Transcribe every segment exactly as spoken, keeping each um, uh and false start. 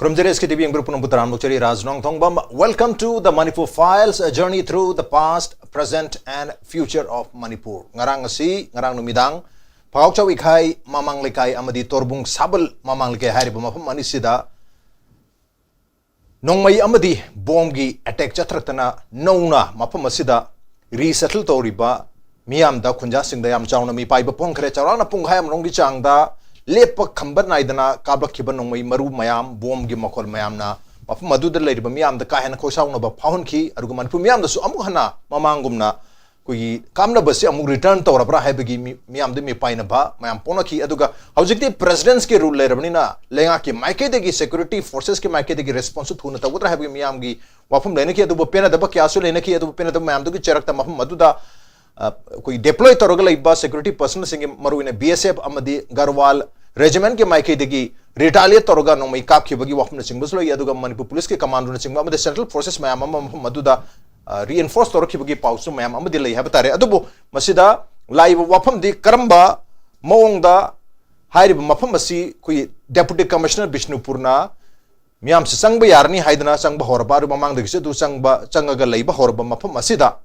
ꯈꯨꯔꯨꯝꯖꯔꯤ ꯑꯦꯁ ꯀꯦ T V ꯌꯦꯡꯕꯤꯔ ꯄꯨꯝꯅꯃꯛꯄꯨ ꯇꯔꯥꯝꯅ ꯑꯣꯛꯆꯔꯤ꯫ ꯔꯥꯖ ꯅꯣꯡꯊꯣꯡꯕꯝ, welcome to the Manipur Files, a journey through the past, present and future of Manipur. ꯉꯔꯥꯡ ꯑꯁꯤ, ꯉꯔꯥꯡ ꯅꯨꯃꯤꯗꯥꯡ ꯐꯒꯥꯎꯆꯥꯎ ꯏꯈꯥꯏ ꯃꯃꯥꯡ ꯂꯩꯀꯥꯏ ꯑꯃꯗꯤ ꯇꯣꯔꯕꯨꯡ ꯁꯥꯕꯜ ꯃꯃꯥꯡ ꯂꯩꯀꯥꯏ ꯍꯥꯏꯔꯤꯕ ꯃꯐꯝ ꯑꯅꯤꯁꯤꯗ ꯅꯣꯡꯃꯩ ꯑꯃꯗꯤ ꯕꯣꯝꯒꯤ ꯑꯦꯇꯦꯛ ꯆꯠꯊꯔꯛꯇꯅ ꯅꯧꯅ ꯃꯐꯝ ꯑꯁꯤꯗ ꯔꯤꯁꯦꯇꯜ ꯇꯧꯔꯤꯕ ꯃꯤꯌꯥꯝꯗ, ꯈꯨꯟꯖꯥꯁꯤꯡꯗ ꯌꯥꯝ ꯆꯥꯎꯅ ꯃꯤꯄꯥꯏꯕ ꯐꯣꯡꯈ꯭ꯔꯦ꯫ ꯆꯥꯎꯔꯥꯛꯅ ꯄꯨꯡꯈꯥꯏ ꯑꯃꯔꯣꯝꯒꯤ ꯆꯥꯡꯗ ꯂꯦꯞꯄ ꯈꯝꯕ ꯅꯥꯏꯗꯅ ꯀꯥꯞꯂꯛꯈꯤꯕ ꯅꯣꯡꯃꯩ ꯃꯔꯨ ꯃꯌꯥꯝ, ꯕꯣꯝꯒꯤ ꯃꯈꯣꯜ ꯃꯌꯥꯝꯅ ꯃꯐꯝ ꯑꯗꯨꯗ ꯂꯩꯔꯤꯕ ꯃꯤꯌꯥꯝꯗ ꯀꯥ ꯍꯦꯟꯅ ꯈꯣꯏꯁꯥꯎꯅꯕ ꯐꯥꯎꯍꯟꯈꯤ꯫ ꯑꯗꯨꯒ ꯃꯅꯤꯄꯨꯔ ꯃꯤꯌꯥꯝꯗꯁꯨ ꯑꯃꯨꯛ ꯍꯟꯅ ꯃꯃꯥꯡꯒꯨꯝꯅ ꯑꯩꯈꯣꯏꯒꯤ ꯀꯥꯞꯅꯕꯁꯤ ꯑꯃꯨꯛ ꯔꯤꯇꯔꯟ ꯇꯧꯔꯕ꯭ꯔꯥ ꯍꯥꯏꯕꯒꯤ ꯃꯤ-, ꯃꯤꯌꯥꯝꯗ ꯃꯤꯄꯥꯏꯅꯕ ꯃꯌꯥꯝ ꯄꯣꯛꯅꯈꯤ꯫ ꯑꯗꯨꯒ ꯍꯧꯖꯤꯛꯇꯤ ꯄ꯭ꯔꯦꯁꯤꯗꯦꯟꯁꯀꯤ ꯔꯨꯜ ꯂꯩꯔꯕꯅꯤꯅ ꯂꯩꯉꯥꯛꯀꯤ ꯃꯥꯏꯀꯩꯗꯒꯤ, ꯁꯦꯀ꯭ꯌꯨꯔꯤꯇꯤ ꯐꯣꯔꯁꯦꯁꯀꯤ ꯃꯥꯏꯀꯩꯗꯒꯤ ꯔꯦꯁꯄꯣꯟꯁꯁꯨ ꯊꯨꯅ ꯇꯧꯒꯗ꯭ꯔꯥ ꯍꯥꯏꯕꯒꯤ ꯃꯤꯌꯥꯝꯒꯤ ꯋꯥꯐꯝ ꯂꯩꯅꯈꯤ꯫ ꯑꯗꯨꯕꯨ ꯄꯦꯟꯅꯗꯕ ꯀꯌꯥꯁꯨ ꯂꯩꯅꯈꯤ꯫ ꯑꯗꯨꯕꯨ ꯄꯦꯟꯅꯗꯕ ꯃꯌꯥꯝꯗꯨꯒꯤ ꯆꯔꯛꯇ ꯃꯐꯝ ꯑꯗꯨꯗ, ꯑ, ꯑꯩꯈꯣꯏꯒꯤ ꯗꯤꯄ꯭ꯂꯣꯏ ꯇꯧꯔꯒ ꯂꯩꯕ ꯁꯦꯀ꯭ꯌꯨꯔꯤꯇꯤ ꯄꯔꯁꯅꯦꯜꯁꯤꯡꯒꯤ, ꯃꯔꯨꯑꯣꯏꯅ ꯕꯤ ꯑꯦꯁ ꯑꯦꯐ ꯑꯃꯗꯤ ꯒꯔꯋꯥꯜ ꯔꯦꯖꯤꯃꯦꯟꯠꯀꯤ ꯃꯥꯏꯀꯩꯗꯒꯤ ꯔꯤꯇꯥꯂꯤꯌꯦꯠ ꯇꯧꯔꯒ ꯅꯣꯡꯃꯩ ꯀꯥꯞꯈꯤꯕꯒꯤ ꯋꯥꯐꯝꯅꯆꯤꯡꯕꯁꯨ ꯂꯩ꯫ ꯑꯗꯨꯒ ꯃꯅꯤꯄꯨꯔ ꯄꯨꯂꯤꯁꯀꯤ ꯀꯃꯥꯟꯗꯣꯅꯆꯤꯡꯕ ꯑꯃꯗꯤ ꯁꯦꯟꯇ꯭ꯔꯦꯜ ꯐꯣꯔꯁꯦꯁ ꯃꯌꯥꯝ ꯑꯃ ꯃꯐꯝ ꯑꯗꯨꯗ, ꯑ, ꯔꯤꯑꯦꯟꯐꯣꯔꯁ ꯇꯧꯔꯛꯈꯤꯕꯒꯤ ꯄꯥꯎꯁꯨ ꯃꯌꯥꯝ ꯑꯃꯗꯤ ꯂꯩ ꯍꯥꯏꯕ ꯇꯥꯔꯦ꯫ ꯑꯗꯨꯕꯨ ꯃꯁꯤꯗ ꯂꯥꯛꯏꯕ ꯋꯥꯐꯝꯗꯤ ꯀꯔꯝꯕ ꯃꯑꯣꯡꯗ ꯍꯥꯏꯔꯤꯕ ꯃꯐꯝ ꯑꯁꯤ ꯑꯩꯈꯣꯏꯒꯤ ꯗꯦꯄꯨꯇꯤ ꯀꯃꯤꯁꯅꯔ ꯕꯤꯁꯅꯨꯄꯨꯔꯅ ꯃꯤꯌꯥꯝꯁꯤ ꯆꯪꯕ ꯌꯥꯔꯅꯤ ꯍꯥꯏꯗꯅ ꯆꯪꯕ ꯍꯧꯔꯕ, ꯑꯗꯨ ꯃꯃꯥꯡꯗꯒꯤꯁꯨ ꯑꯗꯨ ꯆꯪꯕ, ꯆꯪꯉꯒ ꯂꯩꯕ ꯍꯧꯔꯕ ꯃꯐꯝ ꯑꯁꯤꯗ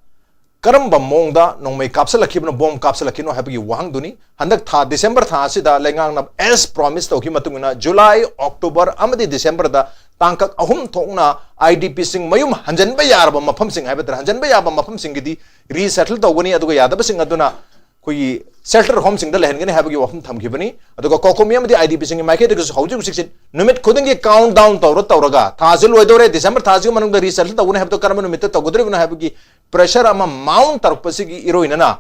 ꯀꯔꯝꯕ ꯃꯑꯣꯡꯗ ꯅꯣꯡꯃꯩ ꯀꯥꯞꯁꯤꯜꯂꯛꯈꯤꯕꯅꯣ, ꯕꯣꯝ ꯀꯥꯞꯁꯤꯜꯂꯛꯈꯤꯕꯅꯣ ꯍꯥꯏꯕꯒꯤ ꯋꯥꯍꯪꯗꯨꯅꯤ꯫ ꯍꯟꯗꯛ ꯊꯥ ꯗꯤꯁꯦꯝꯕꯔ ꯊꯥ ꯑꯁꯤꯗ ꯂꯩꯉꯥꯛꯅ, as promise ꯇꯧꯈꯤꯕ ꯃꯇꯨꯡ ꯏꯟꯅ, ꯖꯨꯂꯥꯏ, ꯑꯣꯛꯇꯣꯕꯔ ꯑꯃꯗꯤ ꯗꯤꯁꯦꯝꯕꯔꯗ ꯇꯥꯡꯀꯛ ꯑꯍꯨꯝ ꯊꯣꯛꯅ ꯑꯥꯏ ꯗꯤ ꯄꯤꯁꯤꯡ ꯃꯌꯨꯝ ꯍꯟꯖꯤꯟꯕ ꯌꯥꯔꯕ ꯃꯐꯝꯁꯤꯡ ꯍꯥꯏꯕ ꯇꯥꯔꯦ, ꯍꯟꯖꯤꯟꯕ ꯌꯥꯕ ꯃꯐꯝꯁꯤꯡꯒꯤꯗꯤ ꯔꯤꯁꯦꯇꯜ ꯇꯧꯒꯅꯤ, ꯑꯗꯨꯒ ꯌꯥꯗꯕꯁꯤꯡ ꯑꯗꯨꯅ ꯑꯩꯈꯣꯏꯒꯤ ꯁꯦꯜꯇꯔ ꯍꯣꯝꯁꯤꯡꯗ ꯂꯩꯍꯟꯒꯅꯤ ꯍꯥꯏꯕꯒꯤ ꯋꯥꯐꯝ ꯊꯝꯈꯤꯕꯅꯤ꯫ ꯑꯗꯨꯒ ꯀꯣꯀꯣꯃꯤ ꯑꯃꯗꯤ ꯑꯥꯏ ꯗꯤ ꯄꯤꯁꯤꯡꯒꯤ ꯃꯥꯏꯀꯩꯗꯒꯤꯁꯨ ꯍꯧꯖꯤꯛ ꯍꯧꯖꯤꯛꯁꯦ ꯅꯨꯃꯤꯠ ꯈꯨꯗꯤꯡꯒꯤ ꯀꯥꯎꯟ ꯗꯥꯎꯟ ꯇꯧꯔ ꯇꯧꯔꯒ ꯊꯥꯁꯦ ꯂꯣꯏꯗꯧꯔꯦ, ꯗꯤꯁꯦꯝꯕꯔ ꯊꯥꯁꯤꯒꯤ ꯃꯅꯨꯡꯗ ꯔꯤꯁꯦꯇꯜ ꯇꯧꯒꯅꯤ ꯍꯥꯏꯕꯗꯣ ꯀꯔꯝꯕ ꯅꯨꯃꯤꯠꯇ ꯇꯧꯒꯗꯧꯔꯤꯕꯅꯣ ꯍꯥꯏꯕꯒꯤ ꯄ꯭ꯔꯦꯁꯔ ꯑꯃ ꯃꯥꯎꯟ ꯇꯧꯔꯛꯄꯁꯤꯒꯤ ꯏꯔꯣꯏꯅꯅ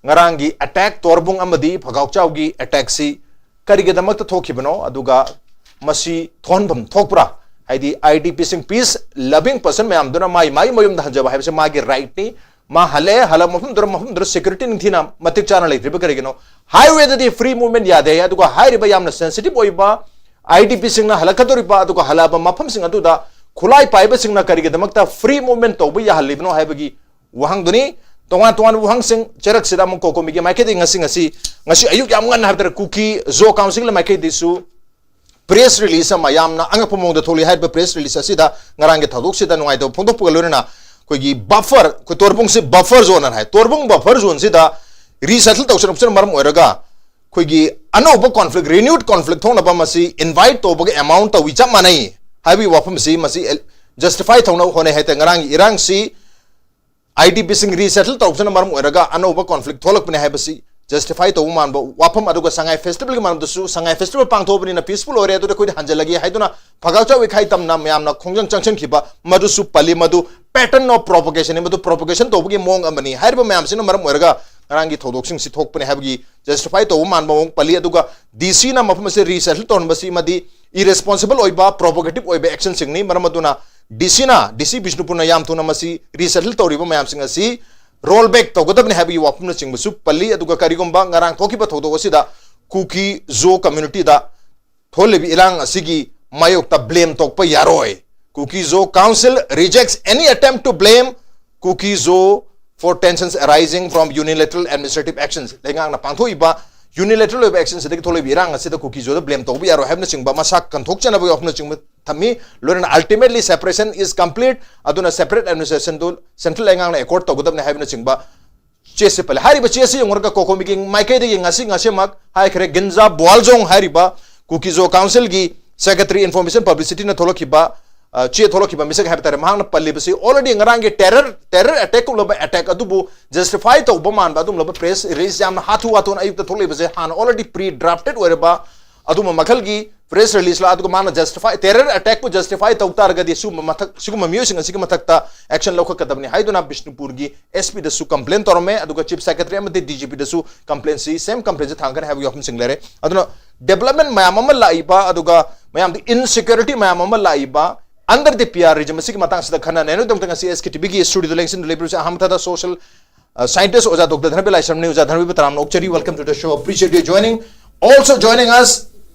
ꯉꯔꯥꯡꯒꯤ ꯑꯦꯇꯦꯛ, ꯇꯣꯔꯕꯨꯡ ꯑꯃꯗꯤ ꯐꯒꯥꯎꯆꯥꯎꯒꯤ ꯑꯦꯇꯦꯛꯁꯤ ꯀꯔꯤꯒꯤꯗꯃꯛꯇ ꯊꯣꯛꯈꯤꯕꯅꯣ, ꯑꯗꯨꯒ ꯃꯁꯤ ꯊꯣꯛꯍꯟꯐꯝ ꯊꯣꯛꯄ꯭ꯔꯥ? ꯍꯥꯏꯗꯤ ꯑꯥꯏ ꯗꯤ ꯄꯤꯁꯤꯡ, ꯄꯤꯁ ꯂꯚꯤꯡ ꯄꯔꯁꯟ ꯃꯌꯥꯝꯗꯨꯅ ꯃꯥꯏ ꯃꯥꯏ ꯃꯌꯨꯝꯗ ꯍꯟꯖꯕ ꯍꯥꯏꯕꯁꯤ ꯃꯥꯒꯤ ꯔꯥꯏꯠꯅꯤ꯫ ꯃꯥ ꯍꯜꯂꯛꯑꯦ, ꯍꯜꯂꯛꯄ ꯃꯐꯝꯗꯨꯗ, ꯃꯐꯝꯗꯨꯗ ꯁꯦꯀ꯭ꯌꯨꯔꯤꯇꯤ ꯅꯤꯡꯊꯤꯅ ꯃꯇꯤꯛ ꯆꯥꯅ ꯂꯩꯇ꯭ꯔꯤꯕ ꯀꯔꯤꯒꯤꯅꯣ? ꯍꯥꯏꯋꯦꯗꯗꯤ ꯐ꯭ꯔꯤ ꯃꯨꯚꯃꯦꯟꯠ ꯌꯥꯗꯦ, ꯑꯗꯨꯒ ꯍꯥꯏꯔꯤꯕ ꯌꯥꯝꯅ ꯁꯦꯟꯁꯤꯇꯤꯚ ꯑꯣꯏꯕ ꯑꯥꯏ ꯗꯤ ꯄꯤꯁꯤꯡꯅ ꯍꯜꯂꯛꯀꯗꯧꯔꯤꯕ, ꯑꯗꯨꯒ ꯍꯜꯂꯛꯑꯕ ꯃꯐꯝꯁꯤꯡ ꯑꯗꯨꯗ ꯈꯨꯠꯂꯥꯏ ꯄꯥꯏꯕꯁꯤꯡꯅ ꯀꯔꯤꯒꯤꯗꯃꯛꯇ ꯐ꯭ꯔꯤ ꯃꯨꯚꯃꯦꯟꯠ ꯇꯧꯕ ꯌꯥꯍꯜꯂꯤꯕꯅꯣ ꯍꯥꯏꯕꯒꯤ ꯋꯥꯍꯪꯗꯨꯅꯤ꯫ ꯇꯣꯉꯥꯟ ꯇꯣꯉꯥꯟꯕ ꯋꯥꯍꯪꯁꯤꯡ ꯆꯩꯔꯛꯁꯤꯗ ꯑꯃꯨꯛ ꯀꯣꯀꯣꯃꯤꯒꯤ ꯃꯥꯏꯀꯩꯗꯒꯤ ꯉꯁꯤ, ꯉꯁꯤ, ꯉꯁꯤ ꯑꯌꯨꯛ ꯌꯥꯝ ꯉꯟꯅ ꯍꯥꯏꯕ ꯇꯥꯔꯦ, ꯀꯨꯀꯤ ꯖꯣ ꯀꯥꯎꯟꯁꯤꯜꯒꯤ ꯃꯥꯏꯀꯩꯗꯒꯤꯁꯨ press release ꯑꯃ, ꯌꯥꯝꯅ ꯑꯉꯛꯄ ꯃꯑꯣꯡꯗ ꯊꯣꯛꯂꯤ꯫ ꯍꯥꯏꯔꯤꯕ press release ꯑꯁꯤꯗ ꯉꯔꯥꯡꯒꯤ ꯊꯧꯗꯣꯛꯁꯤꯗ ꯅꯨꯡꯉꯥꯏꯇꯕ ꯐꯣꯡꯗꯣꯛꯄꯒ ꯂꯣꯏꯅꯅ ꯑꯩꯈꯣꯏꯒꯤ buffer, ꯑꯩꯈꯣꯏ ꯇꯣꯔꯕꯨꯡꯁꯤ buffer zone ꯑꯅ ꯍꯥꯏ, ꯇꯣꯔꯕꯨꯡ buffer zoneꯁꯤꯗ resettle ꯇꯧꯁꯤꯜꯂꯛꯄꯁꯤꯅ ꯃꯔꯝ ꯑꯣꯏꯔꯒ ꯑꯩꯈꯣꯏꯒꯤ ꯑꯅꯧꯕ conflict, renewed conflict ꯊꯣꯛꯅꯕ ꯃꯁꯤ invite ꯇꯧꯕꯒ amount ꯇꯧꯏ, ꯆꯞ ꯃꯥꯟꯅꯩ ꯍꯥꯏꯕꯒꯤ ꯋꯥꯐꯝꯁꯤ ꯃꯁꯤ justify ꯇꯧꯅꯕ ꯍꯣꯠꯅꯩ ꯍꯥꯏꯇꯥꯔꯦ꯫ ꯉꯔꯥꯡꯒꯤ ꯏꯔꯥꯡꯁꯤ IDPꯁꯤꯡ resettle ꯇꯧꯕꯁꯤꯅ ꯃꯔꯝ ꯑꯣꯏꯔꯒ ꯑꯅꯧꯕ conflict ꯊꯣꯛꯂꯛꯄꯅꯤ ꯍꯥꯏꯕꯁꯤ justify ꯇꯧꯕ ꯃꯥꯟꯕ ꯋꯥꯐꯝ, ꯑꯗꯨꯒ ꯁꯉꯥꯏ festivalꯒꯤ ꯃꯔꯝꯗꯁꯨ, ꯁꯉꯥꯏ festival ꯄꯥꯡꯊꯣꯛꯑꯕꯅꯤꯅ peaceful ꯑꯣꯏꯔꯦ, ꯑꯗꯨꯗ ꯑꯩꯈꯣꯏꯗꯤ ꯍꯟꯖꯤꯜꯂꯒꯦ ꯍꯥꯏꯗꯨꯅ ꯐꯒꯥꯛ ꯆꯥꯎ ꯏꯈꯥꯏ ꯇꯝꯅ ꯃꯌꯥꯝꯅ ꯈꯣꯡꯖꯪ ꯆꯪꯁꯤꯟꯈꯤꯕ, ꯃꯗꯨꯁꯨ ꯄꯜꯂꯤ꯫ ꯃꯗꯨ pattern of provocationꯅꯤ, ꯃꯗꯨ propagation ꯇꯧꯕꯒꯤ ꯃꯑꯣꯡ ꯑꯃꯅꯤ꯫ ꯍꯥꯏꯔꯤꯕ ꯃꯌꯥꯝꯁꯤꯅ ꯃꯔꯝ ꯑꯣꯏꯔꯒ ꯉꯔꯥꯡꯒꯤ ꯊꯧꯗꯣꯛꯁꯤꯡꯁꯤ ꯊꯣꯛꯄꯅꯤ ꯍꯥꯏꯕꯒꯤ justify ꯇꯧꯕ ꯃꯥꯟꯕ ꯃꯑꯣꯡ ꯄꯜꯂꯤ꯫ ꯑꯗꯨꯒ DCꯅ ꯃꯐꯝ ꯑꯁꯤ resettle ꯇꯧꯍꯟꯕꯁꯤ ꯑꯃꯗꯤ irresponsible ꯑꯣꯏꯕ, provocative ꯑꯣꯏꯕ actionꯁꯤꯡꯅꯤ꯫ ꯃꯔꯝ ꯑꯗꯨꯅ DCꯅ, DC ꯕꯤꯁꯅꯨꯄꯨꯔꯅ ꯌꯥꯝ ꯊꯨꯅ ꯃꯁꯤ resettle ꯇꯧꯔꯤꯕ ꯃꯌꯥꯝꯁꯤꯡ ꯑꯁꯤ roll back ꯇꯧꯒꯗꯕꯅꯤ ꯍꯥꯏꯕꯒꯤ ꯋꯥꯐꯝꯅꯆꯤꯡꯕꯁꯨ ꯄꯜꯂꯤ꯫ ꯑꯗꯨꯒ ꯀꯔꯤꯒꯨꯝꯕ ꯉꯔꯥꯡ ꯊꯣꯛꯈꯤꯕ ꯊꯧꯗꯣꯛ ꯑꯁꯤꯗ ꯀꯨꯀꯤ ꯖꯣ communityꯗ ꯊꯣꯛꯂꯤꯕ ꯏꯔꯥꯡ ꯑꯁꯤꯒꯤ ꯃꯥꯌꯣꯛꯇ blame ꯇꯣꯛꯄ ꯌꯥꯔꯣꯏ꯫ Kuki Zo Council rejects any attempt to blame Kuki Zo for tensions arising from unilateral administrative actions꯫ ꯂꯩꯉꯥꯛꯅ ꯄꯥꯡꯊꯣꯛꯏꯕ unilateral ꯑꯣꯏꯕ action ꯑꯁꯤꯗꯒꯤ ꯊꯣꯛꯂꯛꯏꯕ ꯏꯔꯥꯡ ꯑꯁꯤꯗ ꯀꯨꯀꯤ ꯖꯣꯗ blame ꯇꯧꯕ ꯌꯥꯔꯣꯏ ꯍꯥꯏꯕꯅꯆꯤꯡꯕ ꯃꯁꯥ ꯀꯟꯊꯣꯛꯆꯅꯕꯒꯤ ꯋꯥꯐꯝꯅꯆꯤꯡꯕ ꯊꯝꯃꯤ꯫ ꯂꯣꯏꯅꯅ ultimately separation is complete, ꯑꯗꯨꯅ separate administrationꯗꯨ central ꯂꯩꯉꯥꯛꯅ accord ꯇꯧꯒꯗꯕꯅꯤ ꯍꯥꯏꯕꯅꯆꯤꯡꯕ ꯆꯦꯁꯤ ꯄꯜꯂꯦ꯫ ꯍꯥꯏꯔꯤꯕ ꯆꯦꯁꯤ ꯌꯦꯡꯉꯨꯔꯒ COCOMIꯒꯤ ꯃꯥꯏꯀꯩꯗꯒꯤ ꯉꯁꯤ, ꯉꯁꯤꯃꯛ ꯍꯥꯏꯈ꯭ꯔꯦ, ꯒꯤꯟꯖꯥ ꯕꯨꯋꯥꯜꯖꯣꯡ ꯍꯥꯏꯔꯤꯕ ꯀꯨꯀꯤ ꯖꯣ Councilꯒꯤ Secretary Information Publicityꯅ ꯊꯣꯛꯂꯛꯈꯤꯕ, ꯑ, ꯆꯦ ꯊꯣꯛꯂꯛꯈꯤꯕ ꯃꯤꯁꯛ ꯍꯥꯏꯕ ꯇꯥꯔꯦ, ꯃꯍꯥꯛꯅ ꯄꯜꯂꯤꯕꯁꯤ already ꯉꯔꯥꯡꯒꯤ terror, terror attack ꯀꯨꯝꯂꯕ attack ꯑꯗꯨꯕꯨ justify ꯇꯧꯕ ꯃꯥꯟꯕ ꯑꯗꯨꯒꯨꯝꯂꯕ press release ꯌꯥꯝꯅ ꯍꯥꯊꯨ ꯍꯥꯊꯨꯅ ꯑꯌꯨꯛꯇ ꯊꯣꯛꯂꯛꯏꯕꯁꯦ ꯍꯥꯟꯅ already pre drafted ꯑꯣꯏꯔꯕ ꯑꯗꯨꯒꯨꯝꯕ ꯃꯈꯜꯒꯤ press release ꯂ, ꯑꯗꯨꯒ ꯃꯥꯅ justify, terror attack ꯄꯨ justify ꯇꯧ ꯇꯥꯔꯒꯗꯤ ꯁꯤꯒꯨꯝꯕ ꯃꯊꯛ, ꯁꯤꯒꯨꯝꯕ ꯃꯤꯑꯣꯏꯁꯤꯡ ꯑꯁꯤꯒꯤ ꯃꯊꯛꯇ action ꯂꯧꯈꯠꯀꯗꯕꯅꯤ ꯍꯥꯏꯗꯨꯅ ꯕꯤꯁꯅꯨꯄꯨꯔꯒꯤ SPꯗꯁꯨ complain ꯇꯧꯔꯝꯃꯦ, ꯑꯗꯨꯒ Chief Secretary ꯑꯃꯗꯤ DGPꯗꯁꯨ complainꯁꯤ, same complainꯁꯤ ꯊꯥꯡꯒꯠꯀꯅꯤ ꯍꯥꯏꯕꯒꯤ ꯋꯥꯐꯝꯁꯤꯡ ꯂꯩꯔꯦ꯫ ꯑꯗꯨꯅ development ꯃꯌꯥꯝ ꯑꯃ ꯂꯥꯛꯏꯕ, ꯑꯗꯨꯒ ꯃꯌꯥꯝꯗꯤ insecurity ꯃꯌꯥꯝ ꯑꯃ ꯂꯥꯛꯏꯕ under the PR regime ꯑꯁꯤꯒꯤ ꯃꯇꯥꯡꯁꯤꯗ ꯈꯟꯅꯅꯩ꯫ ꯑꯗꯨꯒꯤꯗꯃꯛꯇ ꯉꯁꯤ SKTVꯒꯤ studioꯗ ꯂꯦꯡꯁꯤꯟꯗꯨꯅ ꯂꯩꯕꯤꯔꯤꯕꯁꯤ ꯑꯍꯥꯟꯕ ꯃꯊꯛꯇ social, ꯑ, scientist ꯑꯣꯖꯥ ꯗꯣꯛꯇꯔ ꯙꯅꯕꯤꯔ ꯂꯥꯏꯁ꯭ꯔꯝꯅꯤ꯫ ꯑꯣꯖꯥ ꯙꯅꯕꯤꯔ ꯇꯔꯥꯝꯅ ꯑꯣꯛꯆꯔꯤ, welcome to the show, appreciate you joining. Also joining us,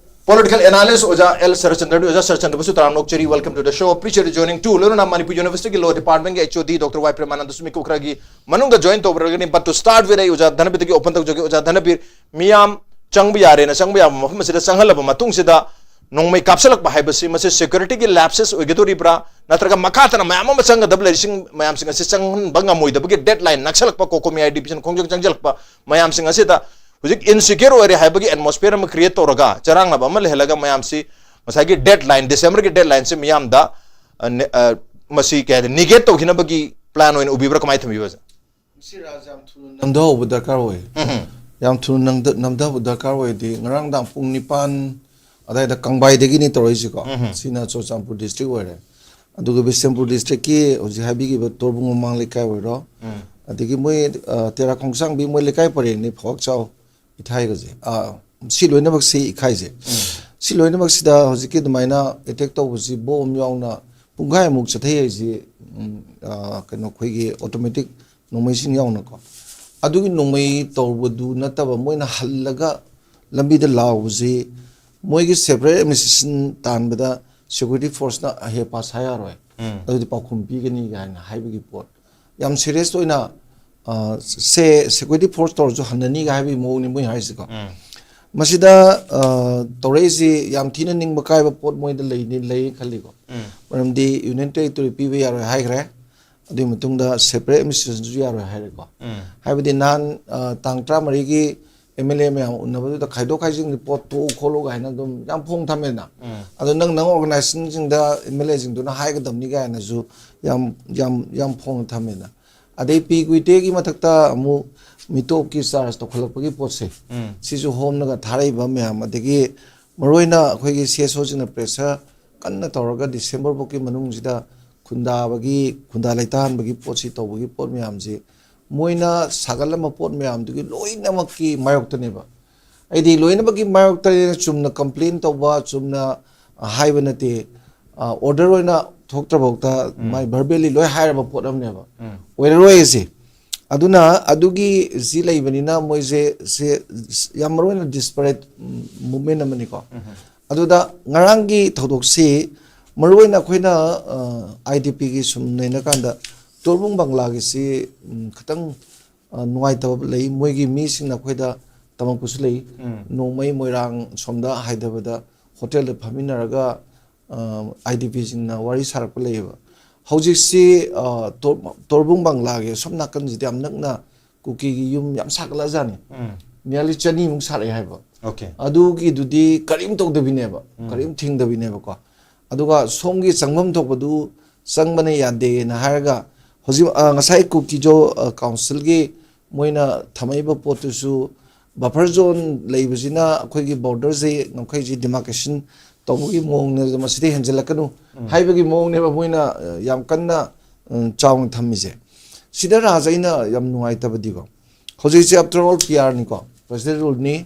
political analyst ꯑꯣꯖꯥ ꯑꯦꯜ ꯁꯔꯆꯟꯗ꯭ꯔꯅꯤ꯫ ꯑꯣꯖꯥ ꯁꯔꯆꯟꯗ꯭ꯔꯕꯨꯁꯨ ꯇꯔꯥꯝꯅ ꯑꯣꯛꯆꯔꯤ, welcome to the show, appreciate you joining too. ꯂꯣꯏꯅꯅ ꯃꯅꯤꯄꯨꯔ Universityꯒꯤ law departmentꯀꯤ HOD ꯗꯣꯛꯇꯔ ꯋꯥꯏ ꯄ꯭ꯔꯦꯃꯥꯅꯟꯗꯁꯨ ꯃꯤꯀꯨꯞ ꯈꯔꯒꯤ ꯃꯅꯨꯡꯗ join ꯇꯧꯕꯤꯔꯒꯅꯤ꯫ But to start with, ꯑꯩ ꯑꯣꯖꯥ ꯙꯅꯕꯤꯔꯗꯒꯤ open ꯇꯧꯖꯒꯦ꯫ ꯑꯣꯖꯥ ꯙꯅꯕꯤꯔ, ꯃꯤꯌꯥꯝ ꯆꯪꯕ ꯌꯥꯔꯦꯅ ꯆꯪꯕ ꯌꯥꯕ ꯃꯐꯝ ꯑꯁꯤꯗ ꯆꯪꯍꯜꯂꯕ ꯃꯇꯨꯡꯁꯤꯗ ꯅꯣꯡꯃꯩ ꯀꯥꯞꯁꯤꯜꯂꯛꯄ ꯍꯥꯏꯕꯁꯤ ꯃꯁꯤ security ꯒꯤ lapses ꯑꯣꯏꯒꯗꯧꯔꯤꯕ꯭ꯔꯥ, ꯅꯠꯇ꯭ꯔꯒ ꯃꯈꯥ ꯇꯥꯅ ꯃꯌꯥꯝ ꯑꯃ ꯆꯪꯒꯗꯕ ꯂꯩꯔꯤꯁꯤꯡ ꯃꯌꯥꯝꯁꯤꯡ ꯑꯁꯤ ꯆꯪꯍꯟꯕ ꯉꯝꯃꯣꯏꯗꯕꯒꯤ deadline ꯅꯛꯁꯜꯂꯛꯄ, COCOMI IDP ꯁꯤꯡ ꯈꯣꯡꯖꯪ ꯆꯪꯁꯤꯜꯂꯛꯄ ꯃꯌꯥꯝꯁꯤꯡ ꯑꯁꯤꯗ ꯍꯧꯖꯤꯛ insecure ꯑꯣꯏꯔꯦ ꯍꯥꯏꯕꯒꯤ atmosphere ꯑꯃ create ꯇꯧꯔꯒ, ꯆꯔꯥꯡꯅꯕ ꯑꯃ ꯂꯩꯍꯜꯂꯒ, ꯃꯌꯥꯝꯁꯤ ꯉꯁꯥꯏꯒꯤ deadline, December ꯒꯤ deadline ꯁꯤ ꯃꯤꯌꯥꯝꯗ, ꯑ, ꯅꯦ-, ꯑ, ꯃꯁꯤ ꯀꯩ ꯍꯥꯏꯗꯤ, negate ꯇꯧꯈꯤꯅꯕꯒꯤ plan ꯑꯣꯏꯅ ꯎꯕꯤꯕ꯭ꯔꯥ, ꯀꯃꯥꯏꯅ ꯊꯝꯕꯤꯕ, ꯑꯣꯖꯥ? ꯃꯁꯤ ꯔꯥꯖ ꯌꯥꯝ ꯊꯨꯅ ꯅꯝꯊꯍꯧꯕ ꯗꯔꯀꯥꯔ ꯑꯣꯏ꯫ ꯌꯥꯝ ꯊꯨꯅ ꯅꯝꯊ- ꯅꯝꯊꯍꯧꯕ ꯗꯔꯀꯥꯔ ꯑꯣꯏꯗꯤ, ꯉꯔꯥꯡ ꯅꯨꯡꯗꯥꯡ ꯄꯨꯡ ꯅꯤꯄꯥꯟ ꯑꯗꯥꯏꯗ ꯀꯪꯕꯥꯏꯗꯒꯤꯅꯤ ꯇꯧꯔꯛꯏꯁꯤꯀꯣ꯫ ꯁꯤꯅ ꯆꯨꯔꯆꯥꯟꯄꯨꯔ district ꯑꯣꯏꯔꯦ꯫ ꯑꯗꯨꯒ ꯕꯤꯁꯦꯝꯄꯨꯔ district ꯀꯤ ꯍꯧꯖꯤꯛ ꯍꯥꯏꯕꯤꯈꯤꯕ ꯇꯣꯔꯕꯨꯡ ꯃꯃꯥꯡ ꯂꯩꯀꯥꯏ ꯑꯣꯏꯔꯣ, ꯑꯗꯒꯤ ꯃꯣꯏ, ꯑ, ꯇꯦꯔꯥ ꯈꯣꯡꯁꯥꯡꯕꯤ ꯃꯣꯏ ꯂꯩꯀꯥꯏ ꯄꯔꯦꯡꯅꯤ, ꯐꯋꯥꯛ ꯆꯥꯎ, ꯏꯊꯥꯏꯒꯁꯦ꯫ ꯑ, ꯁꯤ ꯂꯣꯏꯅꯃꯛꯁꯤ ꯏꯈꯥꯏꯁꯦ꯫ ꯁꯤ ꯂꯣꯏꯅꯃꯛꯁꯤꯗ ꯍꯧꯖꯤꯛꯀꯤ ꯑꯗꯨꯃꯥꯏꯅ attack ꯇꯧꯕꯁꯤ bomb ꯌꯥꯎꯅ ꯄꯨꯡꯈꯥꯏꯃꯨꯛ ꯆꯠꯊꯩ ꯍꯥꯏꯁꯤ, ꯎꯝ, ꯑ, ꯀꯩꯅꯣ, ꯑꯩꯈꯣꯏꯒꯤ automatic ꯅꯣꯡꯃꯩꯁꯤꯡ ꯌꯥꯎꯅꯀꯣ꯫ ꯑꯗꯨꯒꯤ ꯅꯣꯡꯃꯩ ꯇꯧꯕꯗꯨ ꯅꯠꯇꯕ, ꯃꯣꯏꯅ ꯍꯜꯂꯒ ꯂꯝꯕꯤꯗ ꯂꯥꯎꯕꯁꯤ, ꯃꯣꯏꯒꯤ separate administration ꯇꯥꯟꯕꯗ security force ꯅ ꯑꯍꯦꯄꯥ ꯁꯥ ꯌꯥꯔꯣꯏ, ꯑꯗꯨꯗꯤ ꯄꯥꯎꯈꯨꯝ ꯄꯤꯒꯅꯤ ꯀꯥꯏꯅ ꯍꯥꯏꯕꯒꯤ ꯄꯣꯠ꯫ ꯌꯥꯝ serious ꯑꯣꯏꯅ, ꯑ, ꯁꯦ security force ꯇꯧꯔꯁꯨ ꯍꯟꯅꯅꯤꯒ ꯍꯥꯏꯕꯒꯤ ꯃꯑꯣꯡꯅꯤ ꯃꯣꯏ ꯍꯥꯏꯁꯤꯀꯣ꯫ ꯃꯁꯤꯗ, ꯑ, ꯇꯧꯔꯛꯏꯁꯤ ꯌꯥꯝ ꯊꯤꯅ ꯅꯤꯡꯕ ꯀꯥꯏꯕ ꯄꯣꯠ ꯃꯣꯏꯗ ꯂꯩꯅꯤ, ꯂꯩ ꯈꯜꯂꯤꯀꯣ꯫ ꯃꯔꯝꯗꯤ Union Territory ꯄꯤꯕ ꯌꯥꯔꯣꯏ ꯍꯥꯏꯈ꯭ꯔꯦ꯫ ꯑꯗꯨꯒꯤ ꯃꯇꯨꯡꯗ separate administration ꯁꯨ ꯌꯥꯔꯣꯏ ꯍꯥꯏꯔꯦꯀꯣ꯫ ꯍꯥꯏꯕꯗꯤ ꯅꯍꯥꯟ, ꯑ, ꯇꯥꯡ ꯇꯔꯥꯃꯔꯤꯒꯤ MLA ꯃꯌꯥꯝ ꯎꯅꯕꯗꯨꯗ ꯈꯥꯏꯗꯣꯛ ꯈꯥꯏꯖꯤꯟꯒꯤ ꯄꯣꯠ ꯇꯣꯛꯎ ꯈꯣꯠꯂꯨ ꯀꯥꯏꯅ ꯑꯗꯨꯝ ꯌꯥꯝ ꯐꯣꯡ ꯊꯝꯃꯦꯗꯅ꯫ ꯑꯗꯣ ꯅꯪ, ꯅꯪ organization ꯁꯤꯡꯗ MLA ꯁꯤꯡꯗꯨꯅ ꯍꯥꯏꯒꯗꯕꯅꯤ ꯀꯥꯏꯅꯁꯨ ꯌꯥꯝ, ꯌꯥꯝ, ꯌꯥꯝ ꯐꯣꯡꯅ ꯊꯝꯃꯦꯗꯅ꯫ ꯑꯗꯩ ꯄꯤ ꯒꯨꯏꯇꯦꯒꯤ ꯃꯊꯛꯇ ꯑꯃꯨꯛ ꯃꯤꯇꯣꯞꯀꯤ charge ꯇꯧꯈꯠꯂꯛꯄꯒꯤ ꯄꯣꯠꯁꯦ, ꯁꯤꯁꯨ ꯍꯣꯝꯅꯒ ꯊꯥꯔꯛꯏꯕ ꯃꯌꯥꯝ, ꯑꯗꯒꯤ ꯃꯔꯨꯑꯣꯏꯅ ꯑꯩꯈꯣꯏꯒꯤ CSO ꯁꯤꯡꯅ pressure ꯀꯟꯅ ꯇꯧꯔꯒ December ꯐꯥꯎꯒꯤ ꯃꯅꯨꯡꯁꯤꯗ ꯈꯨꯟꯗꯥꯕꯒꯤ, ꯈꯨꯟꯗꯥ ꯂꯩꯇꯥꯍꯟꯕꯒꯤ ꯄꯣꯠꯁꯤ ꯇꯧꯕꯒꯤ ꯄꯣꯠ ꯃꯌꯥꯝꯁꯤ, ꯃꯣꯏꯅ ꯁꯥꯒꯠꯂꯝꯕ ꯄꯣꯠ ꯃꯌꯥꯝꯗꯨꯒꯤ ꯂꯣꯏꯅꯃꯛꯀꯤ ꯃꯥꯌꯣꯛꯇꯅꯦꯕ꯫ ꯑꯩꯗꯤ ꯂꯣꯏꯅꯃꯛꯀꯤ ꯃꯥꯌꯣꯛꯇꯅꯦꯅ ꯆꯨꯝꯅ complain ꯇꯧꯕ, ꯆꯨꯝꯅ ꯍꯥꯏꯕ ꯅꯠꯇꯦ꯫ ꯑ, order ꯑꯣꯏꯅ ꯊꯣꯛꯇ꯭ꯔꯐꯥꯎꯗ ꯃꯥꯏ verbally ꯂꯣꯏ ꯍꯥꯏꯔꯕ ꯄꯣꯠ ꯑꯃꯅꯦꯕ꯫ ꯑꯣꯏꯔꯔꯣꯏ ꯑꯁꯤ꯫ ꯑꯗꯨꯅ ꯑꯗꯨꯒꯤ ꯁꯤ ꯂꯩꯕꯅꯤꯅ ꯃꯣꯏꯁꯦ, ꯁꯦ ꯌꯥꯝ ꯃꯔꯨ ꯑꯣꯏꯅ disparate movement ꯑꯃꯅꯤꯀꯣ꯫ ꯑꯗꯨꯗ ꯉꯔꯥꯡꯒꯤ ꯊꯧꯗꯣꯛꯁꯤ ꯃꯔꯨ ꯑꯣꯏꯅ ꯑꯩꯈꯣꯏꯅ, ꯑ, IDP ꯒꯤ ꯁꯨꯝ ꯅꯩꯅꯀꯥꯟꯗ ꯇꯣꯔꯕꯨꯡ ꯕꯪꯒ꯭ꯂꯥꯒꯤꯁꯤ, ꯎꯝ, ꯈꯤꯇꯪ, ꯑ, ꯅꯨꯡꯉꯥꯏꯇꯕ ꯂꯩ꯫ ꯃꯣꯏꯒꯤ ꯃꯤꯁꯤꯡꯅ ꯑꯩꯈꯣꯏꯗ ꯇꯝꯃꯛꯄꯁꯨ ꯂꯩ꯫ ꯅꯣꯡꯃꯩ ꯃꯣꯏꯔꯥꯡ ꯁꯣꯝꯗ ꯍꯥꯏꯊꯕꯗ ꯍꯣꯇꯦꯜꯗ ꯐꯝꯃꯤꯟꯅꯔꯒ ꯑꯥꯏ ꯗꯤ ꯄꯤꯁꯤꯡꯅ ꯋꯥꯔꯤ ꯁꯥꯔꯛꯄ ꯂꯩꯌꯦꯕ꯫ ꯍꯧꯖꯤꯛꯁꯤ ꯑꯥ, ꯇꯣꯔ- ꯇꯣꯔꯕꯨꯡ ꯕꯪꯒ꯭ꯂꯥꯒꯤ ꯑꯁꯣꯝ ꯅꯥꯀꯟꯁꯤꯗ ꯌꯥꯝ ꯅꯛꯅ ꯀꯨꯀꯤꯒꯤ ꯌꯨꯝ ꯌꯥꯝ ꯁꯥꯒꯠꯂꯛꯑꯖꯥꯠꯅꯤ꯫ ꯎꯝ. ꯃꯤꯌꯥꯂꯤ ꯆꯅꯤꯃꯨꯛ ꯁꯥꯔꯛꯑꯦ ꯍꯥꯏꯕ꯫ Okay. ꯑꯗꯨꯒꯤꯗꯨꯗꯤ ꯀꯔꯤꯝ ꯇꯧꯗꯕꯤꯅꯦꯕ, ꯀꯔꯤꯝ ꯊꯤꯡꯗꯕꯤꯅꯦꯕꯀꯣ꯫ ꯑꯗꯨꯒ ꯁꯣꯝꯒꯤ ꯆꯪꯐꯝ ꯊꯣꯛꯄꯗꯨ ꯆꯪꯕꯅ ꯌꯥꯗꯦꯅ ꯍꯥꯏꯔꯒ ꯍꯧꯖꯤꯛ ꯑ, ꯉꯁꯥꯏ ꯀꯨꯀꯤꯖꯣ ꯑ, ꯀꯥꯎꯟꯁꯤꯜꯒꯤ ꯃꯣꯏꯅ ꯊꯝꯃꯛꯏꯕ ꯄꯣꯠꯇꯨꯁꯨ ꯕꯐꯔ ꯖꯣꯟ ꯂꯩꯕꯁꯤꯅ ꯑꯩꯈꯣꯏꯒꯤ ꯕꯣꯔꯗꯔꯁꯤ ꯉꯝꯈꯩꯁꯤ ꯗꯤꯃꯥꯔꯀꯦꯁꯟ ꯇꯧꯕꯒꯤ ꯃꯑꯣꯡꯅꯦ, ꯃꯁꯤꯗ ꯍꯦꯟꯖꯜꯂꯛꯀꯅꯨ ꯍꯥꯏꯕꯒꯤ ꯃꯑꯣꯡꯅꯦꯕ ꯃꯣꯏꯅ ꯑ, ꯌꯥꯝ ꯀꯟꯅ ꯑ, ꯆꯥꯎꯅ ꯊꯝꯃꯤꯁꯦ꯫ ꯁꯤꯗ ꯔꯥꯖ ꯑꯩꯅ ꯌꯥꯝ ꯅꯨꯡꯉꯥꯏꯇꯕꯗꯤꯀꯣ, ꯍꯧꯖꯤꯛꯁꯦ after all P R ꯅꯤꯀꯣ, ꯄ꯭ꯔꯦꯁꯤꯗꯦꯟ ꯔꯨꯜꯅꯤ꯫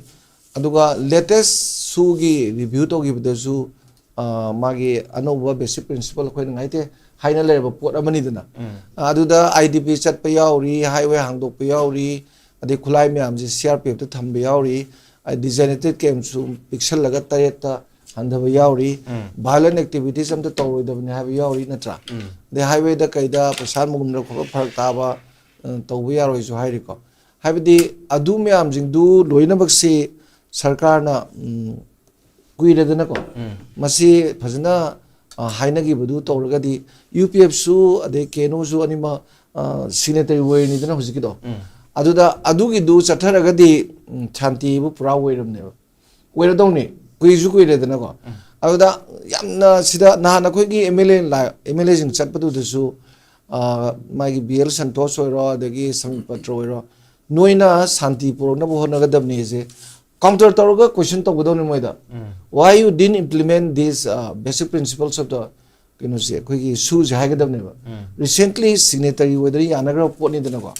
ꯑꯗꯨꯒ ꯂꯦꯇꯦꯁ ꯁꯨꯒꯤ ꯔꯤꯚ꯭ꯌꯨ ꯇꯧꯈꯤꯕꯗꯁꯨ ꯑ, ꯃꯥꯒꯤ ꯑꯅꯧꯕ ꯕꯦꯁꯤꯛ ꯄ꯭ꯔꯤꯟꯁꯤꯄꯜ ꯑꯩꯈꯣꯏꯅ ꯉꯥꯏꯇꯦ ꯍꯥꯏꯅ ꯂꯩꯔꯕ ꯄꯣꯠ ꯑꯃꯅꯤꯗꯅ꯫ ꯑ, ꯑꯗꯨꯗ ꯑꯥꯏ ꯗꯤ ꯄꯤ ꯆꯠꯄ ꯌꯥꯎꯔꯤ, ꯍꯥꯏꯋꯦ ꯍꯥꯡꯗꯣꯛꯄ ꯌꯥꯎꯔꯤ, ꯑꯗꯩ ꯈꯨꯠꯂꯥꯏ ꯃꯌꯥꯝꯁꯦ ꯁꯤ ꯑꯥꯔ ꯄꯤ ꯑꯦꯐꯇ ꯊꯝꯕ ꯌꯥꯎꯔꯤ, ꯗꯤꯖꯥꯏꯅꯦꯇꯦꯠ ꯀꯦꯝꯁꯨ ꯄꯤꯛꯁꯜꯂꯒ ꯇꯔꯦꯠꯇ ꯍꯟꯊꯕ ꯌꯥꯎꯔꯤ, ꯚꯥꯏꯂꯦꯟ ꯑꯦꯛꯇꯤꯚꯤꯇꯤꯁ ꯑꯝꯇ ꯇꯧꯔꯣꯏꯗꯕꯅꯤ ꯍꯥꯏꯕ ꯌꯥꯎꯔꯤ ꯅꯠꯇ꯭ꯔꯥ? ꯑꯗꯩ ꯍꯥꯏꯋꯦꯗ ꯀꯩꯗ ꯄꯩꯁꯥ ꯃꯨꯟꯕ ꯈꯣꯠꯄ ꯐꯔꯛ ꯇꯥꯕ ꯑ, ꯇꯧꯕ ꯌꯥꯔꯣꯏꯁꯨ ꯍꯥꯏꯔꯤꯀꯣ꯫ ꯍꯥꯏꯕꯗꯤ ꯑꯗꯨ ꯃꯌꯥꯝꯁꯤꯡꯗꯨ ꯂꯣꯏꯅꯃꯛꯁꯤ ꯁꯔꯀꯥꯔꯅ ꯎꯝ, ꯀꯨꯏꯔꯦꯗꯅꯀꯣ꯫ ꯃꯁꯤ ꯐꯖꯅ ꯑ, ꯍꯥꯏꯅꯈꯤꯕꯗꯨ ꯇꯧꯔꯒꯗꯤ ꯌꯨ ꯄꯤ ꯑꯦꯐꯁꯨ ꯑꯗꯩ ꯀꯦ ꯑꯦꯟ ꯑꯣꯁꯨ ꯑꯅꯤꯃꯛ ꯁꯤꯒꯅꯦꯇꯔꯤ ꯑꯣꯏꯔꯤꯅꯤꯗꯅ ꯍꯧꯖꯤꯛꯀꯤꯗꯣ꯫ ꯑꯗꯨꯗ ꯑꯗꯨꯒꯤꯗꯨ ꯆꯠꯊꯔꯒꯗꯤ ꯎꯝ, ꯁꯥꯟꯇꯤꯕꯨ ꯄꯨꯔꯥ ꯑꯣꯏꯔꯕꯅꯦꯕ꯫ ꯑꯣꯏꯔꯗꯧꯅꯤ, ꯀꯨꯏꯁꯨ ꯀꯨꯏꯔꯦꯗꯅꯀꯣ꯫ ꯑꯗꯨꯗ ꯌꯥꯝꯅ ꯁꯤꯗ ꯅꯍꯥꯟ ꯑꯩꯈꯣꯏꯒꯤ M L A M L ꯑꯦꯁꯤꯡ ꯆꯠꯄꯗꯨꯗꯁꯨ ꯑ, ꯃꯥꯒꯤ ꯕꯤ ꯑꯦꯜ ꯁꯟꯇꯣꯁ ꯑꯣꯏꯔꯣ, ꯑꯗꯒꯤ ꯁꯪꯕꯤꯠ ꯄꯇ꯭ꯔ ꯑꯣꯏꯔꯣ, ꯅꯣꯏꯅ ꯁꯥꯟꯇꯤ ꯄꯨꯔꯛꯅꯕ ꯍꯣꯠꯅꯒꯗꯕꯅꯤ ꯁꯦ ꯀꯥꯎꯟꯇꯔ ꯇꯧꯔꯒ ꯀꯣꯏꯁꯟ ꯇꯧꯒꯗꯧꯅꯤ ꯃꯣꯏꯗ꯫ Why you didn't implement these uh, basic principles of the ꯀꯩꯅꯣꯁꯦ, ꯑꯩꯈꯣꯏꯒꯤ ꯁꯨꯁꯦ ꯍꯥꯏꯒꯗꯕꯅꯦꯕ꯫ ꯔꯤꯁꯦꯟꯠꯂꯤ ꯁꯤꯒꯅꯦꯇꯔꯤ ꯑꯣꯏꯗꯅ ꯌꯥꯅꯈ꯭ꯔꯕ ꯄꯣꯠꯅꯤꯗꯅꯀꯣ꯫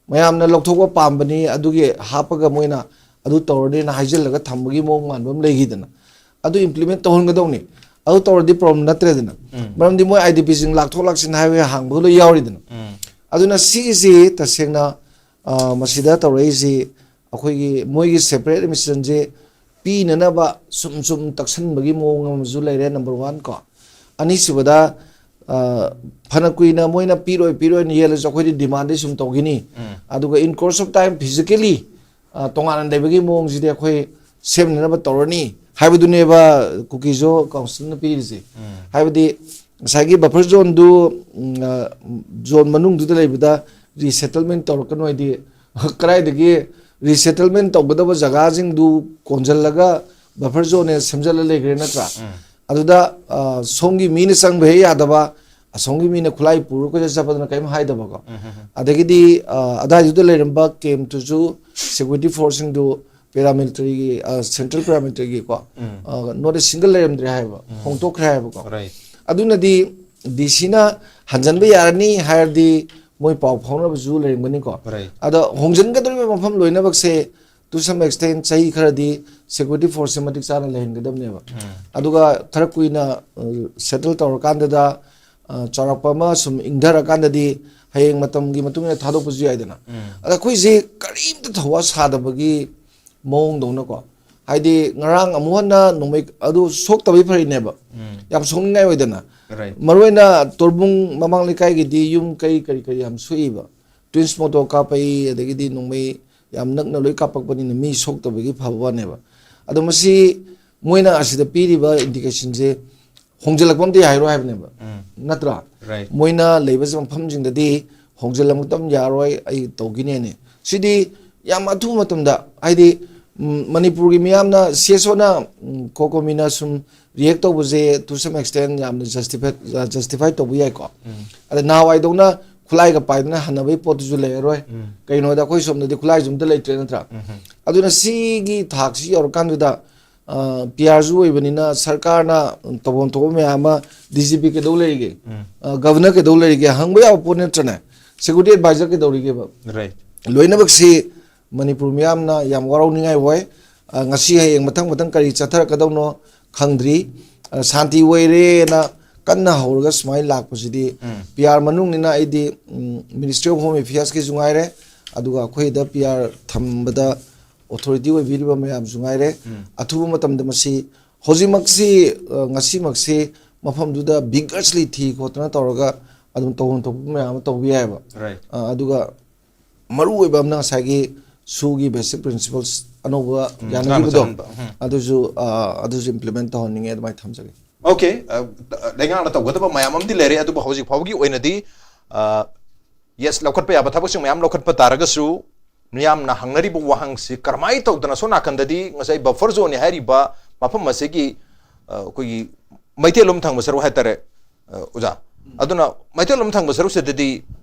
ꯃꯌꯥꯝꯅ ꯂꯧꯊꯣꯛꯄ ꯄꯥꯝꯕꯅꯤ, ꯑꯗꯨꯒꯤ ꯍꯥꯞꯄꯒ ꯃꯣꯏꯅ ꯑꯗꯨ ꯇꯧꯔꯅꯤꯅ ꯍꯥꯏꯖꯤꯜꯂꯒ ꯊꯝꯕꯒꯤ ꯃꯑꯣꯡ ꯃꯥꯟꯕ ꯑꯃ ꯂꯩꯈꯤꯗꯅ꯫ ꯑꯗꯨ ꯏꯝꯄ꯭ꯂꯤꯃꯦꯟ ꯇꯧꯍꯟꯒꯗꯧꯅꯤ꯫ ꯑꯗꯨ ꯇꯧꯔꯗꯤ ꯄ꯭ꯔꯣꯕ꯭ꯂꯦꯝ ꯅꯠꯇ꯭ꯔꯦꯗꯅ꯫ ꯃꯔꯝꯗꯤ ꯃꯣꯏ ꯑꯥꯏ ꯗꯤ ꯄꯤꯁꯤꯡ ꯂꯥꯛꯊꯣꯛ ꯂꯥꯛꯁꯤꯟ ꯍꯥꯏꯋꯦ ꯍꯥꯡꯕꯒ ꯂꯣꯏ ꯌꯥꯎꯔꯤꯗꯅ꯫ ꯑꯗꯨꯅ ꯁꯤꯒꯤꯁꯤ ꯇꯁꯦꯡꯅ ꯑ, ꯃꯁꯤꯗ ꯇꯧꯔꯛꯏꯁꯤ ꯑꯩꯈꯣꯏꯒꯤ ꯃꯣꯏꯒꯤ ꯁꯦꯄꯔꯦꯠ ꯑꯦꯗꯃꯤꯅꯤꯁꯇ꯭ꯔꯦꯁꯟꯁꯦ ꯄꯤꯅꯅꯕ ꯁꯨꯝ ꯁꯨꯝ ꯇꯛꯁꯟꯕꯒꯤ ꯃꯑꯣꯡ ꯑꯃꯁꯨ ꯂꯩꯔꯦ, ꯅꯝꯕꯔ ꯋꯥꯟ ꯀꯣ꯫ ꯑꯅꯤꯁꯨꯕꯗ ꯑ, ꯐꯅ ꯀꯨꯏꯅ ꯃꯣꯏꯅ ꯄꯤꯔꯣꯏ ꯄꯤꯔꯣꯏꯅ ꯌꯦꯜꯂꯁꯨ ꯑꯩꯈꯣꯏꯗꯤ ꯗꯤꯃꯥꯟꯗꯤ ꯁꯨꯝ ꯇꯧꯈꯤꯅꯤ꯫ ꯑꯗꯨꯒ in course of time physically ꯑ, ꯇꯣꯉꯥꯟꯅ ꯂꯩꯕꯒꯤ ꯃꯑꯣꯡꯁꯤꯗꯤ ꯑꯩꯈꯣꯏ ꯁꯦꯝꯅꯅꯕ ꯇꯧꯔꯅꯤ ꯍꯥꯏꯕꯗꯨꯅꯦꯕ ꯀꯨꯀꯤꯖꯣ ꯀꯥꯎꯟꯁꯤꯜꯅ ꯄꯤꯔꯤꯁꯦ꯫ ꯍꯥꯏꯕꯗꯤ ꯉꯁꯥꯏꯒꯤ ꯕꯐꯔ ꯖꯣꯟꯗꯨ, ꯎꯝ, ꯑ, ꯖꯣꯟ ꯃꯅꯨꯡꯗꯨꯗ ꯂꯩꯕꯗ ꯔꯤꯁꯦꯇꯜꯃꯦꯟ ꯇꯧꯔꯛꯀꯅꯨ ꯍꯥꯏꯗꯤ, ꯀꯗꯥꯏꯗꯒꯤ ꯔꯤꯁꯦꯇꯜꯃꯦꯟ ꯇꯧꯒꯗꯕ ꯖꯒꯥꯁꯤꯡꯗꯨ ꯀꯣꯟꯁꯤꯜꯂꯒ ꯕꯐꯔ ꯖꯣꯟꯅꯦ ꯁꯦꯝꯖꯤꯜꯂ ꯂꯩꯈ꯭ꯔꯦ ꯅꯠꯇ꯭ꯔꯥ? ꯑꯗꯨꯗ, ꯑ, ꯁꯣꯝꯒꯤ ꯃꯤꯅ ꯆꯪꯕ ꯍꯦꯛ ꯌꯥꯗꯕ, ꯑꯁꯣꯝꯒꯤ ꯃꯤꯅ ꯈꯨꯠꯂꯥꯏ ꯄꯨꯔꯒ ꯀꯣꯏꯆꯠ ꯆꯠꯄꯗꯨꯅ ꯀꯔꯤꯝ ꯍꯥꯏꯗꯕꯀꯣ꯫ ꯑꯗꯒꯤꯗꯤ, ꯑ, ꯑꯗꯥꯏꯗꯨꯗ ꯂꯩꯔꯝꯕ ꯀꯦꯝꯞꯇꯨꯁꯨ ꯁꯦꯀ꯭ꯌꯨꯔꯤꯇꯤ ꯐꯣꯔꯁꯁꯤꯡꯗꯨ ꯄꯦꯔꯥꯃꯤꯂꯤꯇꯔꯤꯒꯤ, ꯑ, ꯁꯦꯟꯇ꯭ꯔꯦꯜ ꯄꯦꯔꯥꯃꯤꯂꯤꯇꯔꯤꯒꯤꯀꯣ, ꯑ, ꯅꯣꯠ ꯑꯦ ꯁꯤꯡꯒꯜ ꯂꯩꯔꯝꯗ꯭ꯔꯦ ꯍꯥꯏꯕ, ꯍꯣꯡꯗꯣꯛꯈ꯭ꯔꯦ ꯍꯥꯏꯕꯀꯣ꯫ ꯑꯗꯨꯅꯗꯤ ꯗꯤ ꯁꯤꯅ ꯍꯟꯖꯟꯕ ꯌꯥꯔꯅꯤ ꯍꯥꯏꯔꯗꯤ ꯃꯣꯏ ꯄꯥꯎ ꯐꯥꯎꯅꯕꯁꯨ ꯂꯩꯔꯝꯒꯅꯤꯀꯣ꯫ ꯑꯗꯣ ꯍꯣꯡꯖꯤꯟꯒꯗꯧꯔꯤꯕ ꯃꯐꯝ ꯂꯣꯏꯅꯃꯛꯁꯦ to some extent ꯆꯍꯤ ꯈꯔꯗꯤ ꯁꯦꯀ꯭ꯌꯨꯔꯤꯇꯤ ꯐꯣꯔꯁꯁꯦ ꯃꯇꯤꯛ ꯆꯥꯅ ꯂꯩꯍꯟꯒꯗꯕꯅꯦꯕ꯫ ꯑꯗꯨꯒ ꯈꯔ ꯀꯨꯏꯅ, ꯑ, ꯁꯦꯇꯜ ꯇꯧꯔꯀꯥꯟꯗꯗ, ꯑ, ꯆꯥꯎꯔꯥꯛꯄ ꯑꯃ ꯁꯨꯝ ꯏꯪꯊꯔꯀꯥꯟꯗꯗꯤ ꯍꯌꯦꯡ ꯃꯇꯝꯒꯤ ꯃꯇꯨꯡ ꯏꯟꯅ ꯊꯥꯗꯣꯛꯄꯁꯨ ꯌꯥꯏꯗꯅ꯫ ꯑꯗ ꯑꯩꯈꯣꯏꯁꯦ ꯀꯔꯤꯝꯇ ꯊꯧꯋꯥ ꯁꯥꯗꯕꯒꯤ ꯃꯑꯣꯡꯗꯧꯅꯀꯣ꯫ ꯍꯥꯏꯗꯤ ꯉꯔꯥꯡ ꯑꯃꯨꯛ ꯍꯟꯅ ꯅꯣꯡꯃꯩ ꯑꯗꯨ ꯁꯣꯛꯇꯕꯩ ꯐꯔꯤꯅꯦꯕ꯫ ꯌꯥꯝ ꯁꯣꯛꯅꯤꯡꯉꯥꯏ ꯑꯣꯏꯗꯅ꯫ ꯃꯔꯨꯑꯣꯏꯅ ꯇꯣꯔꯕꯨꯡ ꯃꯃꯥꯡ ꯂꯩꯀꯥꯏꯒꯤꯗꯤ ꯌꯨꯝ ꯀꯩ ꯀꯔꯤ ꯀꯔꯤ ꯌꯥꯝ ꯁꯣꯛꯏꯕ꯫ ꯇ꯭ꯋꯤꯟꯁ ꯃꯣꯇꯣꯔ ꯀꯥꯞꯄꯛꯏ, ꯑꯗꯒꯤꯗꯤ ꯅꯣꯡꯃꯩ ꯌꯥꯝ ꯅꯛꯅ ꯂꯣꯏ ꯀꯥꯞꯄꯛꯄꯅꯤꯅ ꯃꯤ ꯁꯣꯛꯇꯕꯒꯤ ꯐꯕ ꯋꯥꯅꯦꯕ꯫ ꯑꯗꯣ ꯃꯁꯤ ꯃꯣꯏꯅ ꯑꯁꯤꯗ ꯄꯤꯔꯤꯕ ꯏꯟꯗꯤꯀꯦꯁꯟꯁꯦ ꯍꯣꯡꯖꯤꯜꯂꯛꯄ ꯑꯝꯇ ꯌꯥꯍꯜꯂꯣꯏ ꯍꯥꯏꯕꯅꯦꯕ꯫ ꯅꯠꯇ꯭ꯔꯥ? ꯃꯣꯏꯅ ꯂꯩꯕ ꯃꯐꯝꯁꯤꯡꯗꯗꯤ ꯍꯣꯡꯖꯤꯜꯂꯛꯄ ꯑꯝꯇ ꯌꯥꯔꯣꯏ, ꯑꯩ ꯇꯧꯈꯤꯅꯦꯅꯦ꯫ ꯁꯤꯗꯤ ꯌꯥꯝ ꯑꯊꯨꯕ ꯃꯇꯝꯗ, ꯍꯥꯏꯗꯤ, ꯎꯝ, ꯃꯅꯤꯄꯨꯔꯒꯤ ꯃꯤꯌꯥꯝꯅ, ꯁꯤ ꯑꯦꯁ ꯑꯣꯅ, ꯎꯝ, ꯀꯣꯀꯣꯃꯤꯅ ꯁꯨꯝ ꯔꯤꯌꯦꯛ ꯇꯧꯕꯁꯦ to some extent ꯌꯥꯝꯅ ꯖꯁꯇꯤꯐꯥꯏ, ꯖꯁꯇꯤꯐꯥꯏ ꯇꯧꯕ ꯌꯥꯏꯀꯣ꯫ ꯑꯗ ꯅꯍꯥꯟꯋꯥꯏꯗꯧꯅ ꯈꯨꯠꯂꯥꯏꯒ ꯄꯥꯏꯗꯅ ꯍꯟꯅꯕꯒꯤ ꯄꯣꯠꯇꯨꯁꯨ ꯂꯩꯔꯔꯣꯏ꯫ ꯀꯩꯅꯣꯗ ꯑꯩꯈꯣꯏ ꯁꯣꯝꯗꯗꯤ ꯈꯨꯠꯂꯥꯏꯁꯨ ꯑꯝꯇ ꯂꯩꯇ꯭ꯔꯦ ꯅꯠꯇ꯭ꯔꯥ? ꯑꯗꯨꯅ ꯁꯤꯒꯤ ꯊꯥꯛꯁꯤ ꯌꯧꯔꯀꯥꯟꯗꯨꯗ, ꯑ, ꯄꯤ ꯑꯥꯔꯁꯨ ꯑꯣꯏꯕꯅꯤꯅ ꯁꯔꯀꯥꯔꯅ ꯇꯧꯐꯝ ꯊꯣꯛꯄ ꯃꯌꯥꯝ ꯑꯃ ꯗꯤ ꯖꯤ ꯄꯤ ꯀꯩꯗꯧ ꯂꯩꯔꯤꯒꯦ? ꯑ, ꯒꯚꯔꯅꯔ ꯀꯩꯗꯧ ꯂꯩꯔꯤꯒꯦ? ꯍꯪꯕ ꯌꯥꯕ ꯄꯣꯠ ꯅꯠꯇ꯭ꯔꯅꯦ? Security adviser ꯀꯩꯗꯧꯔꯤꯒꯦꯕ? ꯂꯣꯏꯅꯃꯛꯁꯤ ꯃꯅꯤꯄꯨꯔ ꯃꯤꯌꯥꯝꯅ ꯌꯥꯝ ꯋꯥꯔꯧꯅꯤꯡꯉꯥꯏ ꯑꯣꯏ꯫ ꯑ, ꯉꯁꯤ ꯍꯌꯦꯡ ꯃꯊꯪ ꯃꯊꯪ ꯀꯔꯤ ꯆꯠꯊꯔꯛꯀꯗꯧꯅꯣ ꯈꯪꯗ꯭ꯔꯤ꯫ ꯑ, ꯁꯥꯟꯇꯤ ꯑꯣꯏꯔꯦꯅ ꯀꯟꯅ ꯍꯧꯔꯒ ꯁꯨꯃꯥꯏꯅ ꯂꯥꯛꯄꯁꯤꯗꯤ ꯄꯤ ꯑꯥꯔ ꯃꯅꯨꯡꯅꯤꯅ ꯑꯩꯗꯤ, ꯎꯝ, Ministry of Home Affairsꯀꯤꯁꯨ ꯉꯥꯏꯔꯦ, ꯑꯗꯨꯒ ꯑꯩꯈꯣꯏꯗ ꯄꯤ ꯑꯥꯔ ꯊꯝꯕꯗ ꯑꯣꯊꯣꯔꯤꯇꯤ ꯑꯣꯏꯕꯤꯔꯤꯕ ꯃꯌꯥꯝꯁꯨ ꯉꯥꯏꯔꯦ꯫ ꯑꯊꯨꯕ ꯃꯇꯝꯗ ꯃꯁꯤ ꯍꯧꯖꯤꯛꯃꯛꯁꯤ, ꯑ, ꯉꯁꯤꯃꯛꯁꯤ ꯃꯐꯝꯗꯨꯗ vigorously ꯊꯤ ꯈꯣꯠꯇꯅ ꯇꯧꯔꯒ ꯑꯗꯨꯝ ꯇꯧꯐꯝ ꯊꯣꯛꯄ ꯃꯌꯥꯝ ꯑꯃ ꯇꯧꯕ ꯌꯥꯏꯑꯕ꯫ ꯑ, ꯑꯗꯨꯒ ꯃꯔꯨ ꯑꯣꯏꯕ ꯑꯃꯅ ꯉꯁꯥꯏꯒꯤ ꯁꯨꯒꯤ basic principles ꯑꯅꯧꯕ ꯎꯝ, ꯌꯥꯅꯈꯤꯕꯗꯣ ꯆꯥꯅꯕ ꯆꯥꯅꯕ, ꯎꯝ꯫ ꯑꯗꯨꯁꯨ ꯑ, ꯑꯗꯨꯁꯨ implement ꯇꯧꯍꯟꯅꯤꯡꯉꯦ, ꯑꯗꯨꯃꯥꯏꯅ ꯊꯝꯖꯒꯦ꯫ Okay, ꯑ, ꯂꯩꯉꯥꯛꯅ ꯇꯧꯒꯗꯕ ꯃꯌꯥꯝ ꯑꯃꯗꯤ ꯂꯩꯔꯦ, ꯑꯗꯨꯕꯨ ꯍꯧꯖꯤꯛ ꯐꯥꯎꯕꯒꯤ ꯑꯣꯏꯅꯗꯤ, ꯑ, yes, ꯂꯧꯈꯠꯄ ꯌꯥꯕ ꯊꯕꯛꯁꯤꯡ ꯃꯌꯥꯝ ꯂꯧꯈꯠꯄ ꯇꯥꯔꯒꯁꯨ, ꯃꯤꯌꯥꯝꯅ ꯍꯪꯅꯔꯤꯕ ꯋꯥꯍꯪꯁꯤ ꯀꯔꯝꯍꯥꯏꯅ ꯇꯧꯗꯅ ꯁꯣꯝ ꯅꯥꯀꯟꯗꯗꯤ ꯉꯁꯥꯏ buffer zone ꯅꯤ ꯍꯥꯏꯔꯤꯕ ꯃꯐꯝ ꯑꯁꯤꯒꯤ, ꯑ, ꯑꯩꯈꯣꯏꯒꯤ ꯃꯩꯇꯩꯂꯣꯝ ꯊꯪꯕ ꯁꯔꯨꯛ ꯍꯥꯏꯇꯥꯔꯦ, ꯑ, ꯑꯣꯖꯥ꯫ ꯑꯗꯨꯅ ꯃꯩꯇꯩꯂꯣꯝ ꯊꯪꯕ ꯁꯔꯨꯛꯁꯤꯗꯗꯤ,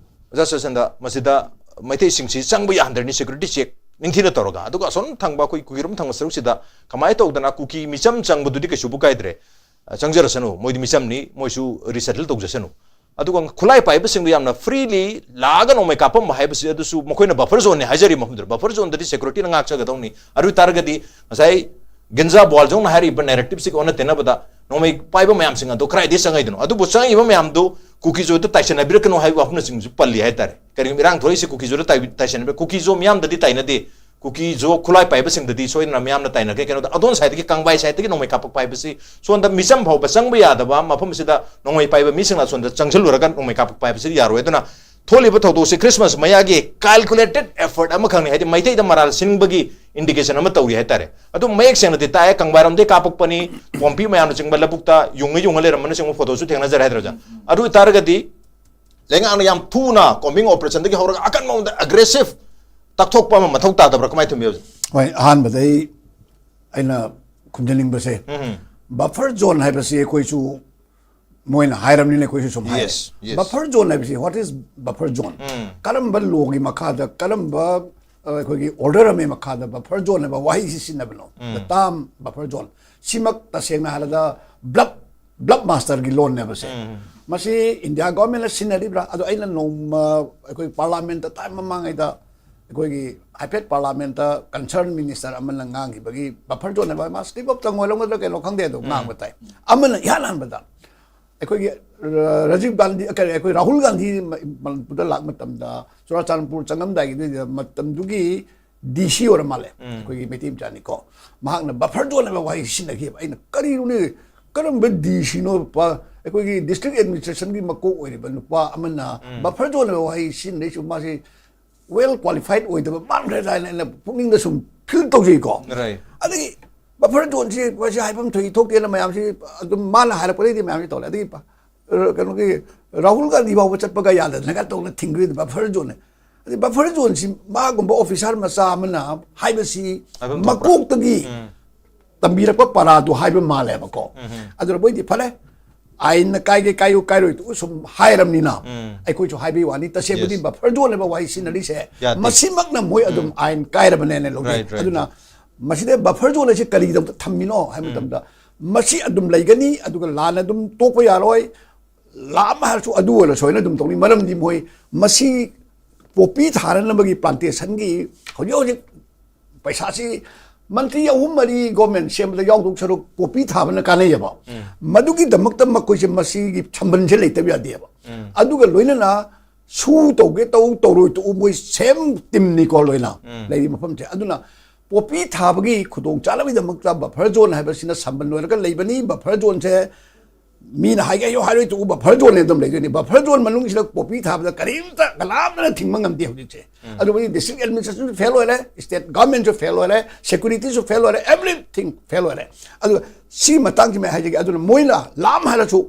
ꯑꯣꯖꯥ ꯁꯨꯔꯆꯟꯗ, ꯃꯁꯤꯗ ꯃꯩꯇꯩꯁꯤꯡꯁꯤ ꯆꯪꯕ ꯌꯥꯍꯟꯗ꯭ꯔꯅꯤ, security check ꯅꯤꯡꯊꯤꯅ ꯇꯧꯔꯒ꯫ ꯑꯗꯨꯒ ꯑꯁꯣꯝ ꯊꯪꯕ ꯑꯩꯈꯣꯏ ꯀꯨꯀꯤꯔꯣꯝ ꯊꯪꯕ ꯁꯔꯨꯛꯁꯤꯗ ꯀꯃꯥꯏꯅ ꯇꯧꯗꯅ ꯀꯨꯀꯤ ꯃꯤꯆꯝ ꯆꯪꯕꯗꯨꯗꯤ ꯀꯩꯁꯨꯕꯨ ꯀꯥꯏꯗ꯭ꯔꯦ, ꯑ, ꯆꯪꯖꯔꯁꯅꯨ, ꯃꯣꯏꯗꯤ ꯃꯤꯆꯝꯅꯤ, ꯃꯣꯏꯁꯨ resettle ꯇꯧꯖꯁꯅꯨ꯫ ꯑꯗꯨꯒ ꯈꯨꯠꯂꯥꯏ ꯄꯥꯏꯕꯁꯤꯡꯗꯨ ꯌꯥꯝꯅ freely ꯂꯥꯛꯑꯒ ꯅꯣꯡꯃꯩ ꯀꯥꯞꯄꯝꯕ ꯍꯥꯏꯕꯁꯤ ꯑꯗꯨꯁꯨ ꯃꯈꯣꯏꯅ buffer zone ꯅꯤ ꯍꯥꯏꯖꯔꯤ ꯃꯐꯝꯗꯨꯗ꯫ Buffer zone ꯗꯗꯤ security ꯅ ꯉꯥꯛꯆꯒꯗꯧꯅꯤ꯫ ꯑꯗꯨ ꯑꯣꯏ ꯇꯥꯔꯒꯗꯤ ꯉꯁꯥꯏ ꯒꯤꯟꯖꯥ ꯕꯣꯜꯖꯧꯅ ꯍꯥꯏꯔꯤꯕ narrative ꯁꯤꯒ ꯑꯣꯟꯅ ꯇꯩꯅꯕꯗ ꯅꯣꯡꯃꯩ ꯄꯥꯏꯕ ꯃꯌꯥꯝꯁꯤꯡ ꯑꯗꯣ ꯀꯗꯥꯏꯗꯒꯤ ꯆꯪꯉꯛꯏꯗꯅꯣ? ꯑꯗꯨꯕꯨ ꯆꯪꯉꯛꯏꯕ ꯃꯌꯥꯝꯗꯨ ꯀꯨꯀꯤꯖꯣꯗ ꯇꯥꯏꯁꯟꯅꯕꯤꯔꯛꯀꯅꯣ ꯍꯥꯏꯕ ꯋꯥꯐꯝꯅꯆꯤꯡꯕꯁꯨ ꯄꯜꯂꯤ ꯍꯥꯏꯇꯥꯔꯦ꯫ ꯀꯔꯤꯒꯨꯝꯕ ꯏꯔꯥꯡ ꯊꯣꯛꯂꯛꯏꯁꯦ ꯀꯨꯀꯤꯖꯣꯗ ꯇꯥꯏ-, ꯇꯥꯏꯁꯟꯅꯕꯤꯔꯛ-, ꯀꯨꯀꯤꯖꯣ ꯃꯤꯌꯥꯝꯗꯗꯤ ꯇꯥꯏꯅꯗꯦ, ꯀꯨꯀꯤꯖꯣ ꯈꯨꯠꯂꯥꯏ ꯄꯥꯏꯕꯁꯤꯡꯗꯗꯤ ꯁꯣꯏꯗꯅ ꯃꯤꯌꯥꯝꯅ ꯇꯥꯏꯅꯒꯦ꯫ ꯀꯩꯅꯣꯗ ꯑꯗꯣꯝ side ꯇꯒꯤ, ꯀꯪꯕꯥꯏ side ꯇꯒꯤ ꯅꯣꯡꯃꯩ ꯀꯥꯞꯄꯛꯄ ꯍꯥꯏꯕꯁꯤ ꯁꯣꯝꯗ ꯃꯤꯆꯝ ꯐꯥꯎꯕ ꯆꯪꯕ ꯌꯥꯗꯕ ꯃꯐꯝ ꯑꯁꯤꯗ ꯅꯣꯡꯃꯩ ꯄꯥꯏꯕ ꯃꯤꯁꯤꯡꯅ ꯁꯣꯝꯗ ꯆꯪꯁꯤꯜꯂꯨꯔꯒ ꯅꯣꯡꯃꯩ ꯀꯥꯞꯄꯛꯄ ꯍꯥꯏꯕꯁꯤꯗꯤ ꯌꯥꯔꯣꯏ꯫ ꯑꯗꯨꯅ ꯊꯣꯛꯂꯤꯕ ꯊꯧꯗꯣꯛꯁꯤ Christmas ꯃꯌꯥꯒꯤ calculated effort ꯑꯃꯈꯛꯅꯤ, ꯍꯥꯏꯗꯤ ꯃꯩꯇꯩꯗ ꯃꯔꯥꯜ ꯁꯤꯟꯕꯒꯤ indication ꯑꯃ ꯇꯧꯔꯤ ꯍꯥꯏꯇꯥꯔꯦ꯫ ꯑꯗꯨ ꯃꯌꯦꯛ ꯁꯦꯡꯅꯗꯤ ꯇꯥꯛꯑꯦ, ꯀꯪꯕꯥꯏꯔꯣꯝꯗꯒꯤ ꯀꯥꯞꯄꯛꯄꯅꯤ, ꯄꯣꯝꯄꯤ ꯃꯌꯥꯝꯅꯆꯤꯡꯕ ꯂꯧꯕꯨꯛꯇ ꯌꯨꯡꯉ ꯌꯨꯡꯉ ꯂꯩꯔꯝꯕꯅꯆꯤꯡꯕ photo ꯁꯨ ꯊꯦꯡꯅꯖꯔꯦ ꯍꯥꯏꯗ꯭ꯔꯣ, ꯑꯣꯖꯥ? ꯑꯗꯨ ꯑꯣꯏꯇꯥꯔꯒꯗꯤ ꯂꯩꯉꯥꯛꯅ ꯌꯥꯝ ꯊꯨꯅ combing operation ꯗꯒꯤ ꯍꯧꯔꯒ ꯑꯀꯟꯕ ꯃꯑꯣꯡꯗ aggressive ꯇꯛꯊꯣꯛꯄ ꯑꯃ ꯃꯊꯧ ꯇꯥꯗꯕ꯭ꯔꯥ, ꯀꯃꯥꯏꯅ ꯊꯝꯕꯤ, ꯑꯣꯖꯥ? ꯍꯣꯏ, ꯑꯍꯥꯟꯕꯗ ꯑꯩ, ꯑꯩꯅ ꯈꯨꯝꯖꯅꯤꯡꯕꯁꯦ, buffer zone ꯍꯥꯏꯕꯁꯤ ꯑꯩꯈꯣꯏꯁꯨ ꯃꯣꯏꯅ ꯍꯥꯏꯔꯕꯅꯤꯅ ꯑꯩꯈꯣꯏꯁꯨ ꯁꯨꯝ ꯍꯥꯏꯔꯦ꯫ Yes, yes. Buffer zone ꯍꯥꯏꯕꯁꯤ, what is buffer zone? ꯀꯔꯝꯕ law ꯒꯤ ꯃꯈꯥꯗ, ꯀꯔꯝꯕ, ꯑ, ꯑꯩꯈꯣꯏꯒꯤ order ꯑꯃꯒꯤ ꯃꯈꯥꯗ buffer zone ꯍꯥꯏꯕ ꯋꯥꯍꯩꯁꯤ ꯁꯤꯖꯤꯟꯅꯕꯅꯣ? The term buffer zone꯫ ꯁꯤꯃꯛ ꯇꯁꯦꯡꯅ ꯍꯥꯏꯔꯕꯗ bluff, bluff master ꯒꯤ ꯂꯣꯟꯅꯦꯕ ꯁꯦ꯫ ꯃꯁꯤ India government ꯅ ꯁꯤꯖꯤꯟꯅꯔꯤꯕ꯭ꯔꯥ? ꯑꯗꯣ ꯑꯩꯅ ꯅꯣꯡꯃ ꯑꯩꯈꯣꯏ parliament ꯇ time ꯃꯃꯥꯡꯉꯩꯗ ꯑꯩꯈꯣꯏꯒꯤ ꯍꯥꯏꯐꯦꯠ parliament ꯇ concern minister ꯑꯃꯅ ꯉꯥꯡꯈꯤꯕꯒꯤ buffer zone ꯍꯥꯏꯕ, ꯃꯥ slip of tongue ꯑꯣꯏꯔꯝꯒꯗ꯭ꯔꯥ ꯀꯩꯅꯣ ꯈꯪꯗꯦ, ꯑꯗꯣ ꯉꯥꯡꯕ ꯇꯥꯏ꯫ ꯑꯃꯅ ꯏꯍꯥꯟ ꯍꯥꯟꯕꯗ ꯑꯩꯈꯣꯏꯒꯤ, ꯑ, ꯔꯥꯖꯤꯕ ꯒꯥꯟꯙꯤ, ꯀꯔꯤ, ꯑꯩꯈꯣꯏ ꯔꯥꯍꯨꯜ ꯒꯥꯟꯙꯤ ꯃ-, ꯃꯅꯤꯄꯨꯔꯗ ꯂꯥꯛꯄ ꯃꯇꯝꯗ, ꯆꯨꯔꯥꯆꯥꯟꯄꯨꯔ ꯆꯪꯉꯝꯗꯥꯏꯒꯤꯗꯨꯗ, ꯃꯇꯝꯗꯨꯒꯤ D C ꯑꯣꯏꯔ ꯃꯥꯜꯂꯦ, ꯑꯩꯈꯣꯏꯒꯤ ꯃꯩꯇꯩ ꯃꯆꯥꯅꯤꯀꯣ, ꯃꯍꯥꯛꯅ buffer zone ꯍꯥꯏꯕ ꯋꯥꯍꯩ ꯁꯤꯖꯤꯟꯅꯈꯤꯕ꯫ ꯑꯩꯅ, "ꯀꯔꯤꯅꯣꯅꯦ, ꯀꯔꯝꯕ D C ꯅꯣ? ꯄ-, ꯑꯩꯈꯣꯏꯒꯤ district administration ꯒꯤ ꯃꯀꯣꯛ ꯑꯣꯏꯔꯤꯕ ꯅꯨꯄꯥ ꯑꯃꯅ buffer zone ꯍꯥꯏꯕ ꯋꯥꯍꯩ ꯁꯤꯖꯤꯟꯅꯔꯤꯁꯤꯕꯨ, ꯃꯥꯁꯤ well qualified ꯑꯣꯏꯗꯕ ꯃꯥꯟꯈ꯭ꯔꯦꯗ" ꯍꯥꯏꯅ ꯑꯩꯅ ꯄꯨꯛꯅꯤꯡꯗ ꯁꯨꯝ ꯐꯤꯜ ꯇꯧꯖꯩꯀꯣ꯫ Right. ꯑꯗꯒꯤ ꯕꯐꯔ ꯖꯣꯟꯁꯤ ꯃꯁꯤ ꯍꯥꯏꯐꯝ ꯊꯣꯛꯏ ꯊꯣꯛꯇꯦꯅ ꯃꯌꯥꯝꯁꯤ ꯑꯗꯨꯝ ꯃꯥꯅ ꯍꯥꯏꯔꯛꯄꯗꯩꯗꯤ ꯃꯌꯥꯝꯁꯤ ꯇꯧꯔꯦ꯫ ꯑꯗꯒꯤ ꯄ-, ꯀꯩꯅꯣꯒꯤ ꯔꯥꯍꯨꯜ ꯒꯥꯟꯙꯤ ꯐꯥꯎꯕ ꯆꯠꯄꯒ ꯌꯥꯗꯗꯅꯒ ꯇꯧꯅ ꯊꯤꯡꯈ꯭ꯔꯤꯗꯤ ꯕꯐꯔ ꯖꯣꯟꯅꯦ꯫ ꯑꯗꯩ ꯕꯐꯔ ꯖꯣꯟꯁꯤ ꯃꯥꯒꯨꯝꯕ ꯑꯣꯐꯤꯁꯥꯔ ꯃꯆꯥ ꯑꯃꯅ ꯍꯥꯏꯕꯁꯤ ꯍꯥꯏꯐꯝ ꯊꯣꯛꯄ꯫ ꯃꯀꯣꯛꯇꯒꯤ ꯇꯝꯕꯤꯔꯛꯄ ꯄꯔꯥꯗꯨ ꯍꯥꯏꯕ ꯃꯥꯜꯂꯦꯕꯀꯣ꯫ ꯑꯗꯨꯅ ꯃꯣꯏꯗꯤ ꯐꯔꯦ, ꯑꯥꯏꯟꯅ ꯀꯥꯏꯒꯦ ꯀꯥꯏꯌꯨ ꯀꯥꯏꯔꯣꯏ ꯇꯨ ꯁꯨꯝ ꯍꯥꯏꯔꯕꯅꯤꯅ ꯑꯩꯈꯣꯏꯁꯨ ꯍꯥꯏꯕꯒꯤ ꯋꯥꯅꯤ꯫ ꯇꯁꯦꯡꯕꯗꯤ Yes. ꯕꯐꯔ ꯖꯣꯟ ꯍꯥꯏꯕ ꯋꯥꯍꯩ ꯁꯤꯖꯤꯟꯅꯔꯤꯁꯦ ꯌꯥꯗꯦ. ꯃꯁꯤꯃꯛꯅ ꯃꯣꯏ ꯑꯗꯨꯝ ꯑꯥꯏꯟ ꯀꯥꯏꯔꯕꯅꯦꯅ ꯂꯧꯖꯩ꯫ Right, right, ꯑꯗꯨꯅ ꯃꯁꯤꯗ ꯕꯐꯔ ꯖꯣꯟ ꯑꯁꯤ ꯀꯔꯤꯒꯤꯗꯃꯛꯇ ꯊꯝꯃꯤꯅꯣ ꯍꯥꯏꯕ ꯃꯇꯝꯗ ꯃꯁꯤ ꯑꯗꯨꯝ ꯂꯩꯒꯅꯤ, ꯑꯗꯨꯒ ꯂꯥꯟꯅ ꯑꯗꯨꯝ ꯇꯣꯛꯄ ꯌꯥꯔꯣꯏ꯫ ꯂꯥꯝ ꯍꯥꯏꯔꯁꯨ ꯑꯗꯨ ꯑꯣꯏꯅ ꯁꯣꯏꯅ ꯑꯗꯨꯝ ꯇꯧꯅꯤ꯫ ꯃꯔꯝꯗꯤ ꯃꯣꯏ ꯃꯁꯤ ꯄꯣꯄꯤ ꯊꯥꯅꯅꯕꯒꯤ ꯄ꯭ꯂꯥꯟꯇꯦꯁꯟꯒꯤ ꯍꯧꯖꯤꯛ ꯍꯧꯖꯤꯛ ꯄꯩꯁꯥꯁꯤ ꯃꯟꯇ꯭ꯔꯤ ꯑꯍꯨꯝ ꯃꯔꯤ ꯒꯣꯔꯃꯦꯟ ꯁꯦꯝꯕꯗ ꯌꯥꯎꯗꯧ ꯁꯔꯨꯛ ꯄꯣꯄꯤ ꯊꯥꯕꯅ ꯀꯥꯟꯅꯩꯌꯦꯕ꯫ ꯃꯗꯨꯒꯤꯗꯃꯛꯇ ꯃꯈꯣꯏꯁꯦ ꯃꯁꯤꯒꯤ ꯁꯝꯕꯟꯁꯦ ꯂꯩꯇꯕ ꯌꯥꯗꯦꯕ꯫ ꯑꯗꯨꯒ ꯂꯣꯏꯅꯅ ꯁꯨ ꯇꯧꯒꯦ ꯇꯧ ꯇꯧꯔꯣꯏ ꯇꯣꯛꯎ ꯃꯣꯏ ꯁꯦꯝ ꯇꯤꯝꯅꯤꯀꯣ ꯂꯣꯏꯅ ꯂꯩꯔꯤꯕ ꯃꯐꯝꯁꯦ꯫ ꯑꯗꯨꯅ ꯄꯣꯄꯤ ꯊꯥꯕꯒꯤ ꯈꯨꯗꯣꯡ ꯆꯥꯅꯕꯒꯤꯗꯃꯛꯇ ꯕꯐꯔ ꯖꯣꯟ ꯍꯥꯏꯕꯁꯤꯅ ꯁꯝꯕꯟ ꯑꯣꯏꯔꯒ ꯂꯩꯕꯅꯤ꯫ ꯕꯐꯔ ꯖꯣꯟꯁꯦ ꯃꯤꯅ ꯍꯥꯏꯒꯦ ꯍꯥꯏꯌꯣ ꯍꯥꯏꯔꯣꯏ ꯇꯣꯛꯎ ꯕꯐꯔ ꯖꯣꯟꯅꯦ ꯑꯗꯨꯝ ꯂꯩꯗꯣꯏꯅꯤ꯫ ꯕꯐꯔ ꯖꯣꯟ ꯃꯅꯨꯡꯁꯤꯗ ꯄꯣꯄꯤ ꯊꯥꯕꯗ ꯀꯔꯤꯝꯇ ꯀꯅꯥꯝꯇꯅ ꯊꯤꯡꯕ ꯉꯝꯗꯦ ꯍꯧꯖꯤꯛꯁꯦ꯫ ꯑꯗꯨꯕꯨꯗꯤ ꯗꯤꯁꯇ꯭ꯔꯤꯛ ꯑꯦꯗꯃꯤꯅꯤꯁꯇ꯭ꯔꯦꯁꯟꯁꯨ ꯐꯦꯜ ꯑꯣꯏꯔꯦ, ꯁ꯭ꯇꯦꯠ ꯒꯚꯔꯟꯃꯦꯟꯁꯨ ꯐꯦꯜ ꯑꯣꯏꯔꯦ, ꯁꯦꯀ꯭ꯌꯨꯔꯤꯇꯤꯁꯨ ꯐꯦꯜ ꯑꯣꯏꯔꯦ, ꯑꯦꯕ꯭ꯔꯤꯊꯤꯡ ꯐꯦꯜ ꯑꯣꯏꯔꯦ꯫ ꯑꯗꯨꯒ ꯁꯤ ꯃꯇꯥꯡꯁꯤꯃ ꯍꯥꯏꯖꯒꯦ꯫ ꯑꯗꯨꯅ ꯃꯣꯏꯅ ꯂꯥꯝ ꯍꯥꯏꯔꯁꯨ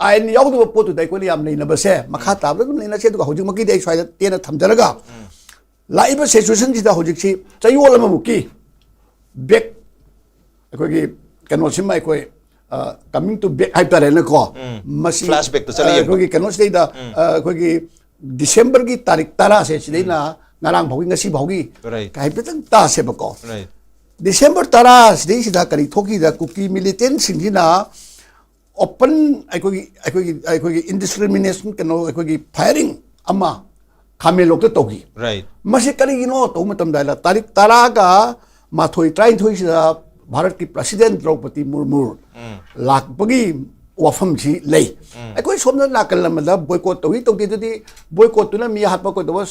ꯑꯥꯏꯟ ꯌꯥꯎꯗꯕ ꯄꯣꯠꯇꯨꯗ ꯑꯩꯈꯣꯏꯅ ꯌꯥꯝ ꯅꯩꯅꯕꯁꯦ ꯃꯈꯥ ꯇꯥꯕꯗ ꯑꯗꯨꯝ ꯅꯩꯅꯁꯦ꯫ ꯑꯗꯨꯒ ꯍꯧꯖꯤꯛꯃꯛꯀꯤꯗꯤ ꯑꯩ ꯁ꯭ꯋꯥꯏꯗ ꯇꯦꯟꯅ ꯊꯝꯖꯔꯒ ꯂꯥꯛꯏꯕ ꯁꯤꯆꯨꯋꯦꯁꯟꯁꯤꯗ ꯍꯧꯖꯤꯛꯁꯤ ꯆꯌꯣꯜ ꯑꯃꯃꯨꯛꯀꯤ ꯕꯦꯛ ꯑꯩꯈꯣꯏꯒꯤ ꯀꯩꯅꯣꯁꯤꯃ ꯑꯩꯈꯣꯏ ꯀꯃꯤꯡ ꯇꯨ ꯕꯦꯛ ꯍꯥꯏꯕ ꯇꯥꯔꯦꯅꯦꯀꯣ꯫ ꯃꯁꯤ Flashback ꯇ ꯆꯠꯂ ꯌꯦꯡꯕ꯫ ꯑꯩꯈꯣꯏꯒꯤ ꯀꯩꯅꯣꯁꯤꯗꯩꯗ ꯑ, ꯑꯩꯈꯣꯏꯒꯤ ꯗꯤꯁꯦꯝꯕꯔꯒꯤ ꯇꯥꯔꯤꯛ ꯇꯔꯥꯁꯦ ꯁꯤꯗꯩꯅ ꯉꯔꯥꯡ ꯐꯥꯎꯒꯤ ꯉꯁꯤ ꯐꯥꯎꯒꯤ Right. ꯍꯥꯏꯐꯦꯠꯇꯪ ꯇꯥꯁꯦꯕꯀꯣ꯫ Right. ꯗꯤꯁꯦꯝꯕꯔ ꯇꯔꯥ ꯁꯤꯗꯩꯁꯤꯗ ꯀꯔꯤ ꯊꯣꯛꯈꯤꯗ ꯀꯨꯀꯤ ꯃꯤꯂꯤꯇꯦꯟꯁꯤꯡꯁꯤꯅ ꯑꯣꯄꯟ ꯑꯩꯈꯣꯏꯒꯤ ꯑꯩꯈꯣꯏꯒꯤ ꯑꯩꯈꯣꯏꯒꯤ ꯏꯟꯗꯤꯁꯀ꯭ꯔꯤꯃꯤꯅꯦꯁꯟ ꯀꯩꯅꯣ ꯑꯩꯈꯣꯏꯒꯤ ꯐꯥꯏꯌꯔꯤꯡ ꯑꯃ ꯈꯥꯃꯦꯟꯂꯣꯛꯇ ꯇꯧꯈꯤ꯫ Right. ꯃꯁꯤ ꯀꯔꯤꯒꯤꯅꯣ ꯇꯧꯕ ꯃꯇꯝꯗ ꯍꯥꯏꯔ ꯇꯥꯔꯤꯛ ꯇꯔꯥꯒ ꯃꯥꯊꯣꯏ ꯇꯔꯥꯅꯤꯊꯣꯏꯁꯤꯗ ꯚꯥꯔꯠꯀꯤ ꯄ꯭ꯔꯁꯤꯗꯦꯟ ꯗ꯭ꯔꯧꯄꯗꯤ ꯃꯨꯔꯃꯨ ꯂꯥꯛꯄꯒꯤ ꯋꯥꯐꯝꯁꯤ ꯂꯩ꯫ ꯑꯩꯈꯣꯏ ꯁꯣꯝꯗ ꯅꯥꯀꯜ ꯑꯃꯗ ꯕꯣꯏꯀꯣꯠ ꯇꯧꯏ ꯇꯧꯗꯦ ꯑꯗꯨꯗꯤ ꯕꯣꯏꯀꯣꯠꯇꯨꯅ ꯃꯤ ꯍꯥꯠꯄ ꯀꯩꯗꯧꯕ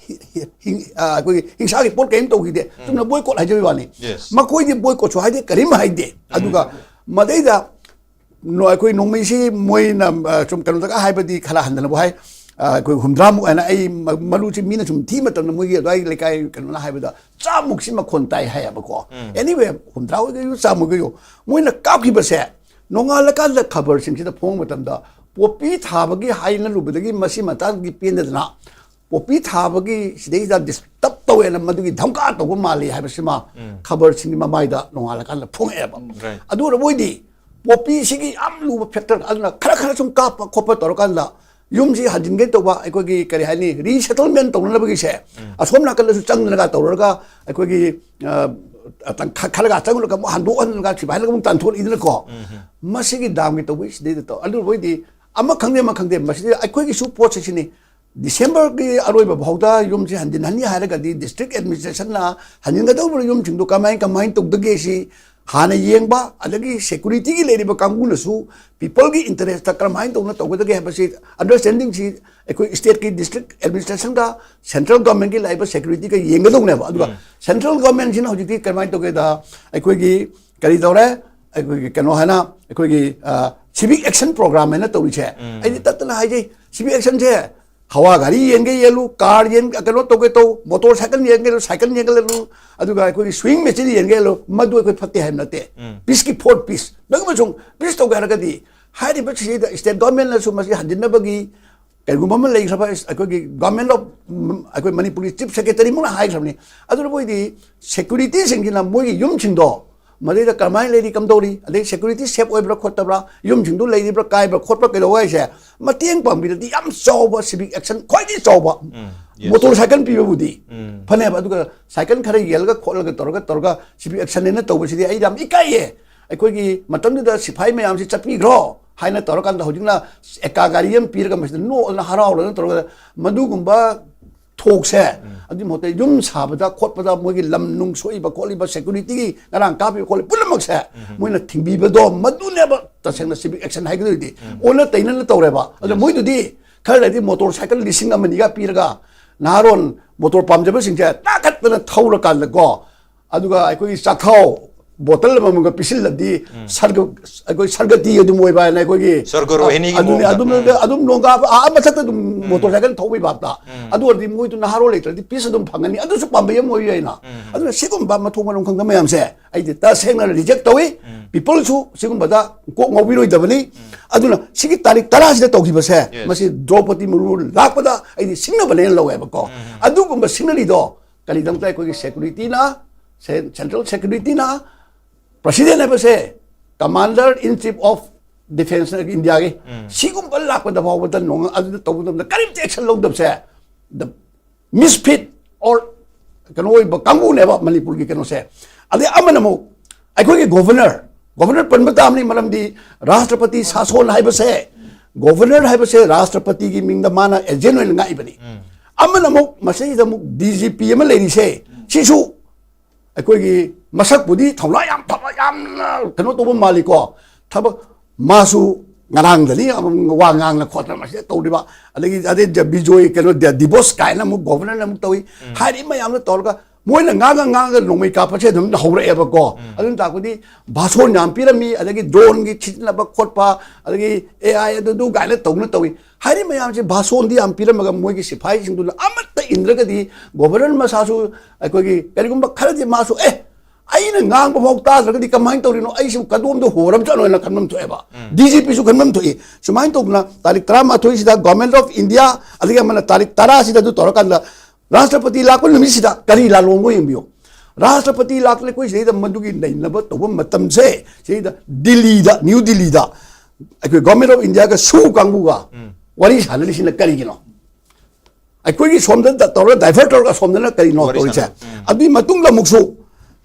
ꯍꯤ-, ꯍꯤ-, ꯍꯤꯡ-, ꯑ, ꯑꯩꯈꯣꯏꯒꯤ ꯍꯤꯡꯁꯥꯒꯤ ꯄꯣꯠ ꯀꯔꯤꯝ ꯇꯧꯈꯤꯗꯦ꯫ ꯆꯨꯝꯅ ꯕꯣꯏꯀꯣꯠ ꯍꯥꯏꯖꯕꯒꯤ ꯋꯥꯅꯤ꯫ Yes. ꯃꯈꯣꯏꯗꯤ ꯕꯣꯏꯀꯣꯠꯁꯨ ꯍꯥꯏꯗꯦ, ꯀꯔꯤꯝ ꯍꯥꯏꯗꯦ꯫ ꯑꯗꯨꯒ ꯃꯗꯩꯗ ꯅꯣ-, ꯑꯩꯈꯣꯏ ꯅꯣꯡꯃꯩꯁꯤ ꯃꯣꯏꯅ, ꯑ, ꯁꯨꯝ ꯀꯩꯅꯣꯗꯒ ꯍꯥꯏꯕꯗꯤ ꯈꯔ ꯍꯟꯊꯅꯕꯨ ꯍꯥꯏ, ꯑꯩꯈꯣꯏ ꯍꯨꯝꯗ꯭ꯔꯥꯃꯨꯛ ꯍꯥꯏꯅ, ꯑꯩ ꯃꯔꯨꯁꯤ ꯃꯤꯅ ꯁꯨꯝ ꯊꯤ ꯃꯇꯝꯗ ꯃꯣꯏꯒꯤ ꯑꯗꯨꯋꯥꯏꯒꯤ ꯂꯩꯀꯥꯏ ꯀꯩꯅꯣꯅ ꯍꯥꯏꯕꯗ ꯆꯥꯝꯃꯨꯛꯁꯤ ꯃꯈꯣꯟ ꯇꯥꯏ ꯍꯥꯏꯌꯦꯕꯀꯣ꯫ ꯑꯦꯅꯤꯋꯦ, ꯍꯨꯝꯗ꯭ꯔꯥ ꯑꯣꯏꯒꯦꯔꯥ ꯆꯥꯝꯃ ꯑꯣꯏꯒꯦꯔꯥ, ꯃꯣꯏꯅ ꯀꯥꯞꯈꯤꯕꯁꯦ ꯅꯣꯡꯉꯥꯜꯂꯀꯥꯟꯗ ꯈꯕꯔꯁꯤꯡꯁꯤꯗ ꯐꯣꯡꯕ ꯃꯇꯝꯗ ꯄꯣꯄꯤ ꯊꯥꯕꯒꯤ ꯍꯥꯏꯅꯔꯨꯕꯗꯒꯤ ꯃꯁꯤ ꯃꯇꯥꯡꯒꯤ ꯄꯦꯟꯗꯗꯅ ꯄꯣꯄꯤ ꯊꯥꯕꯒꯤ ꯁꯤꯗꯩꯁꯤꯗ ꯗꯤꯁꯇꯔꯕ ꯇꯧꯋꯦꯅ ꯃꯗꯨꯒꯤ ꯙꯝꯀꯥ ꯇꯧꯕ ꯃꯥꯜꯂꯤ ꯍꯥꯏꯕꯁꯤꯃ ꯈꯕꯔꯁꯤꯡꯒꯤ ꯃꯃꯥꯏꯗ ꯅꯣꯡꯉꯥꯜꯂꯀꯥꯟꯗ ꯐꯣꯡꯉꯛꯑꯦꯕ꯫ ꯑꯗꯨ ꯑꯣꯏꯔꯕꯣꯏꯗꯤ ꯄꯣꯄꯤꯁꯤꯒꯤ ꯌꯥꯝ ꯂꯨꯕ ꯐꯦꯛꯇꯔ ꯑꯗꯨꯅ ꯈꯔ ꯈꯔ ꯁꯨꯝ ꯀꯥꯞꯄ ꯈꯣꯠꯄ ꯇꯧꯔꯀꯥꯟꯗ ꯌꯨꯝꯁꯤ ꯍꯟꯖꯤꯟꯒꯦ ꯇꯧꯕ, ꯑꯩꯈꯣꯏꯒꯤ ꯀꯔꯤ ꯍꯥꯏꯅꯤ, ꯔꯤꯁꯦꯇꯜꯃꯦꯟ ꯇꯧꯅꯅꯕꯒꯤꯁꯦ ꯑꯁꯣꯝ ꯅꯥꯀꯟꯗꯁꯨ ꯆꯪꯗꯅꯒ ꯇꯧꯔꯒ ꯑꯩꯈꯣꯏꯒꯤ ꯈꯔꯒ ꯆꯪꯂꯒ ꯑꯃꯨꯛ ꯍꯟꯗꯣꯛꯍꯟꯂꯒ ꯁꯤꯐꯥꯏꯅꯒ ꯑꯃꯨꯛ ꯇꯥꯟꯊꯣꯔꯛꯏꯗꯅꯀꯣ꯫ ꯃꯁꯤꯒꯤ ꯗꯥꯝꯒꯤ ꯇꯧꯕꯒꯤ ꯁꯤꯗꯩꯗ ꯇꯧ ꯑꯗꯨꯕꯨ ꯑꯣꯏꯗꯤ ꯑꯃ ꯈꯪꯗꯦ ꯑꯃ ꯈꯪꯗꯦ, ꯃꯁꯤꯗ ꯑꯩꯈꯣꯏꯒꯤꯁꯨ ꯄꯣꯠꯁꯦ ꯁꯤꯅꯤ꯫ ꯗꯤꯁꯦꯝꯕꯔꯒꯤ ꯑꯔꯣꯏꯕ ꯐꯥꯎꯗ ꯌꯨꯝꯁꯤ ꯍꯟꯖꯤꯟꯍꯟꯅꯤ ꯍꯥꯏꯔꯒꯗꯤ ꯗꯤꯁꯇ꯭ꯔꯤꯛ ꯑꯦꯗꯃꯤꯅꯤꯁꯇ꯭ꯔꯦꯁꯟꯅ ꯍꯟꯖꯤꯟꯒꯗꯧꯔꯤꯕ ꯌꯨꯝꯁꯤꯡꯗꯣ ꯀꯃꯥꯏ ꯀꯃꯥꯏꯅ ꯇꯧꯗꯒꯦ ꯁꯤ ꯍꯥꯟꯅ ꯌꯦꯡꯕ, ꯑꯗꯒꯤ ꯁꯦꯀꯨꯔꯤꯇꯤꯒꯤ ꯂꯩꯔꯤꯕ ꯀꯥꯡꯕꯨꯅꯁꯨ ꯄꯤꯄꯜꯒꯤ ꯏꯟꯇꯔꯦꯁꯇ ꯀꯔꯝꯍꯥꯏꯅ ꯇꯧꯅ ꯇꯧꯒꯗꯒꯦ ꯍꯥꯏꯕꯁꯤ ꯑꯟꯗꯔꯁꯇꯦꯟꯗꯤꯡꯁꯤ ꯑꯩꯈꯣꯏ ꯁ꯭ꯇꯦꯠꯀꯤ ꯗꯤꯁꯇ꯭ꯔꯤꯛ ꯑꯦꯗꯃꯤꯅꯤꯁꯇ꯭ꯔꯦꯁꯟꯒ ꯁꯦꯟꯇ꯭ꯔꯦꯜ ꯒꯚꯔꯟꯃꯦꯟꯠꯀꯤ ꯂꯥꯛꯏꯕ ꯁꯦꯀ꯭ꯌꯨꯔꯤꯇꯤꯒ ꯌꯦꯡꯒꯗꯧꯅꯦꯕ꯫ ꯑꯗꯨꯒ ꯁꯦꯟꯇ꯭ꯔꯦꯜ ꯒꯚꯔꯟꯃꯦꯟꯠꯁꯤꯅ ꯍꯧꯖꯤꯛꯇꯤ ꯀꯃꯥꯏꯅ ꯇꯧꯒꯦꯗ, ꯑꯩꯈꯣꯏꯒꯤ ꯀꯔꯤ ꯇꯧꯔꯦ, ꯑꯩꯈꯣꯏꯒꯤ ꯀꯩꯅꯣ ꯍꯥꯏꯅ ꯑꯩꯈꯣꯏꯒꯤ ꯁꯤꯚꯤꯛ ꯑꯦꯛꯁꯟ ꯄ꯭ꯔꯣꯒ꯭ꯔꯥꯝ ꯍꯥꯏꯅ ꯇꯧꯔꯤꯁꯦ꯫ ꯑꯩꯗꯤ ꯇꯠꯇꯅ ꯍꯥꯏꯖꯩ, ꯁꯤꯚꯤꯛ ꯑꯦꯛꯁꯟꯁꯦ ꯍꯋꯥ ꯒꯥꯔꯤ ꯌꯦꯟꯒꯦ ꯌꯦꯜꯂꯨ, ꯀꯥꯔ ꯌꯦꯟ ꯀꯩꯅꯣ ꯇꯧꯒꯦ ꯇꯧ, ꯃꯣꯇꯣꯔ ꯁꯥꯏꯀꯜ ꯌꯦꯟꯒꯦ ꯌꯦꯜꯂꯨ, ꯁꯥꯏꯀꯜ ꯌꯦꯟꯒꯦ ꯌꯦꯜꯂꯨ, ꯑꯗꯨꯒ ꯑꯩꯈꯣꯏꯒꯤ ꯁ꯭ꯋꯤꯡ ꯃꯦꯆꯤꯟ ꯌꯦꯟꯒꯦ ꯌꯦꯜꯂꯨ, ꯃꯗꯨ ꯑꯩꯈꯣꯏ ꯐꯠꯇꯦ ꯍꯥꯏꯕ ꯅꯠꯇꯦ꯫ ꯄꯤꯁꯀꯤ ꯐꯣꯔ ꯄꯤꯁ ꯅꯪ ꯑꯃꯁꯨꯡ ꯄꯤꯁ ꯇꯧꯒꯦ ꯍꯥꯏꯔꯒꯗꯤ ꯍꯥꯏꯔꯤꯕ ꯁꯤꯗ ꯁ꯭ꯇꯦꯠ ꯒꯚꯔꯟꯃꯦꯟꯠꯅꯁꯨ ꯃꯁꯤ ꯍꯟꯖꯤꯟꯅꯕꯒꯤ ꯀꯔꯤꯒꯨꯝꯕ ꯑꯃ ꯂꯩꯈ꯭ꯔꯕ ꯑꯩꯈꯣꯏꯒꯤ ꯒꯚꯔꯟꯃꯦꯟꯠ ꯑꯣꯐ ꯑꯩꯈꯣꯏ ꯃꯅꯤꯄꯨꯔꯒꯤ ꯆꯤꯐ ꯁꯦꯀ꯭ꯔꯦꯇꯔꯤ ꯃꯨꯛꯅ ꯍꯥꯏꯈ꯭ꯔꯕꯅꯤ꯫ ꯑꯗꯨꯅ ꯃꯣꯏꯗꯤ ꯁꯦꯀ꯭ꯌꯨꯔꯤꯇꯤꯁꯤꯡꯁꯤꯅ ꯃꯣꯏꯒꯤ ꯌꯨꯝꯁꯤꯡꯗꯣ ꯃꯗꯩꯗ ꯀꯔꯝꯍꯥꯏꯅ ꯂꯩꯔꯤ, ꯀꯝꯗꯧꯔꯤ, ꯑꯗꯩ ꯁꯦꯀ꯭ꯌꯨꯔꯤꯇꯤ ꯁꯦꯐ ꯑꯣꯏꯕ꯭ꯔꯥ ꯈꯣꯠꯇꯕ꯭ꯔꯥ, ꯌꯨꯝꯁꯤꯡꯗꯨ ꯂꯩꯔꯤꯕ꯭ꯔꯥ ꯀꯥꯏꯕ꯭ꯔꯥ ꯈꯣꯠꯄ꯭ꯔꯥ ꯀꯩꯗꯧꯕ ꯍꯥꯏꯁꯦ ꯃꯇꯦꯡ ꯄꯥꯡꯕꯤꯔꯗꯤ ꯌꯥꯝ ꯆꯥꯎꯕ ꯁꯤꯚꯤꯛ ꯑꯦꯛꯁꯟ, ꯈ꯭ꯋꯥꯏꯗꯒꯤ ꯆꯥꯎꯕ ꯃꯣꯇꯣꯔ ꯁꯥꯏꯀꯜ ꯄꯤꯕꯕꯨꯗꯤ ꯐꯅꯦꯕ꯫ ꯑꯗꯨꯒ ꯁꯥꯏꯀꯜ ꯈꯔ ꯌꯦꯜꯂꯒ ꯈꯣꯠꯂꯒ ꯇꯧꯔꯒ ꯇꯧꯔꯒ ꯁꯤꯚꯤꯛ ꯑꯦꯛꯁꯟ ꯍꯥꯏꯅ ꯇꯧꯕꯁꯤꯗꯤ ꯑꯩ ꯌꯥꯝ ꯏꯀꯥꯏꯌꯦ꯫ ꯑꯩꯈꯣꯏꯒꯤ ꯃꯇꯝꯗꯨꯗ ꯁꯤꯐꯥꯏ ꯃꯌꯥꯝꯁꯤ ꯆꯠꯄꯤꯈ꯭ꯔꯣ ꯍꯥꯏꯅ ꯇꯧꯔꯀꯥꯟꯗ ꯍꯧꯖꯤꯛꯅ ꯑꯦꯀꯥ ꯒꯥꯔꯤ ꯑꯃ ꯄꯤꯔꯒ ꯃꯁꯤꯗ ꯅꯣꯛꯑꯗꯅ ꯍꯔꯥꯎꯗꯅ ꯇꯧꯔꯒ ꯃꯗꯨꯒꯨꯝꯕ ꯊꯣꯛꯁꯦ꯫ ꯑꯗꯨꯒꯤ ꯃꯍꯨꯠꯇ ꯌꯨꯝ ꯁꯥꯕꯗ ꯈꯣꯠꯄꯗ ꯃꯣꯏꯒꯤ ꯂꯝ ꯅꯨꯡ ꯁꯣꯛꯏꯕ ꯈꯣꯠꯂꯤꯕ ꯁꯦꯀ꯭ꯌꯨꯔꯤꯇꯤꯒꯤ ꯉꯔꯥꯡ ꯀꯥꯞꯄꯤꯕ ꯈꯣꯠꯂꯤ ꯄꯨꯝꯅꯃꯛꯁꯦ ꯃꯣꯏꯅ ꯊꯤꯡꯕꯤꯕꯗꯣ ꯃꯗꯨꯅꯦꯕ ꯇꯁꯦꯡꯅ ꯁꯤꯚꯤꯛ ꯑꯦꯛꯁꯟ ꯍꯥꯏꯒꯗꯣꯏꯗꯤ꯫ ꯑꯣꯟꯅ ꯇꯩꯅꯅ ꯇꯧꯔꯦꯕ꯫ ꯑꯗ ꯃꯣꯏꯗꯨꯗꯤ ꯈꯔ ꯂꯩꯔꯗꯤ ꯃꯣꯇꯣꯔ ꯁꯥꯏꯀꯜ ꯂꯤꯁꯤꯡ ꯑꯃꯅꯤꯒ ꯄꯤꯔꯒ ꯅꯍꯥꯔꯣꯟ ꯃꯣꯇꯣꯔ ꯄꯥꯝꯖꯕꯁꯤꯡꯁꯦ ꯇꯥꯈꯠꯇꯅ ꯊꯧꯔꯀꯥꯟꯗꯀꯣ, ꯑꯗꯨꯒ ꯑꯩꯈꯣꯏꯒꯤ ꯆꯥꯛꯊꯥꯎ ꯕꯣꯇꯜ ꯑꯃꯃꯝꯒ ꯄꯤꯁꯤꯜꯂꯗꯤ ꯁꯔꯒ ꯑꯩꯈꯣꯏ ꯁꯔꯒꯇꯤ ꯑꯗꯨꯝ ꯑꯣꯏꯕ ꯍꯥꯏꯅ ꯑꯩꯈꯣꯏꯒꯤ ꯁꯔꯒ ꯔꯣꯍꯤꯅꯤꯒꯤ ꯑꯗꯨꯅꯤ ꯃꯑꯣꯡꯗ꯫ ꯑꯗꯨꯝ ꯑꯗꯨꯝ ꯅꯣꯡꯒꯥ ꯑꯥ ꯃꯊꯛꯇ ꯑꯗꯨꯝ ꯃꯣꯇꯣꯔ ꯁꯥꯏꯀꯜ ꯊꯧꯕꯩ ꯚꯥꯞꯇ꯫ ꯑꯗꯨ ꯑꯣꯏꯔꯗꯤ ꯃꯣꯏꯗꯨ ꯅꯍꯥꯔꯣꯜ ꯂꯩꯇ꯭ꯔꯗꯤ ꯄꯤꯁ ꯑꯗꯨꯝ ꯐꯪꯒꯅꯤ, ꯑꯗꯨꯁꯨ ꯄꯥꯝꯕꯩ ꯑꯃ ꯑꯣꯏꯕ ꯌꯥꯏꯅ꯫ ꯑꯗꯨꯅ ꯁꯤꯒꯨꯝꯕ ꯃꯊꯣꯡ ꯃꯔꯝ ꯈꯪꯗꯕ ꯃꯌꯥꯝꯁꯦ ꯑꯩꯗꯤ ꯇꯁꯦꯡꯅ ꯔꯤꯖꯦꯛ ꯇꯧꯏ꯫ ꯄꯤꯄꯜꯁꯨ ꯁꯤꯒꯨꯝꯕꯗ ꯀꯣꯛ ꯉꯥꯎꯕꯤꯔꯣꯏꯗꯕꯅꯤ꯫ ꯑꯗꯨꯅ ꯁꯤꯒꯤ ꯇꯥꯔꯤꯛ ꯇꯔꯥꯁꯤꯗ ꯇꯧꯈꯤꯕꯁꯦ, Yes. ꯃꯁꯤ ꯗ꯭ꯔꯧꯄꯗꯤ ꯃꯨꯔꯃꯨ ꯂꯥꯛꯄꯗ ꯑꯩꯗꯤ ꯁꯤꯡꯅꯕꯅꯦꯅ ꯂꯧꯋꯦꯕꯀꯣ꯫ ꯑꯗꯨꯒꯨꯝꯕ ꯁꯤꯡꯅꯔꯤꯗꯣ ꯀꯔꯤꯗꯃꯛꯇ ꯑꯩꯈꯣꯏꯒꯤ ꯁꯦꯀ꯭ꯌꯨꯔꯤꯇꯤꯅ, ꯁꯦꯟꯇ꯭ꯔꯦꯜ ꯁꯦꯀ꯭ꯌꯨꯔꯤꯇꯤꯅ, ꯄ꯭ꯔꯁꯤꯗꯦꯟ ꯍꯥꯏꯕꯁꯦ commander in chief of defence ꯏꯟꯗꯤꯌꯥꯒꯤ, ꯁꯤꯒꯨꯝꯕ ꯂꯥꯛꯄꯗ ꯐꯥꯎꯕꯗ ꯅꯣꯡ ꯑꯗꯨꯗ ꯇꯧꯕ ꯃꯇꯝꯗ ꯀꯔꯤꯝꯇ ꯑꯦꯛꯁꯟ ꯂꯧꯗꯕꯁꯦ, the misfit or ꯀꯩꯅꯣ ꯑꯣꯏꯕ ꯀꯥꯡꯕꯨꯅꯦꯕ ꯃꯅꯤꯄꯨꯔꯒꯤ ꯀꯩꯅꯣꯁꯦ꯫ ꯑꯗꯩ ꯑꯃꯅ ꯑꯃꯨꯛ ꯑꯩꯈꯣꯏꯒꯤ ꯒꯣꯚꯔꯅꯔ, ꯒꯣꯚꯔꯅꯔ ꯄꯟꯕ ꯇꯥꯕꯅꯤ, ꯃꯔꯝꯗꯤ ꯔꯥꯁꯇ꯭ꯔꯄꯇꯤ ꯁꯥꯁꯣꯟ ꯍꯥꯏꯕꯁꯦ, ꯒꯣꯚꯔꯅꯔ ꯍꯥꯏꯕꯁꯦ ꯔꯥꯁꯇ꯭ꯔꯄꯇꯤꯒꯤ ꯃꯤꯡꯗ ꯃꯥꯅ ꯑꯦꯖꯦꯟ ꯑꯣꯏꯅ ꯉꯥꯛꯏꯕꯅꯤ꯫ ꯑꯃꯅ ꯑꯃꯨꯛ ꯃꯁꯤꯗ ꯑꯃꯨꯛ ꯗꯤ ꯖꯤ ꯄꯤ ꯑꯃ ꯂꯩꯔꯤꯁꯦ, ꯁꯤꯁꯨ ꯑꯩꯈꯣꯏꯒꯤ ꯃꯁꯛꯄꯨꯗꯤ ꯊꯧꯅꯥ ꯌꯥꯝ ꯐꯕ, ꯌꯥꯝꯅ ꯀꯩꯅꯣ ꯇꯧꯕ ꯃꯥꯜꯂꯤꯀꯣ꯫ ꯊꯕꯛ ꯃꯥꯁꯨ ꯉꯔꯥꯡꯗꯅꯤ ꯑꯃꯨꯛ ꯋꯥ ꯉꯥꯡꯅ ꯈꯣꯠꯇꯅ ꯃꯁꯤꯗ ꯇꯧꯔꯤꯕ꯫ ꯑꯗꯒꯤ ꯑꯗꯩ ꯖ-, ꯕꯤꯖꯣꯏ ꯀꯩꯅꯣ ꯗ-, ꯗꯤꯕꯣꯁ ꯀꯥꯏꯅ ꯑꯃꯨꯛ ꯒꯣꯚꯔꯅꯔꯅ ꯑꯃꯨꯛ ꯇꯧꯏ꯫ ꯍꯥꯏꯔꯤꯕ ꯃꯌꯥꯝꯗꯣ ꯇꯧꯔꯒ ꯃꯣꯏꯅ ꯉꯥꯡꯉ ꯉꯥꯡꯉꯒ ꯅꯣꯡꯃꯩ ꯀꯥꯞꯄꯁꯦ ꯑꯗꯨꯝ ꯍꯧꯔꯛꯑꯦꯕꯀꯣ꯫ ꯑꯗꯨꯅ ꯇꯥꯛꯄꯗꯤ ꯚꯥꯁꯣꯟ ꯌꯥꯝ ꯄꯤꯔꯝꯃꯤ, ꯑꯗꯒꯤ ꯗ꯭ꯔꯣꯟꯒꯤ ꯁꯤꯖꯤꯟꯅꯕ ꯈꯣꯠꯄ, ꯑꯗꯒꯤ ꯑꯦ ꯑꯥꯏ ꯑꯗꯨꯗꯨ ꯀꯥꯏꯅ ꯇꯧꯅ ꯇꯧꯏ꯫ ꯍꯥꯏꯔꯤꯕ ꯃꯌꯥꯝꯁꯦ ꯚꯥꯁꯣꯟꯗꯤ ꯌꯥꯝ ꯄꯤꯔꯝꯃꯒ ꯃꯣꯏꯒꯤ ꯁꯤꯐꯥꯏꯁꯤꯡꯗꯨꯅ ꯑꯃꯠꯇ ꯏꯟꯗ꯭ꯔꯒꯗꯤ ꯒꯣꯚꯔꯅꯔ ꯃꯁꯥꯁꯨ ꯑꯩꯈꯣꯏꯒꯤ ꯀꯔꯤꯒꯨꯝꯕ ꯈꯔꯗꯤ ꯃꯥꯁꯨ ꯑꯦ ꯑꯩꯅ ꯉꯥꯡꯕ ꯐꯥꯎ ꯇꯥꯗ꯭ꯔꯒꯗꯤ ꯀꯃꯥꯏꯅ ꯇꯧꯔꯤꯅꯣ, ꯑꯩꯁꯤꯕꯨ ꯀꯗꯣꯝꯗ ꯍꯣꯔꯝ ꯆꯠꯂꯣꯏꯅ ꯈꯟꯐꯝ ꯊꯣꯛꯑꯦꯕ꯫ ꯗꯤ ꯖꯤ ꯄꯤꯁꯨ ꯈꯟꯐꯝ ꯊꯣꯛꯏ꯫ ꯁꯨꯃꯥꯏꯅ ꯇꯧꯗꯅ ꯇꯥꯔꯤꯛ ꯇꯔꯥꯃꯥꯊꯣꯏꯁꯤꯗ Government of India, ꯑꯗꯒꯤ ꯑꯃꯅ ꯇꯥꯔꯤꯛ ꯇꯔꯥꯁꯤꯗ ꯑꯗꯨ ꯇꯧꯔꯀꯥꯟꯗ ꯔꯥꯁꯇ꯭ꯔꯄꯇꯤ ꯂꯥꯛꯄ ꯅꯨꯃꯤꯠꯁꯤꯗ ꯀꯔꯤ ꯂꯥꯜꯂꯣꯡꯕ ꯌꯦꯡꯕꯤꯌꯨ꯫ ꯔꯥꯁꯇ꯭ꯔꯄꯇꯤ ꯂꯥꯛꯇꯅ ꯑꯩꯈꯣꯏ ꯁꯤꯗꯩꯗ ꯃꯗꯨꯒꯤ ꯅꯩꯅꯕ ꯇꯧꯕ ꯃꯇꯝꯁꯦ ꯁꯤꯗꯩꯗ ꯗꯤꯜꯂꯤꯗ, ꯅ꯭ꯌꯨ ꯗꯤꯜꯂꯤꯗ ꯑꯩꯈꯣꯏ Government of Indiaꯒ ꯁꯨ ꯀꯥꯡꯕꯨꯒ ꯋꯥꯔꯤ ꯁꯥꯟꯅꯔꯤꯁꯤꯅ ꯀꯔꯤꯒꯤꯅꯣ? ꯑꯩꯈꯣꯏꯒꯤ ꯁꯣꯝꯗ ꯇꯧꯔꯒ divert ꯇꯧꯔꯒ ꯑꯁꯣꯝꯗꯅ ꯀꯔꯤꯅꯣ ꯋꯥꯔꯤ ꯇꯧꯔꯤꯁꯦ? ꯁꯥꯟꯅ-, ꯎꯝ꯫ ꯑꯗꯨꯒꯤ ꯃꯇꯨꯡꯗ ꯑꯃꯨꯛꯁꯨ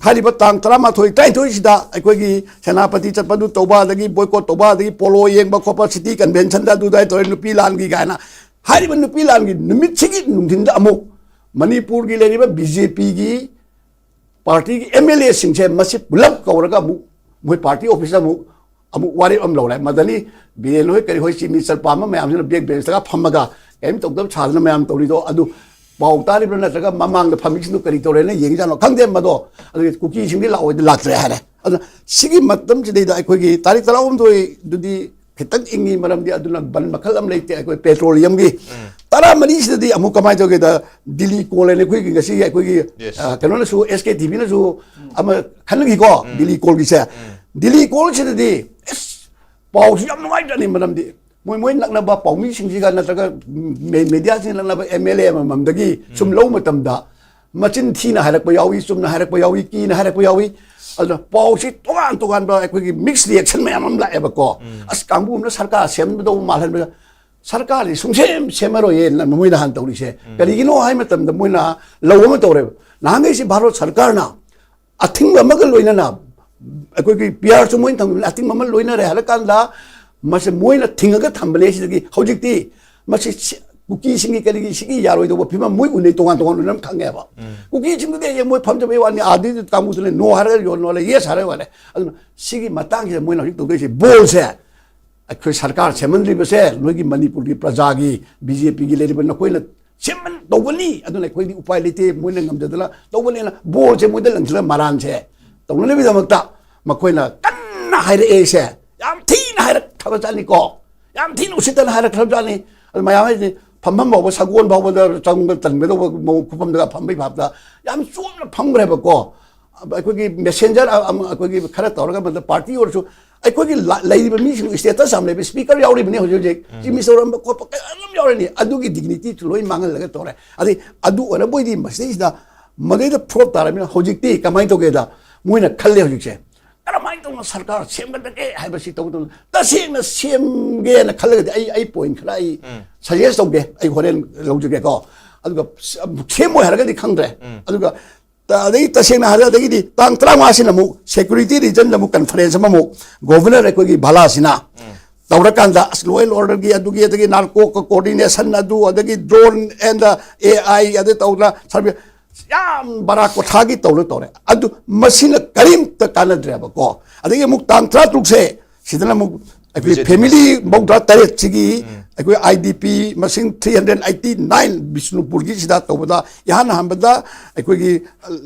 ꯍꯥꯏꯔꯤꯕ ꯇꯥꯡ ꯇꯔꯥꯃꯥꯊꯣꯏ, ꯇꯔꯥꯅꯤꯊꯣꯏꯁꯤꯗ ꯑꯩꯈꯣꯏꯒꯤ ꯁꯦꯅꯥꯄꯇꯤ ꯆꯠꯄꯗꯨ ꯇꯧꯕ, ꯑꯗꯒꯤ boycott ꯇꯧꯕ, ꯑꯗꯒꯤ ꯄꯣꯂꯣ ꯌꯦꯡꯕ ꯈꯣꯠꯄ, city conventionꯗ ꯑꯗꯨꯗꯥꯏ ꯇꯧꯔꯦ, ꯅꯨꯄꯤ ꯂꯥꯟꯒꯤ ꯀꯥꯏꯅ꯫ ꯍꯥꯏꯔꯤꯕ ꯅꯨꯄꯤ ꯂꯥꯟꯒꯤ ꯅꯨꯃꯤꯠꯁꯤꯒꯤ ꯅꯨꯡꯊꯤꯟꯗ ꯑꯃꯨꯛ ꯃꯅꯤꯄꯨꯔꯒꯤ ꯂꯩꯔꯤꯕ ꯕꯤ ꯖꯦ ꯄꯤꯒꯤ ꯄꯥꯔꯇꯤꯒꯤ ꯑꯦꯝ ꯑꯦꯜ ꯑꯦꯁꯤꯡꯁꯦ ꯃꯁꯤ ꯄꯨꯂꯞ ꯀꯧꯔꯒ ꯑꯃꯨꯛ ꯃꯣꯏ ꯄꯥꯔꯇꯤ ꯑꯣꯐꯤꯁꯇ ꯑꯃꯨꯛ, ꯑꯃꯨꯛ ꯋꯥꯔꯦꯞ ꯑꯃ ꯂꯧꯔꯦ꯫ ꯃꯗꯅꯤ ꯕꯤꯔꯦꯟ ꯍꯣꯏ ꯀꯔꯤ ꯍꯣꯏ ꯆꯤꯞ ꯃꯤꯅꯤꯁꯇꯔ ꯄꯥꯝꯕ ꯃꯌꯥꯝꯁꯤꯅ back benchꯇꯒ ꯐꯝꯃꯒ ꯀꯔꯤꯝ ꯇꯧꯗꯕ ꯁꯥꯗꯅ ꯃꯌꯥꯝ ꯇꯧꯔꯤꯗꯣ ꯑꯗꯨ ꯄꯥꯎ ꯇꯥꯔꯤꯕ꯭ꯔꯥ ꯅꯠꯇ꯭ꯔꯒ ꯃꯃꯥꯡꯗ ꯐꯝꯃꯤꯁꯤꯡꯗꯨ ꯀꯔꯤ ꯇꯧꯔꯦꯅ ꯌꯦꯡꯖꯥꯠꯅꯣ ꯈꯪꯗꯦ꯫ ꯃꯗꯣ ꯑꯗꯨꯒꯤ ꯀꯨꯀꯤꯁꯤꯡꯗꯤ ꯂꯥꯛꯑꯣꯏꯗ ꯂꯥꯛꯇ꯭ꯔꯦ ꯍꯥꯏꯔꯦ꯫ ꯑꯗꯨꯅ ꯁꯤꯒꯤ ꯃꯇꯝꯁꯤꯗꯩꯗ ꯑꯩꯈꯣꯏꯒꯤ ꯇꯥꯔꯤꯛ ꯇꯔꯥꯍꯨꯝꯗꯣꯏꯗꯨꯗꯤ ꯈꯤꯇꯪ ꯏꯪꯉꯤ, ꯃꯔꯝꯗꯤ ꯑꯗꯨꯅ ꯕꯟ ꯃꯈꯜ ꯑꯃ ꯂꯩꯇꯦ꯫ ꯑꯩꯈꯣꯏ ꯄꯦꯇ꯭ꯔꯣꯂꯤꯌꯝꯒꯤ ꯇꯔꯥꯃꯔꯤꯁꯤꯗꯗꯤ ꯑꯃꯨꯛ ꯀꯃꯥꯏꯅ ꯇꯧꯒꯦꯗ, ꯗꯤꯜꯂꯤ ꯀꯣꯜ ꯍꯥꯏꯅ ꯑꯩꯈꯣꯏꯒꯤ ꯉꯁꯤꯒꯤ ꯑꯩꯈꯣꯏꯒꯤ, Yes. ꯑ, ꯀꯩꯅꯣꯅꯁꯨ, ꯑꯦꯁ ꯀꯦ ꯇꯤ ꯚꯤꯅꯁꯨ ꯑꯃ ꯈꯟꯅꯈꯤꯀꯣ, ꯗꯤꯜꯂꯤ ꯀꯣꯜꯒꯤꯁꯦ꯫ ꯗꯤꯜꯂꯤ ꯀꯣꯜꯁꯤꯗꯗꯤ ꯑꯦꯁ, ꯄꯥꯎꯁꯤ ꯌꯥꯝ ꯅꯨꯡꯉꯥꯏꯇ꯭ꯔꯅꯤ, ꯃꯔꯝꯗꯤ ꯃꯣꯏ ꯃꯣꯏ ꯅꯛꯅꯕ ꯄꯥꯎꯃꯤꯁꯤꯡꯁꯤꯒ ꯅꯠꯇ꯭ꯔꯒ ꯃꯦ-, ꯃꯦꯗꯤꯌꯥꯁꯤꯡ ꯅꯛꯅꯕ ꯑꯦꯝ ꯑꯦꯜ ꯑꯦ ꯑꯃꯃꯝꯗꯒꯤ ꯁꯨꯝ ꯂꯧꯕ ꯃꯇꯝꯗ ꯃꯆꯤꯟ ꯊꯤꯅ ꯍꯥꯏꯔꯛꯄ ꯌꯥꯎꯏ, ꯆꯨꯝꯅ ꯍꯥꯏꯔꯛꯄ ꯌꯥꯎꯏ, ꯀꯤꯅ ꯍꯥꯏꯔꯛꯄ ꯌꯥꯎꯏ꯫ ꯑꯗꯨꯅ ꯄꯥꯎꯁꯤ ꯇꯣꯉꯥꯟ ꯇꯣꯉꯥꯟꯕ ꯑꯩꯈꯣꯏꯒꯤ ꯃꯤꯛꯁ ꯔꯤꯌꯦꯛꯁꯟ ꯃꯌꯥꯝ ꯑꯃ ꯂꯥꯛꯑꯦꯕꯀꯣ꯫ ꯑꯁ, ꯀꯥꯡꯕꯨ ꯑꯃꯅ ꯁꯔꯀꯥꯔ ꯁꯦꯝꯒꯗꯧꯕ ꯃꯥꯜꯍꯟꯕꯗ, ꯁꯔꯀꯥꯔꯗꯤ ꯁꯨꯡꯁꯦꯝ ꯁꯦꯝꯃꯔꯣꯏꯌꯦ ꯃꯣꯏꯅ ꯍꯥꯟꯅ ꯇꯧꯔꯤꯁꯦ꯫ ꯀꯔꯤꯒꯤꯅꯣ ꯍꯥꯏ ꯃꯇꯝꯗ ꯃꯣꯏꯅ ꯂꯧ ꯑꯃ ꯇꯧꯔꯦꯕ꯫ ꯅꯍꯥꯟꯈꯩꯁꯤ ꯚꯥꯔꯠ ꯁꯔꯀꯥꯔꯅ ꯑꯊꯤꯡꯕ ꯑꯃꯒ ꯂꯣꯏꯅꯅ ꯑꯩꯈꯣꯏꯒꯤ ꯄꯤ ꯑꯥꯔꯁꯨ ꯃꯣꯏꯅ ꯊꯝꯕꯅꯤ, ꯑꯊꯤꯡꯕ ꯑꯃ ꯂꯣꯏꯅꯔꯦ ꯍꯥꯏꯔ ꯀꯥꯟꯗ ꯃꯁꯤ ꯃꯣꯏꯅ ꯊꯤꯡꯉꯒ ꯊꯝꯕꯅꯦ꯫ ꯁꯤꯗꯒꯤ ꯍꯧꯖꯤꯛꯇꯤ ꯃꯁꯤ ꯁꯤ-, ꯀꯨꯀꯤꯁꯤꯡꯒꯤ ꯀꯔꯤꯒꯤ ꯁꯤꯒꯤ ꯌꯥꯔꯣꯏꯗꯧꯕ ꯐꯤꯕꯝ ꯃꯣꯏ ꯎꯅꯩ, ꯇꯣꯉꯥꯟ ꯇꯣꯉꯥꯟ ꯎꯅꯔꯝ ꯈꯪꯉꯦꯕ꯫ ꯀꯨꯀꯤꯁꯤꯡꯗꯨꯗꯤ ꯑꯩ ꯃꯣꯏ ꯐꯝꯖꯕꯩ ꯋꯥꯅꯤ, ꯑꯥꯗꯤ ꯀꯥꯡꯕꯨꯗꯨꯅ ꯅꯣ ꯍꯥꯏꯔꯒ ꯌꯣꯟꯅꯣ ꯍꯥꯏꯔꯦ, ꯌꯦꯁ ꯍꯥꯏꯔꯒ ꯌꯣꯟꯅꯣ ꯍꯥꯏꯔꯦ꯫ ꯑꯗꯨꯅ ꯁꯤꯒꯤ ꯃꯇꯥꯡꯁꯤꯗ ꯃꯣꯏꯅ ꯍꯧꯖꯤꯛ ꯇꯧꯗꯣꯏꯁꯦ ꯕꯣꯜꯁꯦ ꯑꯩꯈꯣꯏ ꯁꯔꯀꯥꯔ ꯁꯦꯝꯍꯟꯗ꯭ꯔꯤꯕꯁꯦ ꯅꯣꯏꯒꯤ ꯃꯅꯤꯄꯨꯔꯒꯤ ꯄ꯭ꯔꯖꯥꯒꯤ, ꯕꯤ ꯖꯦ ꯄꯤꯒꯤ ꯂꯩꯔꯤꯕ ꯅꯈꯣꯏꯅ ꯁꯦꯝꯍꯟ ꯇꯧꯕꯅꯤ꯫ ꯑꯗꯨꯅ ꯑꯩꯈꯣꯏꯗꯤ ꯎꯄꯥꯏ ꯂꯩꯇꯦ, ꯃꯣꯏꯅ ꯉꯝꯖꯗꯅ ꯇꯧꯕꯅꯦꯅ ꯕꯣꯜꯁꯦ ꯃꯣꯏꯗ ꯂꯪꯁꯤꯜꯂ ꯃꯔꯥꯟꯁꯦ ꯇꯧꯅꯅꯕꯒꯤꯗꯃꯛꯇ ꯃꯈꯣꯏꯅ ꯀꯟꯅ ꯍꯥꯏꯔꯛꯑꯦꯁꯦ꯫ ꯌꯥꯝ ꯊꯤꯅ ꯍꯥꯏꯔꯛꯈ꯭ꯔꯕꯖꯥꯠꯅꯤꯀꯣ, ꯌꯥꯝ ꯊꯤꯅ ꯎꯁꯤꯠꯇꯅ ꯍꯥꯏꯔꯛꯈ꯭ꯔꯕꯖꯥꯠꯅꯤ꯫ ꯑꯗꯨ ꯃꯌꯥꯝ ꯍꯥꯏꯁꯦ ꯐꯝꯐꯝ ꯐꯥꯎꯕ, ꯁꯒꯣꯜ ꯐꯥꯎꯕꯗ ꯆꯪꯕ ꯇꯟꯒꯗꯧꯕ ꯃꯑꯣꯡ ꯈꯨꯐꯝꯗꯒ ꯐꯝꯕꯩ ꯚꯥꯞꯇ ꯌꯥꯝ ꯆꯣꯞꯅ ꯐꯝꯈ꯭ꯔꯦꯕꯀꯣ꯫ ꯑꯩꯈꯣꯏꯒꯤ ꯃꯦꯁꯦꯟꯖꯔ ꯑꯃ, ꯑꯩꯈꯣꯏꯒꯤ ꯈꯔ ꯇꯧꯔꯒ ꯑꯃꯗ ꯄꯥꯔꯇꯤ ꯑꯣꯏꯔꯁꯨ ꯑꯩꯈꯣꯏꯒꯤ ꯂ-, ꯂꯩꯔꯤꯕ ꯃꯤꯁꯤꯡ ꯁ꯭ꯇꯦꯇꯁ ꯌꯥꯝ ꯂꯩꯕ, ꯁ꯭ꯄꯤꯀꯔ ꯌꯥꯎꯔꯤꯕꯅꯤ ꯍꯧꯖꯤꯛ ꯍꯧꯖꯤꯛ, ꯆꯤꯐ ꯃꯤꯅꯤꯁꯇꯔ ꯑꯣꯏꯔꯝꯕ ꯈꯣꯠꯄ ꯀꯌꯥ ꯑꯗꯨꯝ ꯌꯥꯎꯔꯤꯅꯤ꯫ ꯑꯗꯨꯒꯤ ꯗꯤꯒꯅꯤꯇꯤꯁꯨ ꯂꯣꯏ ꯃꯥꯡꯍꯜꯂꯒ ꯇꯧꯔꯦ꯫ ꯑꯗꯩ ꯑꯗꯨ ꯑꯣꯏꯔꯕꯣꯏꯗꯤ ꯃꯁꯤꯗꯩꯁꯤꯗ ꯃꯗꯩꯗ ꯐ꯭ꯂꯣꯞ ꯇꯥꯔꯕꯅꯤꯅ ꯍꯧꯖꯤꯛꯇꯤ ꯀꯃꯥꯏꯅ ꯇꯧꯒꯦꯗ, ꯃꯣꯏꯅ ꯈꯜꯂꯦ ꯍꯧꯖꯤꯛꯁꯦ ꯀꯔꯝꯍꯥꯏꯅ ꯇꯧꯅ ꯁꯔꯀꯥꯔ ꯁꯦꯝꯒꯗꯒꯦ ꯍꯥꯏꯕꯁꯤ ꯇꯧꯒꯗꯧꯅꯤ꯫ ꯇꯁꯦꯡꯅ ꯁꯦꯝꯒꯦꯅ ꯈꯜꯂꯒꯗꯤ ꯑꯩ, ꯑꯩ ꯄꯣꯏꯟ ꯈꯔ ꯑꯩ ꯁꯖꯦꯁ ꯇꯧꯒꯦ, ꯑꯩ ꯍꯣꯔꯦꯟ ꯂꯧꯖꯒꯦꯀꯣ꯫ ꯑꯗꯨꯒ ꯁꯦꯝꯃꯣꯏ ꯍꯥꯏꯔꯒꯗꯤ ꯈꯪꯗ꯭ꯔꯦ꯫ ꯑꯗꯨꯒ ꯇ-, ꯑꯗꯒꯤ ꯇꯁꯦꯡꯅ ꯍꯥꯏꯔꯒ ꯑꯗꯒꯤꯗꯤ ꯇꯥꯡ ꯇꯔꯥꯃꯉꯥꯁꯤꯅ ꯑꯃꯨꯛ ꯁꯦꯀ꯭ꯌꯨꯔꯤꯇꯤ ꯔꯤꯖꯟꯗ ꯑꯃꯨꯛ ꯀꯟꯐꯔꯦꯟꯁ ꯑꯃꯃꯨꯛ ꯒꯣꯚꯔꯅꯔ ꯑꯩꯈꯣꯏꯒꯤ ꯚꯥꯂꯥꯁꯤꯅ ꯇꯧꯔꯀꯥꯟꯗ ꯑꯁ ꯂꯣ ꯑꯦꯟ ꯑꯣꯔꯗꯔꯒꯤ ꯑꯗꯨꯒꯤ ꯑꯗꯒꯤ ꯅꯥꯔꯀꯣ ꯀꯣꯑꯣꯔꯗꯤꯅꯦꯁꯟ ꯑꯗꯨ ꯑꯗꯒꯤ ꯗ꯭ꯔꯣꯟ ꯑꯦꯟ ꯑꯦ ꯑꯥꯏ ꯑꯗꯨ ꯇꯧꯗꯅ ꯁꯔꯚꯦ ꯌꯥꯝ ꯕꯔꯥ ꯀꯣꯊꯥꯒꯤ ꯇꯧꯅ ꯇꯧꯔꯦ꯫ ꯑꯗꯨ ꯃꯁꯤꯅ ꯀꯔꯤꯝꯇ ꯀꯥꯟꯅꯗ꯭ꯔꯦꯕꯀꯣ꯫ ꯑꯗꯒꯤ ꯑꯃꯨꯛ ꯇꯥꯡ ꯇꯔꯥꯇꯔꯨꯛꯁꯦ ꯁꯤꯗꯅ ꯑꯃꯨꯛ ꯑꯩꯈꯣꯏ ꯐꯦꯃꯤꯂꯤ ꯃꯧꯗ꯭ꯔꯥ ꯇꯔꯦꯠꯁꯤꯒꯤ ꯑꯩꯈꯣꯏ ꯑꯥꯏ ꯗꯤ ꯄꯤ ꯃꯁꯤꯡ ꯊ꯭ꯔꯤ ꯍꯟꯗ꯭ꯔꯦꯠ ꯑꯩꯠꯇꯤ ꯅꯥꯏꯟ ꯕꯤꯁꯅꯨꯄꯨꯔꯒꯤꯁꯤꯗ ꯇꯧꯕꯗ, ꯏꯍꯥꯟ ꯍꯥꯟꯕꯗ ꯑꯩꯈꯣꯏꯒꯤ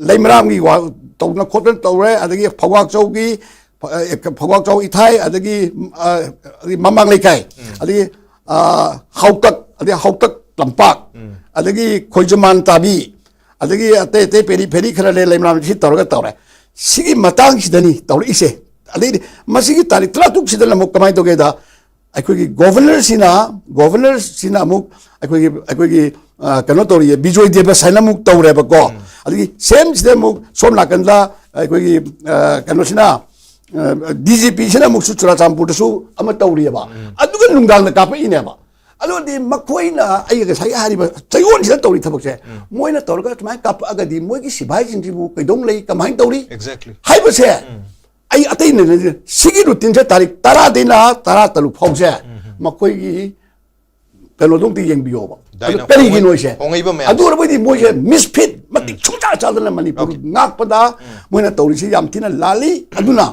ꯂꯩꯃꯔꯥꯝꯒꯤ ꯋꯥ ꯇꯧꯗꯅ ꯈꯣꯠꯇꯅ ꯇꯧꯔꯦ, ꯑꯗꯒꯤ ꯐꯧꯕꯥꯛꯆꯧꯒꯤ, ꯑ, ꯐꯧꯕꯥꯛꯆꯧ ꯏꯊꯥꯏ, ꯑꯗꯒꯤ, ꯑ, ꯑꯗꯒꯤ ꯃꯃꯥꯡ ꯂꯩꯀꯥꯏ, ꯑꯗꯒꯤ, ꯑ, ꯍꯥꯎꯇꯛ, ꯑꯗꯒꯤ ꯍꯥꯎꯇꯛ ꯂꯝꯄꯥꯛ, ꯑꯗꯒꯤ ꯈꯣꯏꯖꯃꯥꯟ ꯇꯥꯕꯤ, ꯑꯗꯒꯤ ꯑꯇꯩ ꯑꯇꯩ ꯄꯦꯔꯤ ꯐꯦꯔꯤ ꯈꯔ ꯂꯩ, ꯂꯩꯃꯔꯥꯝ ꯁꯤ ꯇꯧꯔꯒ ꯇꯧꯔꯦ꯫ ꯁꯤꯒꯤ ꯃꯇꯥꯡꯁꯤꯗꯅꯤ ꯇꯧꯔꯛꯏꯁꯦ꯫ ꯑꯗꯩꯗꯤ ꯃꯁꯤꯒꯤ ꯇꯥꯔꯤꯛ ꯇꯔꯥꯇꯔꯨꯛꯁꯤꯗꯅ ꯑꯃꯨꯛ ꯀꯃꯥꯏꯅ ꯇꯧꯒꯦꯗ, ꯑꯩꯈꯣꯏꯒꯤ ꯒꯣꯚꯔꯅꯔꯁꯤꯅ, ꯒꯣꯚꯔꯅꯔꯁꯤꯅ ꯑꯃꯨꯛ ꯑꯩꯈꯣꯏꯒꯤ, ꯑꯩꯈꯣꯏꯒꯤ, ꯑ, ꯀꯩꯅꯣ ꯇꯧꯔꯤꯌꯦ, ꯕꯤꯖꯣꯏ ꯗꯦꯕꯁ ꯍꯥꯏꯅ ꯑꯃꯨꯛ ꯇꯧꯔꯦꯕꯀꯣ꯫ ꯑꯗꯒꯤ ꯁꯦꯝꯁꯤꯗ ꯑꯃꯨꯛ ꯁꯣꯝ ꯅꯥꯀꯟꯗ ꯑꯩꯈꯣꯏꯒꯤ, ꯑ, ꯀꯩꯅꯣꯁꯤꯅ, ꯗꯤ ꯖꯤ ꯄꯤꯁꯤꯅ ꯑꯃꯨꯛꯁꯨ ꯆꯨꯔꯥꯆꯥꯟꯄꯨꯔꯗꯁꯨ ꯑꯃ ꯇꯧꯔꯤꯑꯕ꯫ ꯑꯗꯨꯒ ꯅꯨꯡꯗꯥꯡꯗ ꯀꯥꯞꯄꯛꯏꯅꯦꯕ꯫ ꯑꯗꯨꯗꯤ ꯃꯈꯣꯏꯅ ꯑꯩ ꯉꯁꯥꯏ ꯍꯥꯏꯔꯤꯕ ꯆꯌꯣꯜꯁꯤꯗ ꯇꯧꯔꯤ ꯊꯕꯛꯁꯦ, ꯃꯣꯏꯅ ꯇꯧꯔꯒ ꯁꯨꯃꯥꯏꯅ ꯀꯥꯞꯄꯛꯑꯒꯗꯤ ꯃꯣꯏꯒꯤ ꯁꯤꯐꯥꯏꯁꯤꯡꯁꯤꯕꯨ ꯀꯩꯗꯧ ꯂꯩ, ꯀꯃꯥꯏꯅ ꯇꯧꯔꯤ? Exactly. ꯍꯥꯏꯕꯁꯦ ꯑꯩ ꯑꯇꯩ ꯅꯠꯇꯦ, ꯁꯤꯒꯤ ꯔꯨꯇꯤꯟꯁꯦ ꯇꯥꯔꯤꯛ ꯇꯔꯥꯗꯩꯅ ꯇꯔꯥ ꯇꯔꯨꯛ ꯐꯥꯎꯁꯦ ꯃꯈꯣꯏꯒꯤ ꯀꯩꯅꯣꯗꯣ ꯑꯝꯇ ꯌꯦꯡꯕꯤꯌꯣꯕ꯫ ꯑꯗꯨ ꯗꯥꯏꯅ ꯀꯔꯤꯒꯤꯅꯣ ꯍꯣꯡꯉꯩ-, ꯁꯦ? ꯍꯣꯡꯉꯩꯕ ꯃꯌꯥꯝꯁꯦ꯫ ꯑꯗꯨ ꯑꯣꯏꯔꯕꯗꯤ ꯃꯣꯏꯁꯦ ꯃꯤꯁꯐꯤꯠ, ꯃꯇꯤꯛ ꯁꯨꯡꯆꯥ ꯆꯥꯗꯅ ꯃꯅꯤꯄꯨꯔ Okay. ꯉꯥꯛꯄꯗ ꯃꯣꯏꯅ ꯇꯧꯔꯤꯁꯤ ꯌꯥꯝ ꯊꯤꯅ ꯂꯥꯜꯂꯤ꯫ ꯑꯗꯨꯅ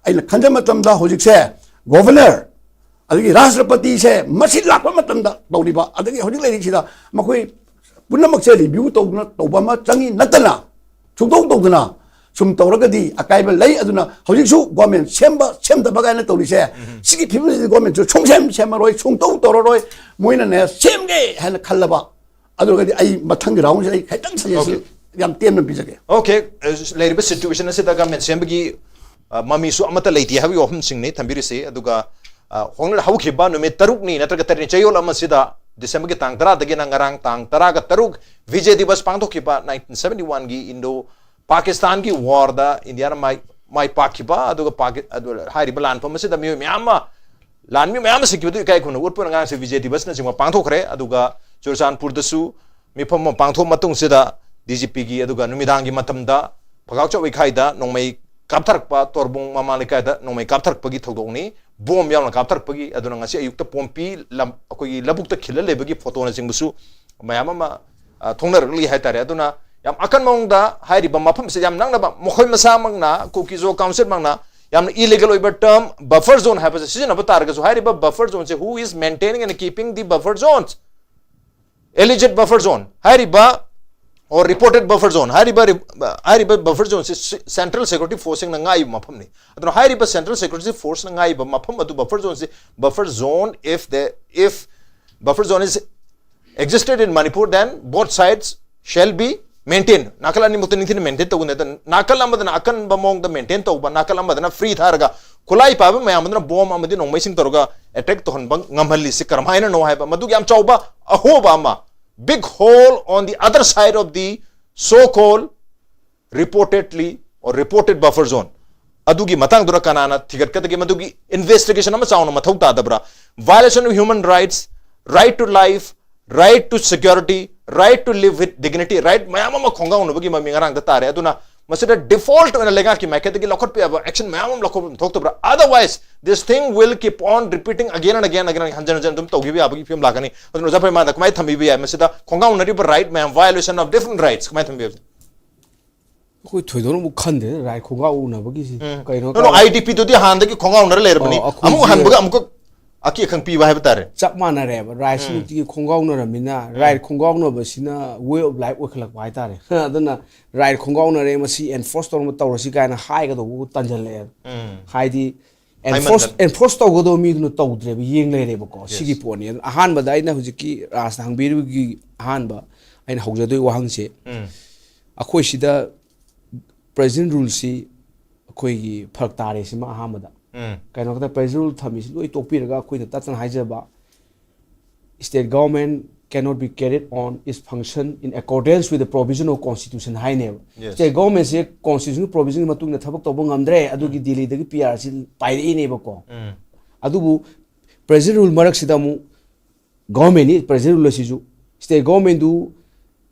ꯑꯩꯅ ꯈꯟꯖ ꯃꯇꯝꯗ ꯍꯧꯖꯤꯛꯁꯦ ꯒꯣꯚꯔꯅꯔ, ꯑꯗꯒꯤ ꯔꯥꯁꯇ꯭ꯔꯄꯇꯤꯁꯦ ꯃꯁꯤ ꯂꯥꯛꯄ ꯃꯇꯝꯗ ꯇꯧꯔꯤꯕ, ꯑꯗꯒꯤ ꯍꯧꯖꯤꯛ ꯂꯩꯔꯤꯁꯤꯗ ꯃꯈꯣꯏ ꯄꯨꯝꯅꯃꯛꯁꯦ ꯔꯤꯚ꯭ꯌꯨ ꯇꯧꯗꯅ ꯇꯧꯕ ꯑꯃ ꯆꯪꯉꯤ ꯅꯠꯇꯅ, ꯁꯨꯡꯇꯧ ꯇꯧꯗꯅ ꯁꯨꯝ ꯇꯧꯔꯒꯗꯤ ꯑꯀꯥꯏꯕ ꯂꯩ꯫ ꯑꯗꯨꯅ ꯍꯧꯖꯤꯛꯁꯨ ꯒꯣꯔꯃꯦꯟ ꯁꯦꯝꯕ ꯁꯦꯝꯗꯕ ꯀꯥꯏꯅ ꯇꯧꯔꯤꯁꯦ, ꯁꯤꯒꯤ ꯐꯤꯕꯝꯁꯤꯗꯤ ꯒꯣꯔꯃꯦꯟꯁꯨ ꯁꯨꯡꯁꯦꯝ ꯁꯦꯝꯃꯔꯣꯏ, ꯁꯨꯡꯇꯧ ꯇꯧꯔꯔꯣꯏ꯫ ꯃꯣꯏꯅꯅꯦ ꯁꯦꯝꯒꯦ ꯍꯥꯏꯅ ꯈꯜꯂꯕ, ꯑꯗꯨ ꯑꯣꯏꯔꯒꯗꯤ ꯑꯩ ꯃꯊꯪꯒꯤ ꯔꯥꯎꯟꯁꯤꯗ ꯑꯩ ꯈꯤꯇꯪ ꯁꯖꯦꯁꯟ Okay. ꯌꯥꯝ ꯇꯦꯟꯅ ꯄꯤꯖꯒꯦ꯫ Okay, ꯑ, ꯂꯩꯔꯤꯕ ꯁꯤꯆꯨꯋꯦꯁꯟ ꯑꯁꯤꯗ ꯒꯣꯔꯃꯦꯟ ꯁꯦꯝꯕꯒꯤ, ꯑ, ꯃꯃꯤꯁꯨ ꯑꯃꯠꯇ ꯂꯩꯇꯦ ꯍꯥꯏꯕꯒꯤ ꯋꯥꯐꯝꯁꯤꯡꯅꯤ ꯊꯝꯕꯤꯔꯤꯁꯤ꯫ ꯑꯗꯨꯒ, ꯑ, ꯍꯣꯡꯂ-, ꯍꯧꯈꯤꯕ ꯅꯨꯃꯤꯠ ꯇꯔꯨꯛꯅꯤ ꯅꯠꯇ꯭ꯔꯒ ꯇꯔꯦꯠꯅꯤ ꯆꯌꯣꯜ ꯑꯃꯁꯤꯗ, ꯗꯤꯁꯦꯝꯕꯔꯒꯤ ꯇꯥꯡ ꯇꯔꯥꯗꯒꯤꯅ ꯉꯔꯥꯡ ꯇꯥꯡ ꯇꯔꯥꯒ ꯇꯔꯨꯛ ꯚꯤꯖꯦ ꯗꯤꯕꯁ ꯄꯥꯡꯊꯣꯛꯈꯤꯕ ꯅꯥꯏꯟꯇꯤꯟ ꯁꯚꯦꯟꯇꯤ ꯋꯥꯟꯒꯤ ꯏꯟꯗꯣ ꯄꯥꯀꯤꯁꯇꯥꯟꯒꯤ ꯋꯥꯔꯗ ꯏꯟꯗꯤꯌꯥꯅ ꯃꯥꯏ, ꯃꯥꯏ ꯄꯥꯛꯈꯤꯕ, ꯑꯗꯨꯒ ꯄꯥꯀꯤ-, ꯑꯗꯨ ꯍꯥꯏꯔꯤꯕ ꯂꯥꯟꯐꯝ ꯑꯁꯤꯗ ꯃꯤꯑꯣꯏ ꯃꯌꯥꯝ ꯑꯃ, ꯂꯥꯟꯃꯤ ꯃꯌꯥꯝ ꯑꯃ ꯁꯤꯈꯤꯕꯗꯨ ꯏꯀꯥꯏ ꯈꯨꯝꯅꯕ ꯎꯠꯄ ꯑꯣꯏꯅ ꯉꯔꯥꯡꯁꯦ ꯚꯤꯖꯦ ꯗꯤꯕꯁꯅꯆꯤꯡꯕ ꯄꯥꯡꯊꯣꯛꯈ꯭ꯔꯦ꯫ ꯑꯗꯨꯒ ꯆꯨꯔꯆꯥꯟꯄꯨꯔꯗꯁꯨ ꯃꯤꯐꯝ ꯑꯃ ꯄꯥꯡꯊꯣꯛ ꯃꯇꯨꯡꯁꯤꯗ ꯗꯤ ꯖꯤ ꯄꯤꯒꯤ, ꯑꯗꯨꯒ ꯅꯨꯃꯤꯗꯥꯡꯒꯤ ꯃꯇꯝꯗ ꯐꯒꯥꯛꯆꯧ ꯏꯈꯥꯏꯗ ꯅꯣꯡꯃꯩ ꯀꯥꯞꯊꯔꯛꯄ, ꯇꯣꯔꯕꯨꯡ ꯃꯃꯥ ꯂꯩꯀꯥꯏꯗ ꯅꯣꯡꯃꯩ ꯀꯥꯞꯊꯔꯛꯄꯒꯤ ꯊꯧꯗꯣꯛꯅꯤ꯫ ꯕꯣꯝ ꯌꯥꯎꯅ ꯀꯥꯞꯊꯔꯛꯄꯒꯤ, ꯑꯗꯨꯅ ꯉꯁꯤ ꯑꯌꯨꯛꯇ ꯄꯣꯝꯄꯤ ꯂꯝ-, ꯑꯩꯈꯣꯏꯒꯤ ꯂꯧꯕꯨꯛꯇ ꯈꯤꯜꯂ ꯂꯩꯕꯒꯤ ꯐꯣꯇꯣꯅꯆꯤꯡꯕꯁꯨ ꯃꯌꯥꯝ ꯑꯃ, ꯑ, ꯊꯣꯡꯅꯔꯛꯂꯤ ꯍꯥꯏꯇꯥꯔꯦ꯫ ꯑꯗꯨꯅ ꯌꯥꯝ ꯑꯀꯟꯕ ꯃꯑꯣꯡꯗ ꯍꯥꯏꯔꯤꯕ ꯃꯐꯝꯁꯦ ꯌꯥꯝ ꯅꯛꯅꯕ, ꯃꯈꯣꯏ ꯃꯁꯥꯃꯛꯅ, ꯀꯨꯀꯤꯖꯣ ꯀꯥꯎꯟꯁꯤꯜꯃꯛꯅ ꯌꯥꯝꯅ ꯏꯂꯤꯒꯦꯜ ꯑꯣꯏꯕ ꯇꯔꯝ ꯕꯐꯔ ꯖꯣꯟ ꯍꯥꯏꯕꯁꯦ ꯁꯤꯖꯤꯟꯅꯕ ꯇꯥꯔꯒꯁꯨ, ꯍꯥꯏꯔꯤꯕ buffer ꯖꯣꯟꯁꯦ, who is maintaining and keeping the buffer zones, alleged buffer zone ꯍꯥꯏꯔꯤꯕ, or reported buffer zone ꯍꯥꯏꯔꯤꯕ, ꯍꯥꯏꯔꯤꯕ ꯕꯐꯔ ꯖꯣꯟꯁꯦ ꯁꯦꯟꯇ꯭ꯔꯦꯜ ꯁꯦꯀ꯭ꯌꯨꯔꯤꯇꯤ ꯐꯣꯔꯁꯁꯤꯡꯅ ꯉꯥꯛꯏꯕ ꯃꯐꯝꯅꯤ꯫ ꯑꯗꯨꯅ ꯍꯥꯏꯔꯤꯕ ꯁꯦꯟꯇ꯭ꯔꯦꯜ ꯁꯦꯀ꯭ꯌꯨꯔꯤꯇꯤ ꯐꯣꯔꯁꯅ ꯉꯥꯛꯏꯕ ꯃꯐꯝ ꯑꯗꯨ, buffer ꯖꯣꯟꯁꯤ, buffer zone, if the, if buffer zone is existed in Manipur, then both sides shall be maintained. ꯅꯥꯀꯜ ꯑꯅꯤꯃꯛꯇ ꯅꯤꯡꯊꯤꯅ ꯃꯦꯟꯇꯦꯟ ꯇꯧꯒꯅꯤ꯫ ꯑꯗ ꯅꯥꯀꯜ ꯑꯃꯗꯅ ꯑꯀꯟꯕ ꯃꯑꯣꯡꯗ ꯃꯦꯟꯇꯦꯟ ꯇꯧꯕ, ꯅꯥꯀꯜ ꯑꯃꯗꯅ ꯐ꯭ꯔꯤ ꯊꯥꯔꯒ ꯈꯨꯠꯂꯥꯏ ꯄꯥꯏꯕ ꯃꯌꯥꯝ ꯑꯗꯨꯅ ꯕꯣꯝ ꯑꯃꯗꯤ ꯅꯣꯡꯃꯩꯁꯤꯡ ꯇꯧꯔꯒ ꯑꯦꯇꯦꯛ ꯇꯧꯍꯟꯕ ꯉꯝꯍꯜꯂꯤꯁꯤ ꯀꯔꯝꯍꯥꯏꯅꯅꯣ ꯍꯥꯏꯕ, ꯃꯗꯨꯒꯤ ꯌꯥꯝ ꯆꯥꯎꯕ ꯑꯍꯣꯕ ꯑꯃ, big hole on the other side of the so called reportedly or reported buffer zone, ꯑꯗꯨꯒꯤ ꯃꯇꯥꯡꯗꯨꯗ ꯀꯅꯥꯅ ꯊꯤꯒꯠꯀꯗꯒꯦ? ꯃꯗꯨꯒꯤ ꯏꯟꯚꯦꯁꯇꯤꯒꯦꯁꯟ ꯑꯃ ꯆꯥꯎꯅ ꯃꯊꯧ ꯇꯥꯗꯕ꯭ꯔꯥ? Violation of human rights, right to life, right to security, right to live with dignity, right ꯃꯌꯥꯝ ꯑꯃ ꯈꯣꯡꯒꯥꯎꯅꯕꯒꯤ ꯃꯃꯤ ꯉꯔꯥꯡꯗ ꯇꯥꯔꯦ꯫ ꯑꯗꯨꯅ ꯃꯁꯤꯗ ꯗꯤꯐꯣꯜꯠ ꯑꯣꯏꯅ ꯂꯩꯉꯥꯛꯀꯤ ꯃꯥꯏꯀꯩꯗꯒꯤ ꯂꯧꯈꯠꯄ ꯌꯥꯕ ꯑꯦꯛꯁꯟ ꯃꯌꯥꯝ ꯑꯃ ꯂꯧꯈꯠꯄ ꯊꯣꯛꯇꯕ꯭ꯔꯥ? Otherwise, this thing will keep on repeating again and again, again, ꯍꯟꯖꯤꯟ ꯍꯟꯖꯤꯟ ꯑꯗꯨꯝ ꯇꯧꯈꯤꯕ ꯌꯥꯕꯒꯤ ꯐꯤꯕꯝ ꯂꯥꯛꯀꯅꯤ꯫ ꯑꯗꯨꯅ ꯑꯣꯖꯥ ꯄ꯭ꯔꯦꯃꯥꯅꯟꯗ ꯀꯃꯥꯏꯅ ꯊꯝꯕꯤꯕ ꯌꯥꯏ ꯃꯁꯤꯗ ꯈꯣꯡꯒꯥꯎꯅꯔꯤꯕ ꯔꯥꯏꯠ ꯃꯌꯥꯝ, violation of different rights ꯀꯃꯥꯏꯅ ꯊꯝꯕꯤꯕ? ꯑꯩꯈꯣꯏ ꯊꯣꯏꯗꯣꯛꯅ ꯑꯃꯨꯛ ꯈꯟꯗꯦ ꯔꯥꯏꯠ ꯈꯣꯡꯒꯥꯎ ꯎꯅꯕꯒꯤꯁꯤ꯫ ꯀꯩꯅꯣ ꯅꯣ, ꯅꯣ, ꯑꯥꯏ ꯗꯤ ꯄꯤꯗꯨꯗꯤ ꯍꯥꯟꯅꯗꯒꯤ ꯈꯣꯡꯒꯥꯎꯅꯔ ꯂꯩꯔꯕꯅꯤ꯫ ꯑꯣ, ꯑꯩꯈꯣꯏꯁꯦ ꯑꯃꯨꯛ ꯍꯟꯕꯒ ꯑꯃꯨꯛꯀ ꯑꯀꯤ ꯑꯈꯪ ꯄꯤꯕ ꯍꯥꯏꯕ ꯇꯥꯔꯦ꯫ ꯆꯞ ꯃꯥꯟꯅꯔꯦꯕ, ꯔꯥꯏꯠꯁꯤ ꯅꯨꯡꯇꯤꯒꯤ ꯈꯣꯡꯒꯥꯎꯅꯔꯕꯅꯤꯅ ꯔꯥꯏꯠ ꯈꯣꯡꯒꯥꯎꯅꯕꯁꯤꯅ ꯋꯦ ꯑꯣꯐ ꯂꯥꯏꯐ ꯑꯣꯏꯈꯠꯂꯛꯄ ꯍꯥꯏꯇꯥꯔꯦ꯫ ꯑꯗꯨꯅ ꯔꯥꯏꯠ ꯈꯣꯡꯒꯥꯎꯅꯔꯦ, ꯃꯁꯤ ꯑꯦꯟꯐꯣꯔꯁ ꯇꯧꯔꯝꯕ ꯇꯧꯔꯁꯤ ꯀꯥꯏꯅ ꯍꯥꯏꯒꯗꯧꯕ ꯇꯟꯁꯤꯜꯂꯛꯑꯦ꯫ ꯍꯥꯏꯗꯤ ꯑꯦꯟꯐꯣꯔꯁ ꯍꯥꯏꯃꯟꯗꯅ꯫ ꯑꯦꯟꯐꯣꯔꯁ ꯇꯧꯒꯗꯧꯕ ꯃꯤꯗꯨꯅ ꯇꯧꯗ꯭ꯔꯦꯕ, ꯌꯦꯡ ꯂꯩꯔꯦꯕꯀꯣ꯫ ꯁꯤꯒꯤ ꯄꯣꯠꯅꯤ꯫ ꯑꯗꯨꯅ ꯑꯍꯥꯟꯕꯗ ꯑꯩꯅ ꯍꯧꯖꯤꯛꯀꯤ ꯔꯥꯖꯅ ꯍꯪꯕꯤꯔꯤꯕꯒꯤ ꯑꯍꯥꯟꯕ ꯑꯩꯅ ꯍꯧꯖꯗꯣꯏ ꯋꯥꯍꯪꯁꯦ, ꯎꯝ꯫ ꯑꯩꯈꯣꯏ ꯁꯤꯗ ꯄ꯭ꯔꯦꯖꯦꯟ ꯔꯨꯜꯁꯤ ꯑꯩꯈꯣꯏꯒꯤ ꯐꯔꯛ ꯇꯥꯔꯦ꯫ ꯁꯤꯃ ꯑꯍꯥꯟꯕꯗ ꯎꯝ꯫ ꯀꯩꯅꯣ ꯈꯛꯇ ꯄ꯭ꯔꯦꯖꯦꯟ ꯔꯨꯜ ꯊꯝꯃꯤꯁꯤ ꯂꯣꯏ ꯇꯣꯛꯄꯤꯔꯒ ꯑꯩꯈꯣꯏꯅ ꯇꯠꯇꯅ ꯍꯥꯏꯖꯕ, state government cannot be carried on its function in accordance with the provision of constitution ꯍꯥꯏꯅꯦꯕ꯫ Yes. State governmentꯁꯦ constitution provisionꯒꯤ ꯃꯇꯨꯡ ꯏꯟꯅ ꯊꯕꯛ ꯇꯧꯕ ꯉꯝꯗ꯭ꯔꯦ, ꯑꯗꯨꯒꯤ ꯗꯤꯜꯂꯤꯗꯒꯤ ꯄꯤ ꯑꯥꯔ ꯁꯤ ꯄꯥꯏꯔꯛꯏꯅꯦꯕꯀꯣ꯫ ꯎꯝ꯫ ꯑꯗꯨꯕꯨ ꯄ꯭ꯔꯦꯖꯦꯟ ꯔꯨꯜ ꯃꯔꯛꯁꯤꯗ ꯑꯃꯨꯛ ꯒꯣꯔꯃꯦꯟꯅꯤ, ꯄ꯭ꯔꯦꯖꯦꯟ ꯔꯨꯜ ꯑꯁꯤꯁꯨ state governmentꯗꯨ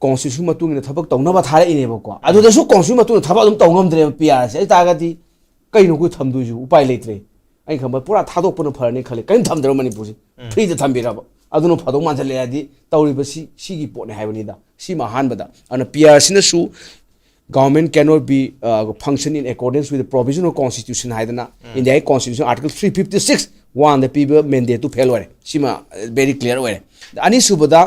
constitution ꯃꯇꯨꯡ ꯏꯟꯅ ꯊꯕꯛ ꯇꯧꯅꯕ ꯊꯥꯔꯛꯏꯅꯦꯕꯀꯣ꯫ ꯑꯗꯨꯗꯁꯨ constitution ꯃꯇꯨꯡ ꯏꯟꯅ ꯊꯕꯛ ꯑꯗꯨꯝ ꯇꯧ ꯉꯝꯗ꯭ꯔꯦꯕ ꯄꯤ ꯑꯥꯔ ꯁꯤ꯫ ꯑꯗꯨ ꯇꯥꯔꯒꯗꯤ ꯀꯩꯅꯣ ꯑꯩꯈꯣꯏ ꯊꯝꯗꯣꯏꯁꯤꯕꯨ? ꯎꯄꯥꯏ ꯂꯩꯇ꯭ꯔꯦ꯫ ꯑꯩꯅ ꯈꯟꯕ ꯄꯨꯔꯥ ꯊꯥꯗꯣꯛꯄꯅ ꯐꯔꯅꯤ ꯈꯜꯂꯦ꯫ ꯀꯔꯤꯝ ꯊꯝꯗ꯭ꯔꯕ ꯃꯅꯤꯄꯨꯔꯁꯦ, ꯐ꯭ꯔꯤꯗ ꯊꯝꯕꯤꯔꯕ ꯑꯗꯨꯅ ꯐꯗꯧ ꯃꯥꯟꯁꯤꯜꯂꯛꯑꯦ꯫ ꯍꯥꯏꯗꯤ ꯇꯧꯔꯤꯕ ꯁꯤ, ꯁꯤꯒꯤ ꯄꯣꯠꯅꯤ ꯍꯥꯏꯕꯅꯤꯗ꯫ ꯁꯤꯃ ꯑꯍꯥꯟꯕꯗ꯫ ꯑꯗꯨꯅ ꯄꯤ ꯑꯥꯔ ꯁꯤꯅꯁꯨ Government cannot be uh, function in accordance with the provision of constitution ꯍꯥꯏꯗꯅ ꯏꯟꯗꯤꯌꯥꯒꯤ constitution article three fifty six one ꯗ ꯄꯤꯕ mandate ꯇꯨ fail ꯑꯣꯏꯔꯦ꯫ ꯁꯤꯃ very clear ꯑꯣꯏꯔꯦ꯫ ꯑꯅꯤꯁꯨꯕꯗ,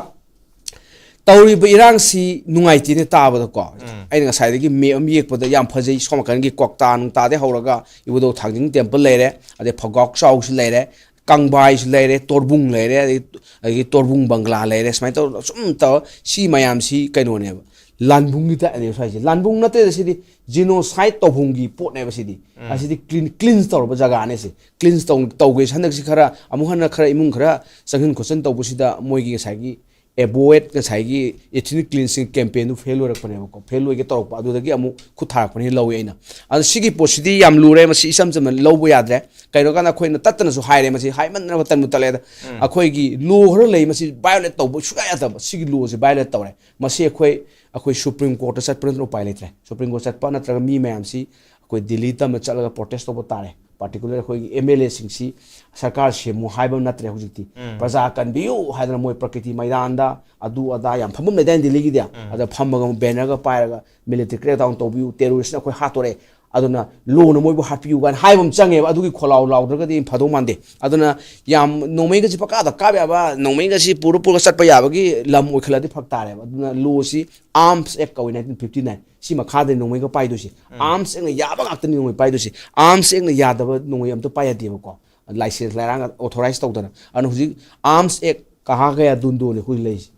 ꯇꯧꯔꯤꯕ ꯏꯔꯥꯡꯁꯤ ꯅꯨꯡꯉꯥꯏꯇꯦꯅꯦ ꯇꯥꯕꯗꯀꯣ꯫ ꯑꯩꯅ ꯉꯁꯥꯏꯗꯒꯤ map ꯑꯃ ꯌꯦꯛꯄꯗ ꯌꯥꯝ ꯐꯖꯩ꯫ ꯁꯣꯝ ꯅꯥꯀꯟꯒꯤ ꯀ꯭ꯋꯥꯛꯇꯥ ꯅꯨꯡꯇꯥꯗꯩ ꯍꯧꯔꯒ ꯏꯕꯨꯙꯧ ꯊꯥꯡꯖꯤꯡ temple ꯂꯩꯔꯦ, ꯑꯗꯩ ꯐꯒꯥꯎ ꯆꯥꯎꯁꯨ ꯂꯩꯔꯦ, ꯀꯪꯕꯥꯏꯁꯨ ꯂꯩꯔꯦ, ꯇꯣꯔꯕꯨꯡ ꯂꯩꯔꯦ, ꯑꯗꯒꯤ, ꯑꯗꯒꯤ ꯇꯣꯔꯕꯨꯡ ꯕꯪꯒ꯭ꯂꯥ ꯂꯩꯔꯦ꯫ ꯁꯨꯃꯥꯏꯅ ꯇꯧꯔꯒ ꯁꯨꯝ ꯇꯧꯔ ꯁꯤ ꯃꯌꯥꯝꯁꯤ ꯀꯩꯅꯣꯅꯦꯕ, ꯂꯥꯟꯕꯨꯡꯒꯤ type ꯅꯦꯕ ꯁ꯭ꯋꯥꯏꯁꯦ꯫ ꯂꯥꯟꯕꯨꯡ ꯅꯠꯇꯦꯗ, ꯁꯤꯗꯤ genocide ꯇꯧꯐꯝꯒꯤ ꯄꯣꯠꯅꯦꯕ ꯁꯤꯗꯤ꯫ ꯑꯁꯤꯗꯤ clean, cleanse ꯇꯧꯔꯕ ꯖꯒꯥꯅꯦ ꯁꯤ꯫ Cleanse ꯇꯧ-, ꯇꯧꯒꯦ ꯍꯟꯗꯛꯁꯤ ꯈꯔ ꯑꯃꯨꯛ ꯍꯟꯅ ꯈꯔ ꯏꯃꯨꯡ ꯈꯔ ꯆꯪꯁꯤꯟ ꯈꯣꯠꯆꯤꯟ ꯇꯧꯕꯁꯤꯗ ꯃꯣꯏꯒꯤ ꯉꯁꯥꯏꯒꯤ avoid, ꯉꯁꯥꯏꯒꯤ ethnic cleansing campaign ꯗꯨ fail ꯑꯣꯏꯔꯛꯄꯅꯦꯕꯀꯣ꯫ Fail ꯑꯣꯏꯒꯦ ꯇꯧꯔꯛꯄ, ꯑꯗꯨꯗꯒꯤ ꯑꯃꯨꯛ ꯈꯨꯠ ꯊꯥꯔꯛꯄꯅꯦ ꯂꯧꯋꯦ ꯑꯩꯅ꯫ ꯑꯗꯣ ꯁꯤꯒꯤ ꯄꯣꯠꯁꯤꯗꯤ ꯌꯥꯝ ꯂꯨꯔꯦ, ꯃꯁꯤ ꯏꯆꯝ ꯆꯝꯅ ꯂꯧꯕ ꯌꯥꯗ꯭ꯔꯦ꯫ ꯀꯩꯅꯣ ꯀꯥꯟꯗ ꯑꯩꯈꯣꯏꯅ ꯇꯠꯇꯅꯁꯨ ꯍꯥꯏꯔꯦ, ꯃꯁꯤ ꯍꯥꯏꯃꯟꯗꯅ ꯇꯟꯕꯨ ꯇꯜꯂꯦꯗ꯫ ꯑꯩꯈꯣꯏꯒꯤ law ꯈꯔ ꯂꯩ, ꯃꯁꯤ violate ꯇꯧꯕ ꯁꯨꯡꯌꯥ ꯌꯥꯗꯕ꯫ ꯁꯤꯒꯤ law ꯁꯦ violate ꯇꯧꯔꯦ꯫ ꯃꯁꯤ ꯑꯩꯈꯣꯏ, ꯑꯩꯈꯣꯏ Supreme Court ꯇ ꯆꯠꯄ ꯅꯠꯇꯅ ꯎꯄꯥꯏ ꯂꯩꯇ꯭ꯔꯦ꯫ Supreme Court ꯆꯠꯄ ꯅꯠꯇ꯭ꯔꯒ ꯃꯤ ꯃꯌꯥꯝꯁꯤ ꯑꯩꯈꯣꯏ ꯗꯤꯜꯂꯤ ꯇꯝꯅ ꯆꯠꯂꯒ protest ꯇꯧꯕ ꯇꯥꯔꯦ꯫ Particular ꯑꯩꯈꯣꯏꯒꯤ MLA ꯁꯤꯡꯁꯤ ꯁꯔꯀꯥꯔ ꯁꯦꯝꯃꯨ ꯍꯥꯏꯕ ꯅꯠꯇ꯭ꯔꯦ ꯍꯧꯖꯤꯛꯇꯤ꯫ ꯄ꯭ꯔꯖꯥ ꯀꯟꯕꯤꯌꯨ ꯍꯥꯏꯗꯅ ꯃꯣꯏ ꯄ꯭ꯔꯀ꯭ꯔꯤꯇꯤ ꯃꯩꯗꯥꯟꯗ ꯑꯗꯨ ꯑꯗꯥ ꯌꯥꯝ ꯐꯝꯐꯝ ꯂꯩꯗꯥꯏꯅꯦ ꯗꯤꯜꯂꯤꯒꯤꯗꯤ? ꯑꯗ ꯐꯝꯃꯒ ꯑꯃꯨꯛ banner ꯒ ꯄꯥꯏꯔꯒ military crackdown ꯇꯧꯕꯤꯌꯨ, terrorist ꯅ ꯑꯩꯈꯣꯏ ꯍꯥꯠꯇꯣꯔꯦ, ꯑꯗꯨꯅ law ꯅ ꯃꯣꯏꯕꯨ ꯍꯥꯠꯄꯤꯌꯨ ꯀꯥꯏꯅ ꯍꯥꯏꯕ ꯑꯃ ꯆꯪꯉꯦꯕ꯫ ꯑꯗꯨꯒꯤ ꯈꯣꯜꯂꯥꯎ ꯂꯥꯎꯗ꯭ꯔꯒꯗꯤ ꯐꯗꯧ ꯃꯥꯟꯗꯦ꯫ ꯑꯗꯨꯅ ꯌꯥꯝ ꯅꯣꯡꯃꯩꯒꯁꯤ ꯄꯪꯀꯥꯞꯇ ꯀꯥꯞ ꯌꯥꯕ, ꯅꯣꯡꯃꯩꯒꯁꯤ ꯄꯨꯔ ꯄꯨꯔꯒ ꯆꯠꯄ ꯌꯥꯕꯒꯤ ꯂꯝ ꯑꯣꯏꯈꯠꯂꯗꯤ ꯐꯔꯛ ꯇꯥꯔꯦꯕ꯫ ꯑꯗꯨꯅ law ꯁꯤ Arms Act ꯀꯧꯏ, nineteen fifty nine꯫ ꯁꯤ ꯃꯈꯥꯗꯅꯤ ꯅꯣꯡꯃꯩꯒ ꯄꯥꯏꯗꯣꯏꯁꯤ꯫ Arms Act ꯅ ꯌꯥꯕ ꯉꯥꯛꯇꯅꯤ ꯅꯣꯡꯃꯩ ꯄꯥꯏꯗꯣꯏꯁꯤ꯫ Arms Act ꯅ ꯌꯥꯗꯕ ꯅꯣꯡꯃꯩ ꯑꯝꯇ ꯄꯥꯏ ꯌꯥꯗꯦꯕꯀꯣ꯫ License ꯂꯩꯔꯥꯡꯒ authorize ꯇꯧꯗꯅ꯫ ꯑꯗꯨꯅ ꯍꯧꯖꯤꯛ Arms Act ꯀꯍꯥ ꯒꯌꯥ ꯗꯨꯟꯗꯣꯅꯤ ꯑꯩꯈꯣꯏ ꯂꯩꯔꯤꯁꯦ꯫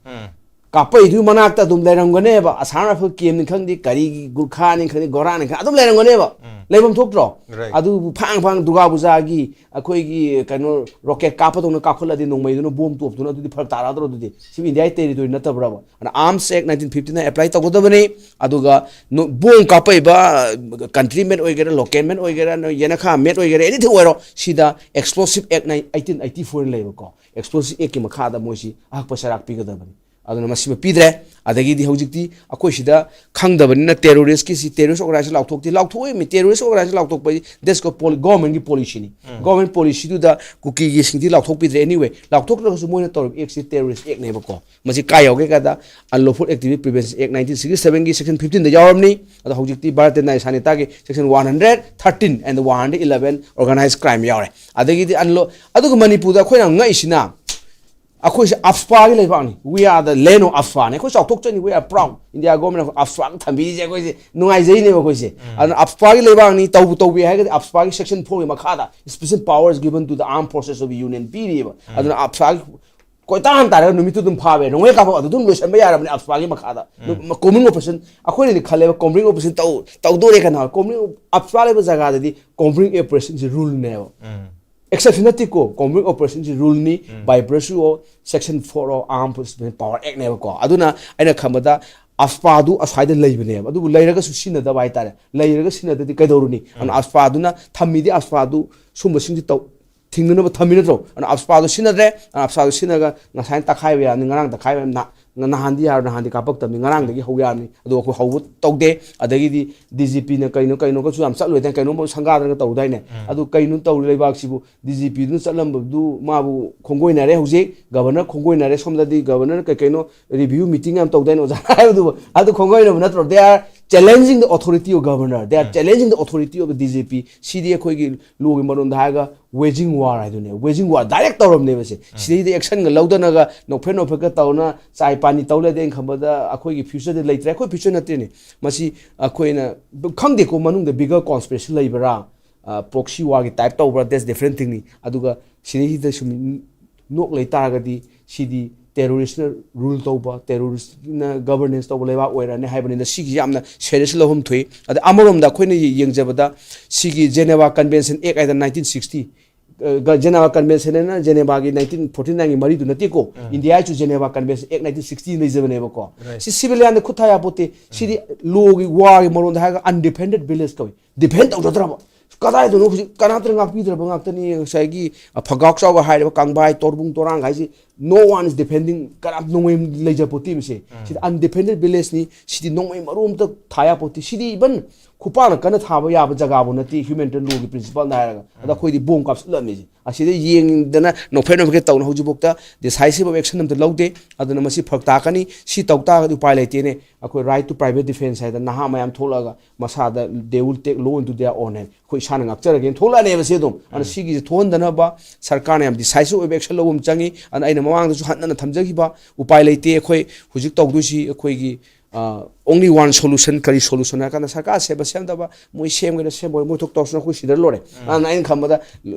ꯀꯥꯞꯄꯛꯏꯗꯨꯒꯤ ꯃꯅꯥꯛꯇ ꯑꯗꯨꯝ ꯂꯩꯔꯝꯒꯅꯦꯕ꯫ Assam Rifle camp ꯅꯤ ꯈꯪꯗꯦ, ꯀꯔꯤꯒꯤ ꯒꯨꯔꯈꯥꯅꯤ ꯈꯪꯗꯦ, ꯒꯣꯔꯥꯅꯤ ꯈꯪꯗꯦ, ꯑꯗꯨꯝ ꯂꯩꯔꯝꯒꯅꯦꯕ꯫ ꯂꯩꯐꯝ ꯊꯣꯛꯇ꯭ꯔꯣ? ꯑꯗꯨꯕꯨ ꯐꯥꯡ ꯐꯥꯡ ꯗꯨꯔꯒꯥ ꯄꯨꯖꯥꯒꯤ ꯑꯩꯈꯣꯏꯒꯤ ꯀꯩꯅꯣ rocket ꯀꯥꯞꯄꯗꯧꯅ ꯀꯥꯞꯈꯠꯂꯗꯤ ꯅꯣꯡꯃꯩꯗꯨꯅ, bomb ꯇꯣꯞꯇꯨꯅ, ꯑꯗꯨꯗꯤ ꯐꯔꯛ ꯇꯥꯔꯛꯗ꯭ꯔꯣ? ꯑꯗꯨꯗꯤ ꯁꯤꯕꯨ India ꯒꯤ territory ꯅꯠꯇꯕ꯭ꯔꯕ? ꯑꯗꯨꯅ Arms Act nineteen fifty nine apply ꯇꯧꯒꯗꯕꯅꯤ꯫ ꯑꯗꯨꯒ ꯅꯣ-, bomb ꯀꯥꯞꯄꯛꯏꯕ country made ꯑꯣꯏꯒꯦꯔꯥ, local made ꯑꯣꯏꯒꯦꯔꯥ, ꯅꯣꯏ ꯌꯦꯅꯈꯥ made ꯑꯣꯏꯒꯦꯔꯥ, anything ꯑꯣꯏꯔꯣ, ꯁꯤꯗ Explosive Act nine-, eighteen eighty four ꯂꯩꯕꯀꯣ꯫ Explosive Act ꯀꯤ ꯃꯈꯥꯗ ꯃꯣꯏꯁꯤ ꯑꯍꯛꯄ ꯆꯩꯔꯥꯛ ꯄꯤꯒꯗꯕꯅꯤ꯫ ꯑꯗꯨꯅ ꯃꯁꯤꯃ ꯄꯤꯗ꯭ꯔꯦ꯫ ꯑꯗꯒꯤꯗꯤ ꯍꯧꯖꯤꯛꯇꯤ ꯑꯩꯈꯣꯏ ꯁꯤꯗ ꯈꯪꯗꯕꯅꯤꯅ terrorist ꯀꯤꯁꯤ, terrorist organization ꯂꯥꯎꯊꯣꯛꯇꯦ, ꯂꯥꯎꯊꯣꯛꯑꯣꯏꯃꯤ꯫ Terrorist organization ꯂꯥꯎꯊꯣꯛꯄ ꯍꯥꯏꯁꯤ that's called government ꯀꯤ policy ꯅꯤ꯫ Government policy ꯗꯨꯗ ꯀꯨꯀꯤꯒꯤꯁꯤꯡꯗꯤ ꯂꯥꯎꯊꯣꯛꯄꯤꯗ꯭ꯔꯦ꯫ Anyway, ꯂꯥꯎꯊꯣꯛꯇ꯭ꯔꯒꯁꯨ ꯃꯣꯏꯅ ꯇꯧꯔꯤꯕ act ꯁꯤ terrorist act ꯅꯦꯕꯀꯣ꯫ ꯃꯁꯤ ꯀꯥꯏ ꯌꯥꯎꯒꯦ ꯀꯥꯏꯗ, Unlawful Activity Prevention Act nineteen sixty seven ꯒꯤ section fifteen ꯗ ꯌꯥꯎꯔꯝꯅꯤ꯫ ꯑꯗꯣ ꯍꯧꯖꯤꯛꯇꯤ ꯚꯥꯔꯠꯇ ꯅꯥꯏ ꯁꯥꯅꯤꯇꯥꯒꯤ section one hundred thirteen and one hundred eleven organized crime ꯌꯥꯎꯔꯦ꯫ ꯑꯗꯒꯤꯗꯤ unlaw-, ꯑꯗꯨꯒ ꯃꯅꯤꯄꯨꯔꯗ ꯑꯩꯈꯣꯏꯅ ꯉꯛꯏꯁꯤꯅ, ꯑꯩꯈꯣꯏꯁꯦ AFSPA ꯒꯤ ꯂꯩꯕꯥꯛꯅꯤ, we are the land of AFSPA ꯅꯤ꯫ ꯑꯩꯈꯣꯏ ꯆꯥꯎꯊꯣꯛꯆꯅꯤ, we are proud꯫ India government ꯑꯩꯈꯣꯏ AFSPA ꯒ ꯊꯝꯕꯤꯔꯤꯁꯦ ꯑꯩꯈꯣꯏꯁꯦ ꯅꯨꯡꯉꯥꯏꯖꯩꯅꯦꯕ ꯑꯩꯈꯣꯏꯁꯦ꯫ ꯑꯗꯨꯅ AFSPA ꯒꯤ ꯂꯩꯕꯥꯛꯅꯤ, ꯇꯧꯕꯨ ꯇꯧꯕꯤ ꯍꯥꯏꯔꯒꯗꯤ AFSPA ꯒꯤ section four ꯒꯤ ꯃꯈꯥꯗ special powers given to the armed forces of the union ꯄꯤꯔꯤꯑꯕ꯫ ꯑꯗꯨꯅ AFSPA ꯒꯤ ꯀꯣꯏꯇꯥꯟ ꯇꯥꯔꯒ ꯅꯨꯃꯤꯠꯇꯨ ꯑꯗꯨꯝ ꯐꯥꯕ ꯌꯥꯏ, ꯅꯣꯡꯃꯩ ꯀꯥꯞꯄ ꯑꯗꯨ ꯑꯗꯨꯝ ꯂꯣꯏꯁꯤꯟꯕ ꯌꯥꯔꯕꯅꯤ AFSPA ꯒꯤ ꯃꯈꯥꯗ꯫ Combing operation ꯑꯩꯈꯣꯏꯅꯗꯤ ꯈꯜꯂꯦꯕ, combing operation ꯇꯧ ꯇꯧꯗꯣꯔꯦ ꯀꯅꯥ? Combing, AFSPA ꯂꯩꯕ ꯖꯒꯥꯗꯗꯤ combing operation ꯁꯤ rule ꯅꯦꯕ꯫ Exception ꯅꯠꯇꯦꯀꯣ, combing operation ꯁꯤ rule ꯅꯤ, by virtue of section four of Armed Forces Power Act ꯅꯦꯕꯀꯣ꯫ ꯑꯗꯨꯅ ꯑꯩꯅ ꯈꯟꯕꯗ AFSPA ꯗꯨ ꯑꯁ꯭ꯋꯥꯏꯗ ꯂꯩꯕꯅꯦꯕ, ꯑꯗꯨꯕꯨ ꯂꯩꯔꯒꯁꯨ ꯁꯤꯖꯤꯟꯅꯗꯕ ꯍꯥꯏꯇꯥꯔꯦ꯫ ꯂꯩꯔꯒ ꯁꯤꯖꯤꯟꯅꯗꯗꯤ ꯀꯩꯗꯧꯔꯨꯅꯤ? ꯑꯗꯨꯅ AFSPA ꯗꯨꯅ ꯊꯝꯃꯤꯗꯤ, AFSPA ꯗꯨ ꯁꯨꯝꯕꯁꯤꯡꯗꯤ ꯇꯧ ꯊꯤꯡꯅꯅꯕ ꯊꯝꯃꯤ ꯅꯠꯇ꯭ꯔꯣ? ꯑꯗꯨꯅ AFSPA ꯗꯣ ꯁꯤꯖꯤꯟꯅꯗ꯭ꯔꯦ꯫ ꯑꯗꯨꯅ AFSPA ꯗꯣ ꯁꯤꯖꯤꯟꯅꯔꯒ ꯉꯁꯥꯏꯅ ꯇꯛꯈꯥꯏꯕ ꯌꯥꯔꯅꯤ, ꯉꯔꯥꯡ ꯇꯛꯈꯥꯏꯕ ꯌꯥꯔꯅꯤ, ꯅ-, ꯅꯍꯥꯟꯗꯤ ꯌꯥꯔꯣꯏ, ꯅꯍꯥꯟꯗꯤ ꯀꯥꯞꯄꯛꯇꯕꯅꯤ, ꯉꯔꯥꯡꯗꯒꯤ ꯍꯧ ꯌꯥꯔꯅꯤ꯫ ꯑꯗꯣ ꯑꯩꯈꯣꯏ ꯍꯧꯕ ꯇꯧꯗꯦ꯫ ꯑꯗꯒꯤꯗꯤ D G P ꯅ ꯀꯩꯅꯣ, ꯀꯩꯅꯣꯒꯁꯨ ꯌꯥꯝ ꯆꯠꯂꯣꯏꯗꯥꯏꯅꯦ, ꯀꯩꯅꯣꯝꯃ ꯁꯪꯒꯥꯗꯅꯒ ꯇꯧꯗꯥꯏꯅꯦ꯫ ꯑꯗꯨ ꯀꯩꯅꯣ ꯇꯧꯔꯤ ꯂꯩꯕꯥꯛꯁꯤꯕꯨ? D G P ꯗꯨꯅ ꯆꯠꯂꯝꯕꯗꯨ ꯃꯥꯕꯨ ꯈꯣꯡꯒꯣꯏꯅꯔꯦ ꯍꯧꯖꯤꯛ꯫ Governor ꯈꯣꯡꯒꯣꯏꯅꯔꯦ, ꯁꯣꯝꯗꯗꯤ Governor ꯅ ꯀꯩ ꯀꯩꯅꯣ review meeting ꯌꯥꯝ ꯇꯧꯗꯥꯏꯅꯦ ꯑꯣꯖꯥꯅ ꯍꯥꯏꯕꯗꯨꯕꯨ? ꯑꯗꯨ ꯈꯣꯡꯒꯣꯏꯅꯕ ꯅꯠꯇ꯭ꯔꯣ? They are challenging the authority of Governor, they are challenging the authority of the D G P꯫ ꯁꯤꯗꯤ ꯑꯩꯈꯣꯏꯒꯤ law ꯒꯤ ꯃꯔꯣꯟꯗ ꯍꯥꯏꯔꯒ waging war ꯍꯥꯏꯗꯨꯅꯦ꯫ Waging war direct ꯇꯧꯔꯝꯅꯦꯕ ꯁꯦ꯫ ꯁꯤꯗꯩꯗ action ꯒ ꯂꯧꯗꯅꯒ ꯅꯣꯛꯐꯦꯠ ꯅꯣꯛꯐꯦꯠꯀ ꯇꯧꯅ ꯆꯥꯏ ꯄꯥꯅꯤ ꯇꯧ ꯂꯩꯔꯗꯤ ꯑꯩꯅ ꯈꯟꯕꯗ ꯑꯩꯈꯣꯏꯒꯤ future ꯗꯤ ꯂꯩꯇ꯭ꯔꯦ꯫ ꯑꯩꯈꯣꯏ future ꯅꯠꯇꯦꯅꯦ ꯃꯁꯤ꯫ ꯑꯩꯈꯣꯏꯅ ꯈꯪꯗꯦꯀꯣ, ꯃꯅꯨꯡꯗ bigger conspiracy ꯂꯩꯕ꯭ꯔꯥ, ꯑ, proxy war ꯒꯤ type ꯇꯧꯕ꯭ꯔꯥ, that's different thing ꯅꯤ꯫ ꯑꯗꯨꯒ ꯁꯤꯗꯩꯁꯤꯗ ꯁꯨꯝ ꯅꯣꯛ ꯂꯩ ꯇꯥꯔꯒꯗꯤ ꯁꯤꯗꯤ terrorist ꯅ rule ꯇꯧꯕ, terrorist ꯅ governance ꯇꯧꯕ ꯂꯩꯕꯥꯛ ꯑꯣꯏꯔꯅꯤ ꯍꯥꯏꯕꯅꯤꯅ ꯁꯤꯒꯤ ꯌꯥꯝꯅ serious ꯂꯧꯐꯝ ꯊꯣꯛꯏ꯫ ꯑꯗ ꯑꯃꯔꯣꯝꯗ ꯑꯩꯈꯣꯏꯅ ꯌꯦꯡꯖꯕꯗ ꯁꯤꯒꯤ Geneva Convention Act ꯍꯥꯏꯗꯅ nineteen sixty, ꯑ, ꯒ-, Geneva Convention ꯍꯥꯏꯅ Geneva ꯒꯤ nineteen forty nine ꯒꯤ ꯃꯔꯤꯗꯨ ꯅꯠꯇꯦꯀꯣ꯫ India ꯁꯨ Geneva Convention Act nineteen sixty ꯂꯩꯖꯕꯅꯦꯕꯀꯣ꯫ ꯁꯤ civilian ꯗ ꯈꯨꯠ ꯊꯥ ꯌꯥꯄꯣꯠꯇꯦ꯫ ꯁꯤꯗꯤ law ꯒꯤ, war ꯒꯤ ꯃꯔꯣꯟꯗ ꯍꯥꯏꯔꯒ undefended village ꯀꯧꯏ꯫ Defend ꯇꯧꯖꯗ꯭ꯔꯕ? ꯀꯗꯥꯏꯗꯅꯣ ꯍꯧꯖꯤꯛ ꯀꯅꯥꯝꯇꯅ ꯉꯥꯛꯄꯤꯗ꯭ꯔꯕ ꯉꯥꯛꯇꯅꯤ꯫ ꯉꯁꯥꯏꯒꯤ, ꯑ, ꯐꯒꯥꯎ ꯆꯥꯎꯕ ꯍꯥꯏꯔꯤꯕ ꯀꯪꯕꯥꯏ, ꯇꯣꯔꯕꯨꯡ, ꯇꯣꯔꯥꯡ ꯍꯥꯏꯁꯤ No one is defending, ꯀꯅꯥꯝ ꯅꯣꯡꯃꯩ ꯂꯩꯖꯄꯣꯠꯇꯦ ꯃꯁꯦ꯫ ꯁꯤꯗꯤ undefended villageꯅꯤ꯫ ꯁꯤꯗꯤ ꯅꯣꯡꯃꯩ ꯃꯔꯨ ꯑꯝꯇ ꯊꯥ ꯌꯥꯄꯣꯠꯇꯦ꯫ ꯁꯤꯗꯤ even ꯈꯨꯄꯥꯛꯅ ꯀꯟꯅ ꯊꯥꯕ ꯌꯥꯕ ꯖꯒꯥꯕꯨ ꯅꯠꯇꯦ, humanitarian lawꯒꯤ principleꯅ ꯍꯥꯏꯔꯒ꯫ ꯑꯗ ꯑꯩꯈꯣꯏꯗꯤ ꯕꯣꯝ ꯀꯥꯞꯁꯤꯜꯂꯝꯃꯤꯁꯦ꯫ ꯑꯁꯤꯗ ꯌꯦꯡꯗꯅ ꯅꯣꯛꯐꯦꯠ ꯅꯣꯛꯐꯦꯠ ꯇꯧꯅ ꯍꯧꯖꯤꯛꯐꯥꯎꯗ decisive action ꯑꯝꯇ ꯂꯧꯗꯦ꯫ ꯑꯗꯨꯅ ꯃꯁꯤ ꯐꯔꯛ ꯇꯥꯀꯅꯤ꯫ ꯁꯤ ꯇꯧ ꯇꯥꯔꯒꯗꯤ ꯎꯄꯥꯏ ꯂꯩꯇꯦꯅꯦ꯫ ꯑꯩꯈꯣꯏ right to private defense ꯍꯥꯏꯗꯅ ꯅꯍꯥ ꯃꯌꯥꯝ ꯊꯣꯛꯂꯛꯑꯒ ꯃꯁꯥꯗ they will take law into their own hand꯫ ꯑꯩꯈꯣꯏ ꯏꯁꯥꯅ ꯉꯥꯛꯆꯔꯒꯦꯅ ꯊꯣꯛꯂꯛꯑꯅꯦꯕ ꯁꯤ ꯑꯗꯨꯝ꯫ ꯑꯗꯨꯅ ꯁꯤꯒꯤꯁꯦ ꯊꯣꯛꯍꯟꯗꯅꯕ ꯁꯔꯀꯥꯔꯅ ꯌꯥꯝ decisive ꯑꯣꯏꯕ action ꯂꯧꯕ ꯑꯃ ꯆꯪꯉꯤ꯫ ꯑꯗꯨꯅ ꯑꯩꯅ ꯃꯃꯥꯡꯗꯁꯨ ꯍꯟꯅ ꯊꯝꯖꯈꯤꯕ, ꯎꯄꯥꯏ ꯂꯩꯇꯦ꯫ ꯑꯩꯈꯣꯏ ꯍꯧꯖꯤꯛ ꯇꯧꯗꯣꯏꯁꯤ ꯑꯩꯈꯣꯏꯒꯤ, ꯑ, only one solution꯫ ꯀꯔꯤ solution ꯍꯥꯏꯔ ꯀꯥꯟꯗ ꯁꯔꯀꯥꯔ ꯁꯦꯝꯕ ꯁꯦꯝꯗꯕ ꯃꯣꯏ ꯁꯦꯝꯒꯦꯔꯥ ꯁꯦꯝꯃꯣꯏ, ꯃꯣꯏ ꯊꯣꯛ ꯇꯧꯔꯁꯅꯨ, ꯑꯩꯈꯣꯏ ꯁꯤꯗ ꯂꯣꯏꯔꯦ꯫ ꯑꯗꯨꯅ ꯑꯩꯅ ꯈꯟꯕꯗ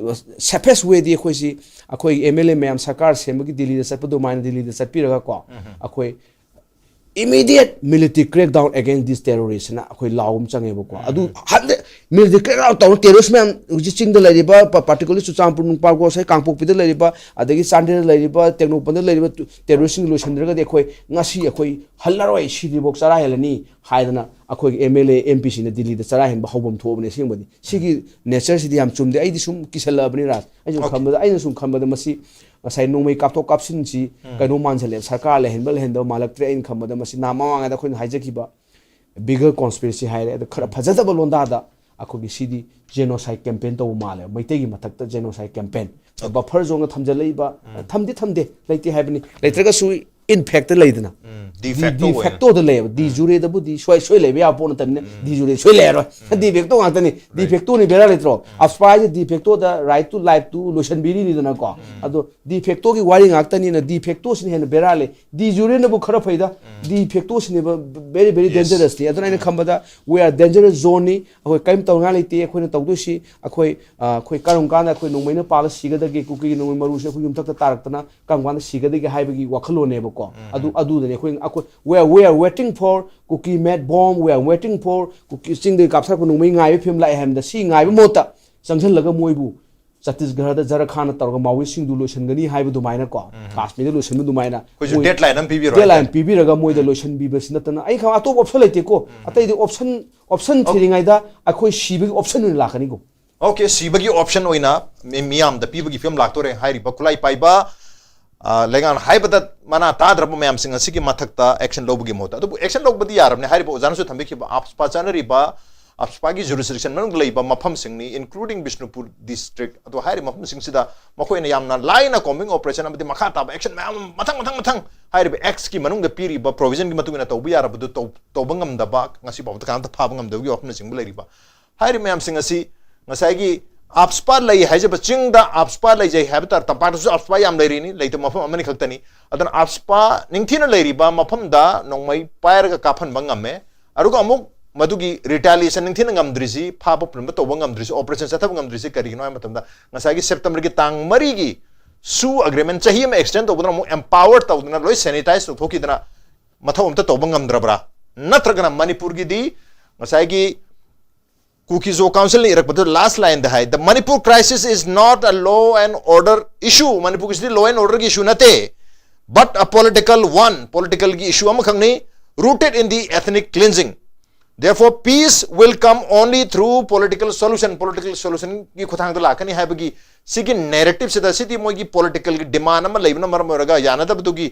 safest wayꯗꯤ ꯑꯩꯈꯣꯏꯁꯤ, ꯑꯩꯈꯣꯏ M L A ꯃꯌꯥꯝ ꯁꯔꯀꯥꯔ ꯁꯦꯝꯕꯒꯤ ꯗꯤꯜꯂꯤꯗ ꯆꯠꯄ ꯑꯗꯨꯃꯥꯏꯅ ꯗꯤꯜꯂꯤꯗ ꯆꯠꯄꯤꯔꯒꯀꯣ, ꯑꯩꯈꯣꯏ immediate military crackdown against this terrorist ꯍꯥꯏꯅ ꯑꯩꯈꯣꯏ ꯂꯥꯎ ꯑꯃ ꯆꯪꯉꯦꯕꯀꯣ꯫ ꯑꯗꯨ ꯍꯟꯗꯛ military crackdown ꯇꯧꯔ terrorist ꯃꯌꯥꯝ ꯍꯧꯖꯤꯛ ꯆꯤꯡꯗ ꯂꯩꯔꯤꯕ, ꯄ-, particularly ꯆꯨꯔꯆꯥꯟꯄꯨꯔ, ꯅꯨꯡꯄꯥꯜ, ꯉꯁꯥꯏ ꯀꯥꯡꯄꯣꯛꯄꯤꯗ ꯂꯩꯔꯤꯕ, ꯑꯗꯒꯤ ꯆꯥꯟꯗꯦꯜꯗ ꯂꯩꯔꯤꯕ, ꯇꯦꯡꯅꯧꯄꯜꯗ ꯂꯩꯔꯤꯕ ꯇꯨ-, terroristꯁꯤꯡ ꯂꯣꯏꯁꯤꯟꯗ꯭ꯔꯒꯗꯤ ꯑꯩꯈꯣꯏ ꯉꯁꯤ ꯑꯩꯈꯣꯏ ꯍꯜꯂꯔꯣꯏ, ꯁꯤꯗ꯭ꯔꯤꯐꯥꯎ ꯆꯔꯥ ꯍꯦꯜꯂꯅꯤ ꯍꯥꯏꯗꯅ ꯑꯩꯈꯣꯏꯒꯤ M L A, M Pꯁꯤꯡꯅ ꯗꯤꯜꯂꯤꯗ ꯆꯔꯥ ꯍꯦꯟꯕ ꯍꯧꯐꯝ ꯊꯣꯛꯑꯕꯅꯤ꯫ ꯑꯁꯦꯡꯕꯗꯤ ꯁꯤꯒꯤ natureꯁꯤꯗꯤ ꯌꯥꯝ ꯆꯨꯝꯗꯦ꯫ ꯑꯩꯗꯤ ꯁꯨꯝ ꯀꯤꯁꯜꯂꯛꯑꯕꯅꯤ ꯔꯥꯖ꯫ ꯑꯩꯅ ꯁꯨꯝ Okay. ꯈꯟꯕꯗ, ꯑꯩꯅ ꯁꯨꯝ ꯈꯟꯕꯗ ꯃꯁꯤ ꯉꯁꯥꯏ ꯅꯣꯡꯃꯩ ꯀꯥꯞꯊꯣꯛ ꯀꯥꯞꯁꯤꯟꯁꯤ ꯀꯩꯅꯣ ꯃꯥꯟꯁꯜꯂꯛꯑꯦ, ꯁꯔꯀꯥꯔ ꯂꯩꯍꯟꯕ ꯂꯩꯍꯟꯗꯕ ꯃꯥꯜꯂꯛꯇ꯭ꯔꯦ꯫ ꯑꯩꯅ ꯈꯟꯕꯗ ꯃꯁꯤ ꯅꯍꯥꯟ ꯃꯃꯥꯡꯉꯩꯗ ꯑꯩꯈꯣꯏꯅ ꯍꯥꯏꯖꯈꯤꯕ bigger conspiracy ꯍꯥꯏꯔꯦ, ꯑꯗ ꯈꯔ ꯐꯖꯗꯕ ꯂꯣꯟꯗꯥꯗ ꯑꯩꯈꯣꯏꯒꯤ ꯁꯤꯗꯤ genocide campaign ꯇꯧꯕ ꯃꯥꯜꯂꯦ, ꯃꯩꯇꯩꯒꯤ ꯃꯊꯛꯇ genocide campaign꯫ Buffer zoneꯒ ꯊꯝꯖꯜꯂꯛꯏꯕ, ꯊꯝꯗꯤ ꯊꯝꯗꯦ, ꯂꯩꯇꯦ ꯍꯥꯏꯕꯅꯤ, ꯂꯩꯇ꯭ꯔꯒꯁꯨ in fact ꯂꯩꯗꯅ꯫ ꯎꯝ, de facto de ꯑꯣꯏꯅ꯫ Factoꯗ ꯂꯩꯌꯦꯕ꯫ De jureꯗꯕꯨꯗꯤ ꯁꯣꯏ ꯁꯣꯏ ꯂꯩꯕ ꯌꯥꯕ ꯄꯣꯠ ꯅꯠꯇꯕꯅꯤꯅ de jure ꯁꯣꯏ ꯂꯩꯔꯔꯣꯏ꯫ De facto ꯉꯥꯛꯇꯅꯤ꯫ De factoꯅꯤ ꯕꯦꯔꯥ ꯂꯩꯇ꯭ꯔꯣ? ꯑꯐꯁꯄꯥ ꯍꯥꯏꯁꯦ de factoꯗ right to lifeꯇꯨ ꯂꯣꯏꯁꯤꯟꯕꯤꯔꯤꯅꯤꯗꯅꯀꯣ꯫ ꯑꯗꯣ de factoꯒꯤ ꯋꯥꯔꯤ ꯉꯥꯛꯇꯅꯤꯅ de factoꯁꯤꯅ ꯍꯦꯟꯅ ꯕꯦꯔꯥ ꯂꯩ꯫ De jureꯅꯕꯨ ꯈꯔ ꯐꯩꯗ, de factoꯁꯤꯅꯦꯕ very very Yes. Dangerousꯅꯤ꯫ ꯑꯗꯨꯅ ꯑꯩꯅ ꯈꯟꯕꯗ we are dangerous zoneꯅꯤ꯫ ꯑꯩꯈꯣꯏ ꯀꯔꯤꯝ ꯇꯧꯅꯤꯡꯉꯥꯏ ꯂꯩꯇꯦ꯫ ꯑꯩꯈꯣꯏꯅ ꯇꯧꯗꯣꯏꯁꯤ ꯑꯩꯈꯣꯏ, ꯑ, ꯑꯩꯈꯣꯏ ꯀꯔꯝ ꯀꯥꯟꯗ ꯑꯩꯈꯣꯏ ꯅꯣꯡꯃꯩꯅ ꯄꯥꯜꯂ ꯁꯤꯒꯗꯒꯦ, ꯀꯨꯀꯤꯒꯤ ꯅꯣꯡꯃꯩ ꯃꯔꯨꯁꯦ ꯑꯩꯈꯣꯏ ꯌꯨꯝꯊꯛꯇ ꯇꯥꯔꯛꯇꯅ ꯀꯔꯝ ꯀꯥꯟꯗ ꯁꯤꯒꯗꯒꯦ ꯍꯥꯏꯕꯒꯤ ꯋꯥꯈꯜꯂꯣꯟꯅꯦꯕꯀꯣ꯫ ꯑꯗꯨ, ꯑꯗꯨꯗꯅꯤ ꯑꯩꯈꯣꯏ, ꯑꯩꯈꯣꯏ, we are, we are waiting for Kuki mad bomb, we are waiting for ꯀꯨꯀꯤ ꯆꯤꯡꯗꯒꯤ ꯀꯥꯞꯊꯔꯛꯄ ꯅꯣꯡꯃꯩ ꯉꯥꯏꯕ ꯐꯤꯕꯝ ꯂꯥꯛꯑꯦ ꯍꯥꯏꯕꯗ ꯁꯤ ꯉꯥꯏꯕ ꯃꯍꯨꯠꯇ ꯆꯪꯁꯤꯜꯂꯒ ꯃꯣꯏꯕꯨ ꯆꯇꯤꯁꯒꯔꯗ ꯖꯔꯈꯥꯟꯗ ꯇꯧꯔꯒ ꯃꯥꯋꯤꯁꯁꯤꯡꯗꯨ ꯂꯣꯏꯁꯤꯟꯒꯅꯤ ꯍꯥꯏꯕ ꯑꯗꯨꯃꯥꯏꯅꯀꯣ, ꯀꯥꯁꯃꯤꯔꯗ ꯂꯣꯏꯁꯤꯟꯕ ꯑꯗꯨꯃꯥꯏꯅ ꯑꯩꯈꯣꯏꯁꯨ ꯃꯣꯏ deadline ꯑꯃ ꯄꯤꯕꯤꯔꯣ deadline ꯍꯥꯏꯇꯥꯔꯦ꯫ ꯄꯤꯕꯤꯔꯒ ꯃꯣꯏꯗ ꯂꯣꯏꯁꯤꯟꯕꯤꯕꯁꯤ ꯅꯠꯇꯅ ꯑꯩ ꯈꯪ-, ꯑꯇꯣꯞꯄ option ꯂꯩꯇꯦꯀꯣ꯫ ꯑꯇꯩꯗꯤ option, option Okay. ꯊꯤꯔꯤꯉꯩꯗ ꯑꯩꯈꯣꯏ ꯁꯤꯕꯒꯤ option ꯑꯣꯏꯅ ꯂꯥꯛꯀꯅꯤꯀꯣ꯫ Okay, ꯁꯤꯕꯒꯤ option ꯑꯣꯏꯅ ꯃꯤ-, ꯃꯤꯌꯥꯝꯗ ꯄꯤꯕꯒꯤ ꯐꯤꯕꯝ ꯂꯥꯛꯇꯣꯔꯦ ꯍꯥꯏꯔꯤꯕ ꯈꯨꯠꯂꯥꯏ ꯄꯥꯏꯕ ꯑ, ꯂꯩꯉꯥꯛꯅ ꯍꯥꯏꯕꯗ ꯃꯅꯥ ꯇꯥꯗ꯭ꯔꯕ ꯃꯌꯥꯝꯁꯤꯡ ꯑꯁꯤꯒꯤ ꯃꯊꯛꯇ action ꯂꯧꯕꯒꯤ ꯃꯍꯨꯠꯇ, ꯑꯗꯨꯕꯨ action ꯂꯧꯕꯗꯤ ꯌꯥꯔꯕꯅꯤ꯫ ꯍꯥꯏꯔꯤꯕ ꯑꯣꯖꯥꯅꯁꯨ ꯊꯝꯕꯤꯈꯤꯕ AFSPA ꯆꯠꯅꯔꯤꯕ, AFSPA ꯒꯤ jurisdiction ꯃꯅꯨꯡꯗ ꯂꯩꯕ ꯃꯐꯝꯁꯤꯡꯅꯤ, including ꯕꯤꯁꯅꯨꯄꯨꯔ district꯫ ꯑꯗꯣ ꯍꯥꯏꯔꯤꯕ ꯃꯐꯝꯁꯤꯡꯁꯤꯗ ꯃꯈꯣꯏꯅ ꯌꯥꯝꯅ ꯂꯥꯏꯅ combing operation ꯑꯃꯗꯤ ꯃꯈꯥ ꯇꯥꯕ action ꯃꯌꯥꯝ ꯑꯃ ꯃꯊꯪ, ꯃꯊꯪ, ꯃꯊꯪ ꯍꯥꯏꯔꯤꯕ acts ꯀꯤ ꯃꯅꯨꯡꯗ ꯄꯤꯔꯤꯕ provision ꯒꯤ ꯃꯇꯨꯡ ꯏꯟꯅ ꯇꯧꯕ ꯌꯥꯔꯕꯗꯨ ꯇꯧ-, ꯇꯧꯕ ꯉꯝꯗꯕ, ꯉꯁꯤ ꯐꯥꯎꯕꯗ ꯀꯅꯥꯝꯇ ꯐꯥꯕ ꯉꯝꯗꯕꯒꯤ ꯋꯥꯐꯝꯅꯆꯤꯡꯕ ꯂꯩꯔꯤꯕ꯫ ꯍꯥꯏꯔꯤꯕ ꯃꯌꯥꯝꯁꯤꯡ ꯑꯁꯤ ꯉꯁꯥꯏꯒꯤ AFSPA ꯂꯩ ꯍꯥꯏꯖꯕ ꯆꯤꯡꯗ AFSPA ꯂꯩꯖꯩ ꯍꯥꯏꯕ ꯇꯥꯔꯦ, ꯇꯝꯄꯥꯛꯇꯁꯨ AFSPA ꯌꯥꯝ ꯂꯩꯔꯤꯅꯤ, ꯂꯩꯇꯕ ꯃꯐꯝ ꯑꯃꯅꯤ ꯈꯛꯇꯅꯤ꯫ ꯑꯗꯨꯅ AFSPA ꯅꯤꯡꯊꯤꯅ ꯂꯩꯔꯤꯕ ꯃꯐꯝꯗ ꯅꯣꯡꯃꯩ ꯄꯥꯏꯔꯒ ꯀꯥꯞꯍꯟꯕ ꯉꯝꯃꯦ꯫ ꯑꯗꯨꯒ ꯑꯃꯨꯛ ꯃꯗꯨꯒꯤ retaliation ꯅꯤꯡꯊꯤꯅ ꯉꯝꯗ꯭ꯔꯤꯁꯤ, ꯐꯥꯕ ꯄꯨꯟꯕ ꯇꯧꯕ ꯉꯝꯗ꯭ꯔꯤꯁꯤ, operation ꯆꯠꯊꯕ ꯉꯝꯗ꯭ꯔꯤꯁꯤ ꯀꯔꯤꯒꯤꯅꯣ ꯍꯥꯏꯕ ꯃꯇꯝꯗ, ꯉꯁꯥꯏꯒꯤ September ꯒꯤ ꯇꯥꯡ ꯃꯔꯤꯒꯤ SoO agreement ꯆꯍꯤ ꯑꯃ extend ꯇꯧꯗꯨꯅ ꯑꯃꯨꯛ empower ꯇꯧꯗꯨꯅ ꯂꯣꯏ sanitize ꯇꯧꯊꯣꯛꯈꯤꯗꯅ ꯃꯊꯧ ꯑꯝꯇ ꯇꯧꯕ ꯉꯝꯗ꯭ꯔꯕ꯭ꯔꯥ? ꯅꯠꯇ꯭ꯔꯒꯅ ꯃꯅꯤꯄꯨꯔꯒꯤꯗꯤ ꯉꯁꯥꯏꯒꯤ ꯀꯨꯀꯤ ꯖꯣ ꯀꯥꯎꯟꯁꯤꯜꯅ ꯏꯔꯛꯄꯗ last line the high, "The Manipur crisis is not a law and order issue." ꯃꯅꯤꯄꯨꯔꯒꯤꯁꯤꯗꯤ law and order ꯒꯤ issue ꯅꯠꯇꯦ, but a political one, political ꯒꯤ issue ꯑꯃꯈꯛꯅꯤ, rooted in the ethnic cleansing. Therefore, peace will come only through political solution. Political solution ꯒꯤ ꯈꯨꯠꯊꯥꯡꯗ ꯂꯥꯛꯀꯅꯤ ꯍꯥꯏꯕꯒꯤ ꯁꯤꯒꯤ narrative ꯁꯤꯗ, ꯁꯤꯗꯤ ꯃꯣꯏꯒꯤ political ꯒꯤ demand ꯑꯃ ꯂꯩꯕꯅ ꯃꯔꯝ ꯑꯣꯏꯔꯒ ꯌꯥꯅꯗꯕꯗꯨꯒꯤ,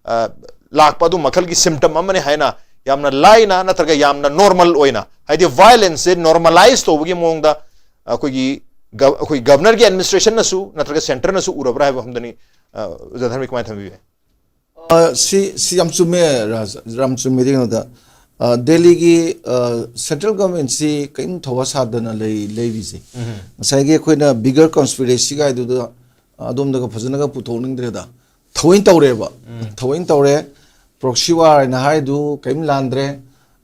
ꯑ, ꯂꯥꯛꯄ ꯑꯗꯨ ꯃꯈꯜꯒꯤ symptom ꯑꯃꯅꯤ ꯍꯥꯏꯅ ꯌꯥꯝꯅ ꯂꯥꯏꯅ ꯅꯠꯇ꯭ꯔꯒ ꯌꯥꯝꯅ normal ꯑꯣꯏꯅ, ꯍꯥꯏꯗꯤ violence ꯁꯦ normalize ꯇꯧꯕꯒꯤ ꯃꯑꯣꯡꯗ ꯑꯩꯈꯣꯏꯒꯤ ꯒ-, ꯑꯩꯈꯣꯏ Governor ꯒꯤ administration ꯅꯁꯨ ꯅꯠꯇ꯭ꯔꯒ centre ꯅꯁꯨ ꯎꯔꯕ꯭ꯔꯥ ꯍꯥꯏꯕ ꯃꯐꯝꯗꯅꯤ, ꯑ, ꯑꯣꯖꯥ ꯙꯔꯃꯤ ꯀꯃꯥꯏꯅ ꯊꯝꯕꯤꯕ ꯌꯥꯏ? ꯑ, ꯁꯤ, ꯁꯤ ꯌꯥꯝ ꯆꯨꯝꯃꯦ, ꯔꯥꯖ, ꯌꯥꯝ ꯆꯨꯝꯃꯦ꯫ ꯀꯩꯅꯣꯗ, ꯑ, ꯗꯦꯜꯂꯤꯒꯤ, ꯑ, central government ꯁꯤ ꯀꯔꯤꯝ ꯊꯧꯋꯥ ꯁꯥꯗꯅ ꯂꯩ-, ꯂꯩꯔꯤꯁꯦ꯫ ꯉꯁꯥꯏꯒꯤ ꯑꯩꯈꯣꯏꯅ bigger conspiracy ꯒꯥꯏꯗꯨꯗ ꯑꯗꯣꯝꯗꯒ ꯐꯖꯅꯒ ꯄꯨꯊꯣꯛꯅꯤꯡꯗ꯭ꯔꯦꯗ꯫ ꯊꯑꯣꯏꯅ ꯇꯧꯔꯦꯕ꯫ ꯊꯑꯣꯏꯅ ꯇꯧꯔꯦ꯫ Proxy war ꯍꯥꯏꯅ ꯍꯥꯏꯗꯨ ꯀꯔꯤꯝ ꯂꯥꯟꯗ꯭ꯔꯦ꯫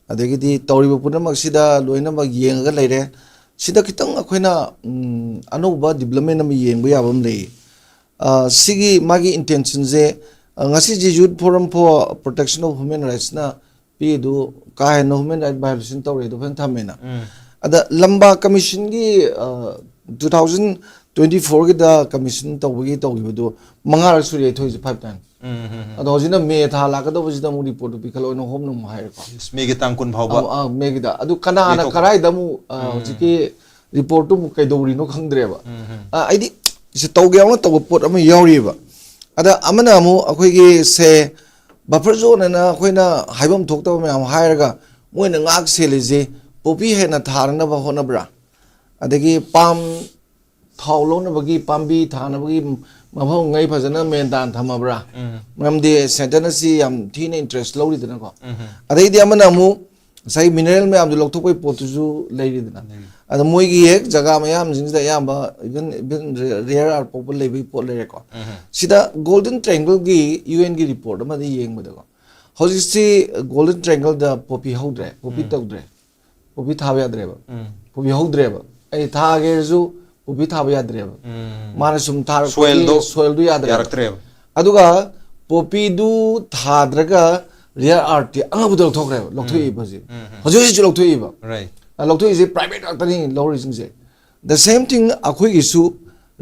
ꯑꯗꯒꯤꯗꯤ ꯇꯧꯔꯤꯕ ꯄꯨꯝꯅꯃꯛꯁꯤꯗ ꯂꯣꯏꯅꯃꯛ ꯌꯦꯡꯉꯒ ꯂꯩꯔꯦ꯫ ꯁꯤꯗ ꯈꯤꯇꯪ ꯑꯩꯈꯣꯏꯅ, ꯎꯝ, ꯑꯅꯧꯕ development ꯑꯃ ꯌꯦꯡꯕ ꯌꯥꯕ ꯑꯃ ꯂꯩ꯫ ꯑ, ꯁꯤꯒꯤ ꯃꯥꯒꯤ intention ꯁꯦ, ꯑ, ꯉꯁꯤꯁꯦ Youth Forum for Protection of Human Rights ꯅ ꯄꯤꯗꯨ ꯀꯥ ꯍꯦꯟꯅ human right violation ꯇꯧꯔꯦ ꯑꯗꯨ ꯐꯖꯅ ꯊꯝꯃꯦꯅ꯫ ꯑꯗ ꯂꯝꯕꯥ commission ꯒꯤ, ꯑ, two thousand twenty four ꯒꯤꯗ commission ꯇꯧꯕꯒꯤ ꯇꯧꯈꯤꯕꯗꯨ ꯃꯉꯥꯔꯛ ꯁꯨꯔꯦ ꯊꯣꯛꯏꯁꯦ, five time꯫ ꯑꯗꯣ ꯍꯧꯖꯤꯛꯅ May ꯊꯥ ꯂꯥꯛꯀꯗꯧꯕꯁꯤꯗ ꯑꯃꯨꯛ report ꯇꯨ ꯄꯤꯈꯠꯂꯣꯅ ꯍꯣꯝꯅ ꯑꯃꯨꯛ ꯍꯥꯏꯔꯦꯀꯣ꯫ May ꯒꯤ ꯇꯥꯡ ꯀꯨꯟ ꯐꯥꯎꯕ꯫ ꯑ, ꯑ, May ꯒꯤꯗ꯫ ꯑꯗꯨ ꯀꯅꯥꯅ ꯌꯩꯊꯣꯛ- ꯀꯗꯥꯏꯗ ꯑꯃꯨꯛ, ꯑ, ꯍꯧꯖꯤꯛꯀꯤ report ꯇꯨ ꯑꯃꯨꯛ ꯀꯩꯗꯧꯔꯤꯅꯣ ꯈꯪꯗ꯭ꯔꯦꯕ꯫ ꯑ, ꯑꯩꯗꯤ ꯁꯤ ꯇꯧꯒꯦ ꯌꯥꯎꯅ ꯇꯧꯕ ꯄꯣꯠ ꯑꯃ ꯌꯥꯎꯔꯤꯑꯕ꯫ ꯑꯗ ꯑꯃꯅ ꯑꯃꯨꯛ ꯑꯩꯈꯣꯏꯒꯤ ꯁꯦ ꯕꯐꯔ ꯖꯣꯟ ꯍꯥꯏꯅ ꯑꯩꯈꯣꯏꯅ ꯍꯥꯏꯐꯝ ꯊꯣꯛꯇꯕ ꯃꯌꯥꯝ ꯍꯥꯏꯔꯒ ꯃꯣꯏꯅ ꯉꯥꯛ ꯁꯦꯜꯂꯤꯁꯤ ꯄꯣꯄꯤ ꯍꯦꯟꯅ ꯊꯥꯔꯅꯕ ꯍꯣꯠꯅꯕ꯭ꯔꯥ, ꯑꯗꯒꯤ ꯄꯥꯝ ꯊꯥꯎ ꯂꯧꯅꯕꯒꯤ ꯄꯥꯝꯕꯤ ꯊꯥꯅꯕꯒꯤ ꯃꯐꯝꯉꯩ ꯐꯖꯅ ꯃꯦꯟꯇꯥꯟ ꯊꯝꯃꯕ꯭ꯔꯥ? ꯎꯝ ꯃꯔꯝꯗꯤ ꯁꯦꯟꯇꯔꯅ ꯁꯤ ꯌꯥꯝ ꯊꯤꯅ ꯏꯟꯇꯔꯦꯁ ꯂꯧꯔꯤꯗꯅꯀꯣ꯫ ꯎꯝ ꯑꯗꯩꯗꯤ ꯑꯃꯅ ꯑꯃꯨꯛ ꯉꯁꯥꯏ ꯃꯤꯅꯔꯦꯜ ꯃꯌꯥꯝꯗꯨ ꯂꯧꯊꯣꯛꯄꯒꯤ ꯄꯣꯠꯇꯨꯁꯨ ꯂꯩꯔꯤꯗꯅ꯫ ꯑꯗ ꯃꯣꯏꯒꯤ ꯍꯦꯛ ꯖꯒꯥ ꯃꯌꯥꯝꯁꯤꯡꯁꯤꯗ ꯑꯌꯥꯝꯕ ꯏꯚꯟ ꯏꯚꯟ ꯔꯦꯌꯔ ꯑꯥꯔꯠ ꯄꯣꯛꯄ ꯂꯩꯕꯒꯤ ꯄꯣꯠ ꯂꯩꯔꯦꯀꯣ꯫ ꯎꯝ ꯁꯤꯗ ꯒꯣꯜꯗꯟ ꯇ꯭ꯔꯦꯡꯒꯜꯒꯤ ꯌꯨ ꯑꯦꯟꯒꯤ ꯔꯤꯄꯣꯔꯠ ꯑꯃꯗꯤ ꯌꯦꯡꯕꯗꯀꯣ, ꯍꯧꯖꯤꯛꯁꯤ ꯒꯣꯜꯗꯟ ꯇ꯭ꯔꯦꯡꯒꯜꯗ ꯄꯣꯄꯤ ꯍꯧꯗ꯭ꯔꯦ, ꯄꯣꯄꯤ ꯎꯝ ꯇꯧꯗ꯭ꯔꯦ, ꯄꯣꯄꯤ ꯊꯥꯕ ꯌꯥꯗ꯭ꯔꯦꯕ, ꯎꯝ ꯄꯣꯄꯤ ꯍꯧꯗ꯭ꯔꯦꯕ꯫ ꯑꯩ ꯊꯥꯒꯦ ꯍꯥꯏꯔꯁꯨ ꯄꯣꯄꯤ ꯊꯥꯕ ꯌꯥꯗ꯭ꯔꯦꯕ꯫ ꯎꯝ ꯃꯥꯅ ꯁꯨꯝ ꯊꯥꯔꯛꯄꯒꯤ ꯁꯣꯏꯜꯗꯣ ꯁꯣꯏꯜꯗꯨ ꯌꯥꯗ꯭ꯔꯦꯕ꯫ ꯌꯥꯔꯛꯇ꯭ꯔꯦꯕ꯫ ꯑꯗꯨꯒ ꯄꯣꯄꯤꯗꯨ ꯊꯥꯗ꯭ꯔꯒ ꯔꯦꯌꯔ ꯑꯥꯔꯠꯇꯤ ꯑꯉꯧꯕꯗ ꯂꯧꯊꯣꯛꯈ꯭ꯔꯦꯕ, ꯂꯧꯊꯣꯛꯏꯕ ꯍꯧꯖꯤꯛ꯫ ꯎꯝ, ꯎꯝ꯫ ꯍꯧꯖꯤꯛ ꯍꯧꯖꯤꯛꯁꯨ ꯂꯧꯊꯣꯛꯏꯕ꯫ ꯔꯥꯏꯠ ꯑ, ꯂꯧꯊꯣꯛꯏꯁꯦ ꯄ꯭ꯔꯥꯏꯚꯦꯠ ꯉꯥꯛꯇꯅꯤ ꯂꯧꯔꯤꯁꯤꯡꯁꯦ꯫ The same thing ꯑꯩꯈꯣꯏꯒꯤꯁꯨ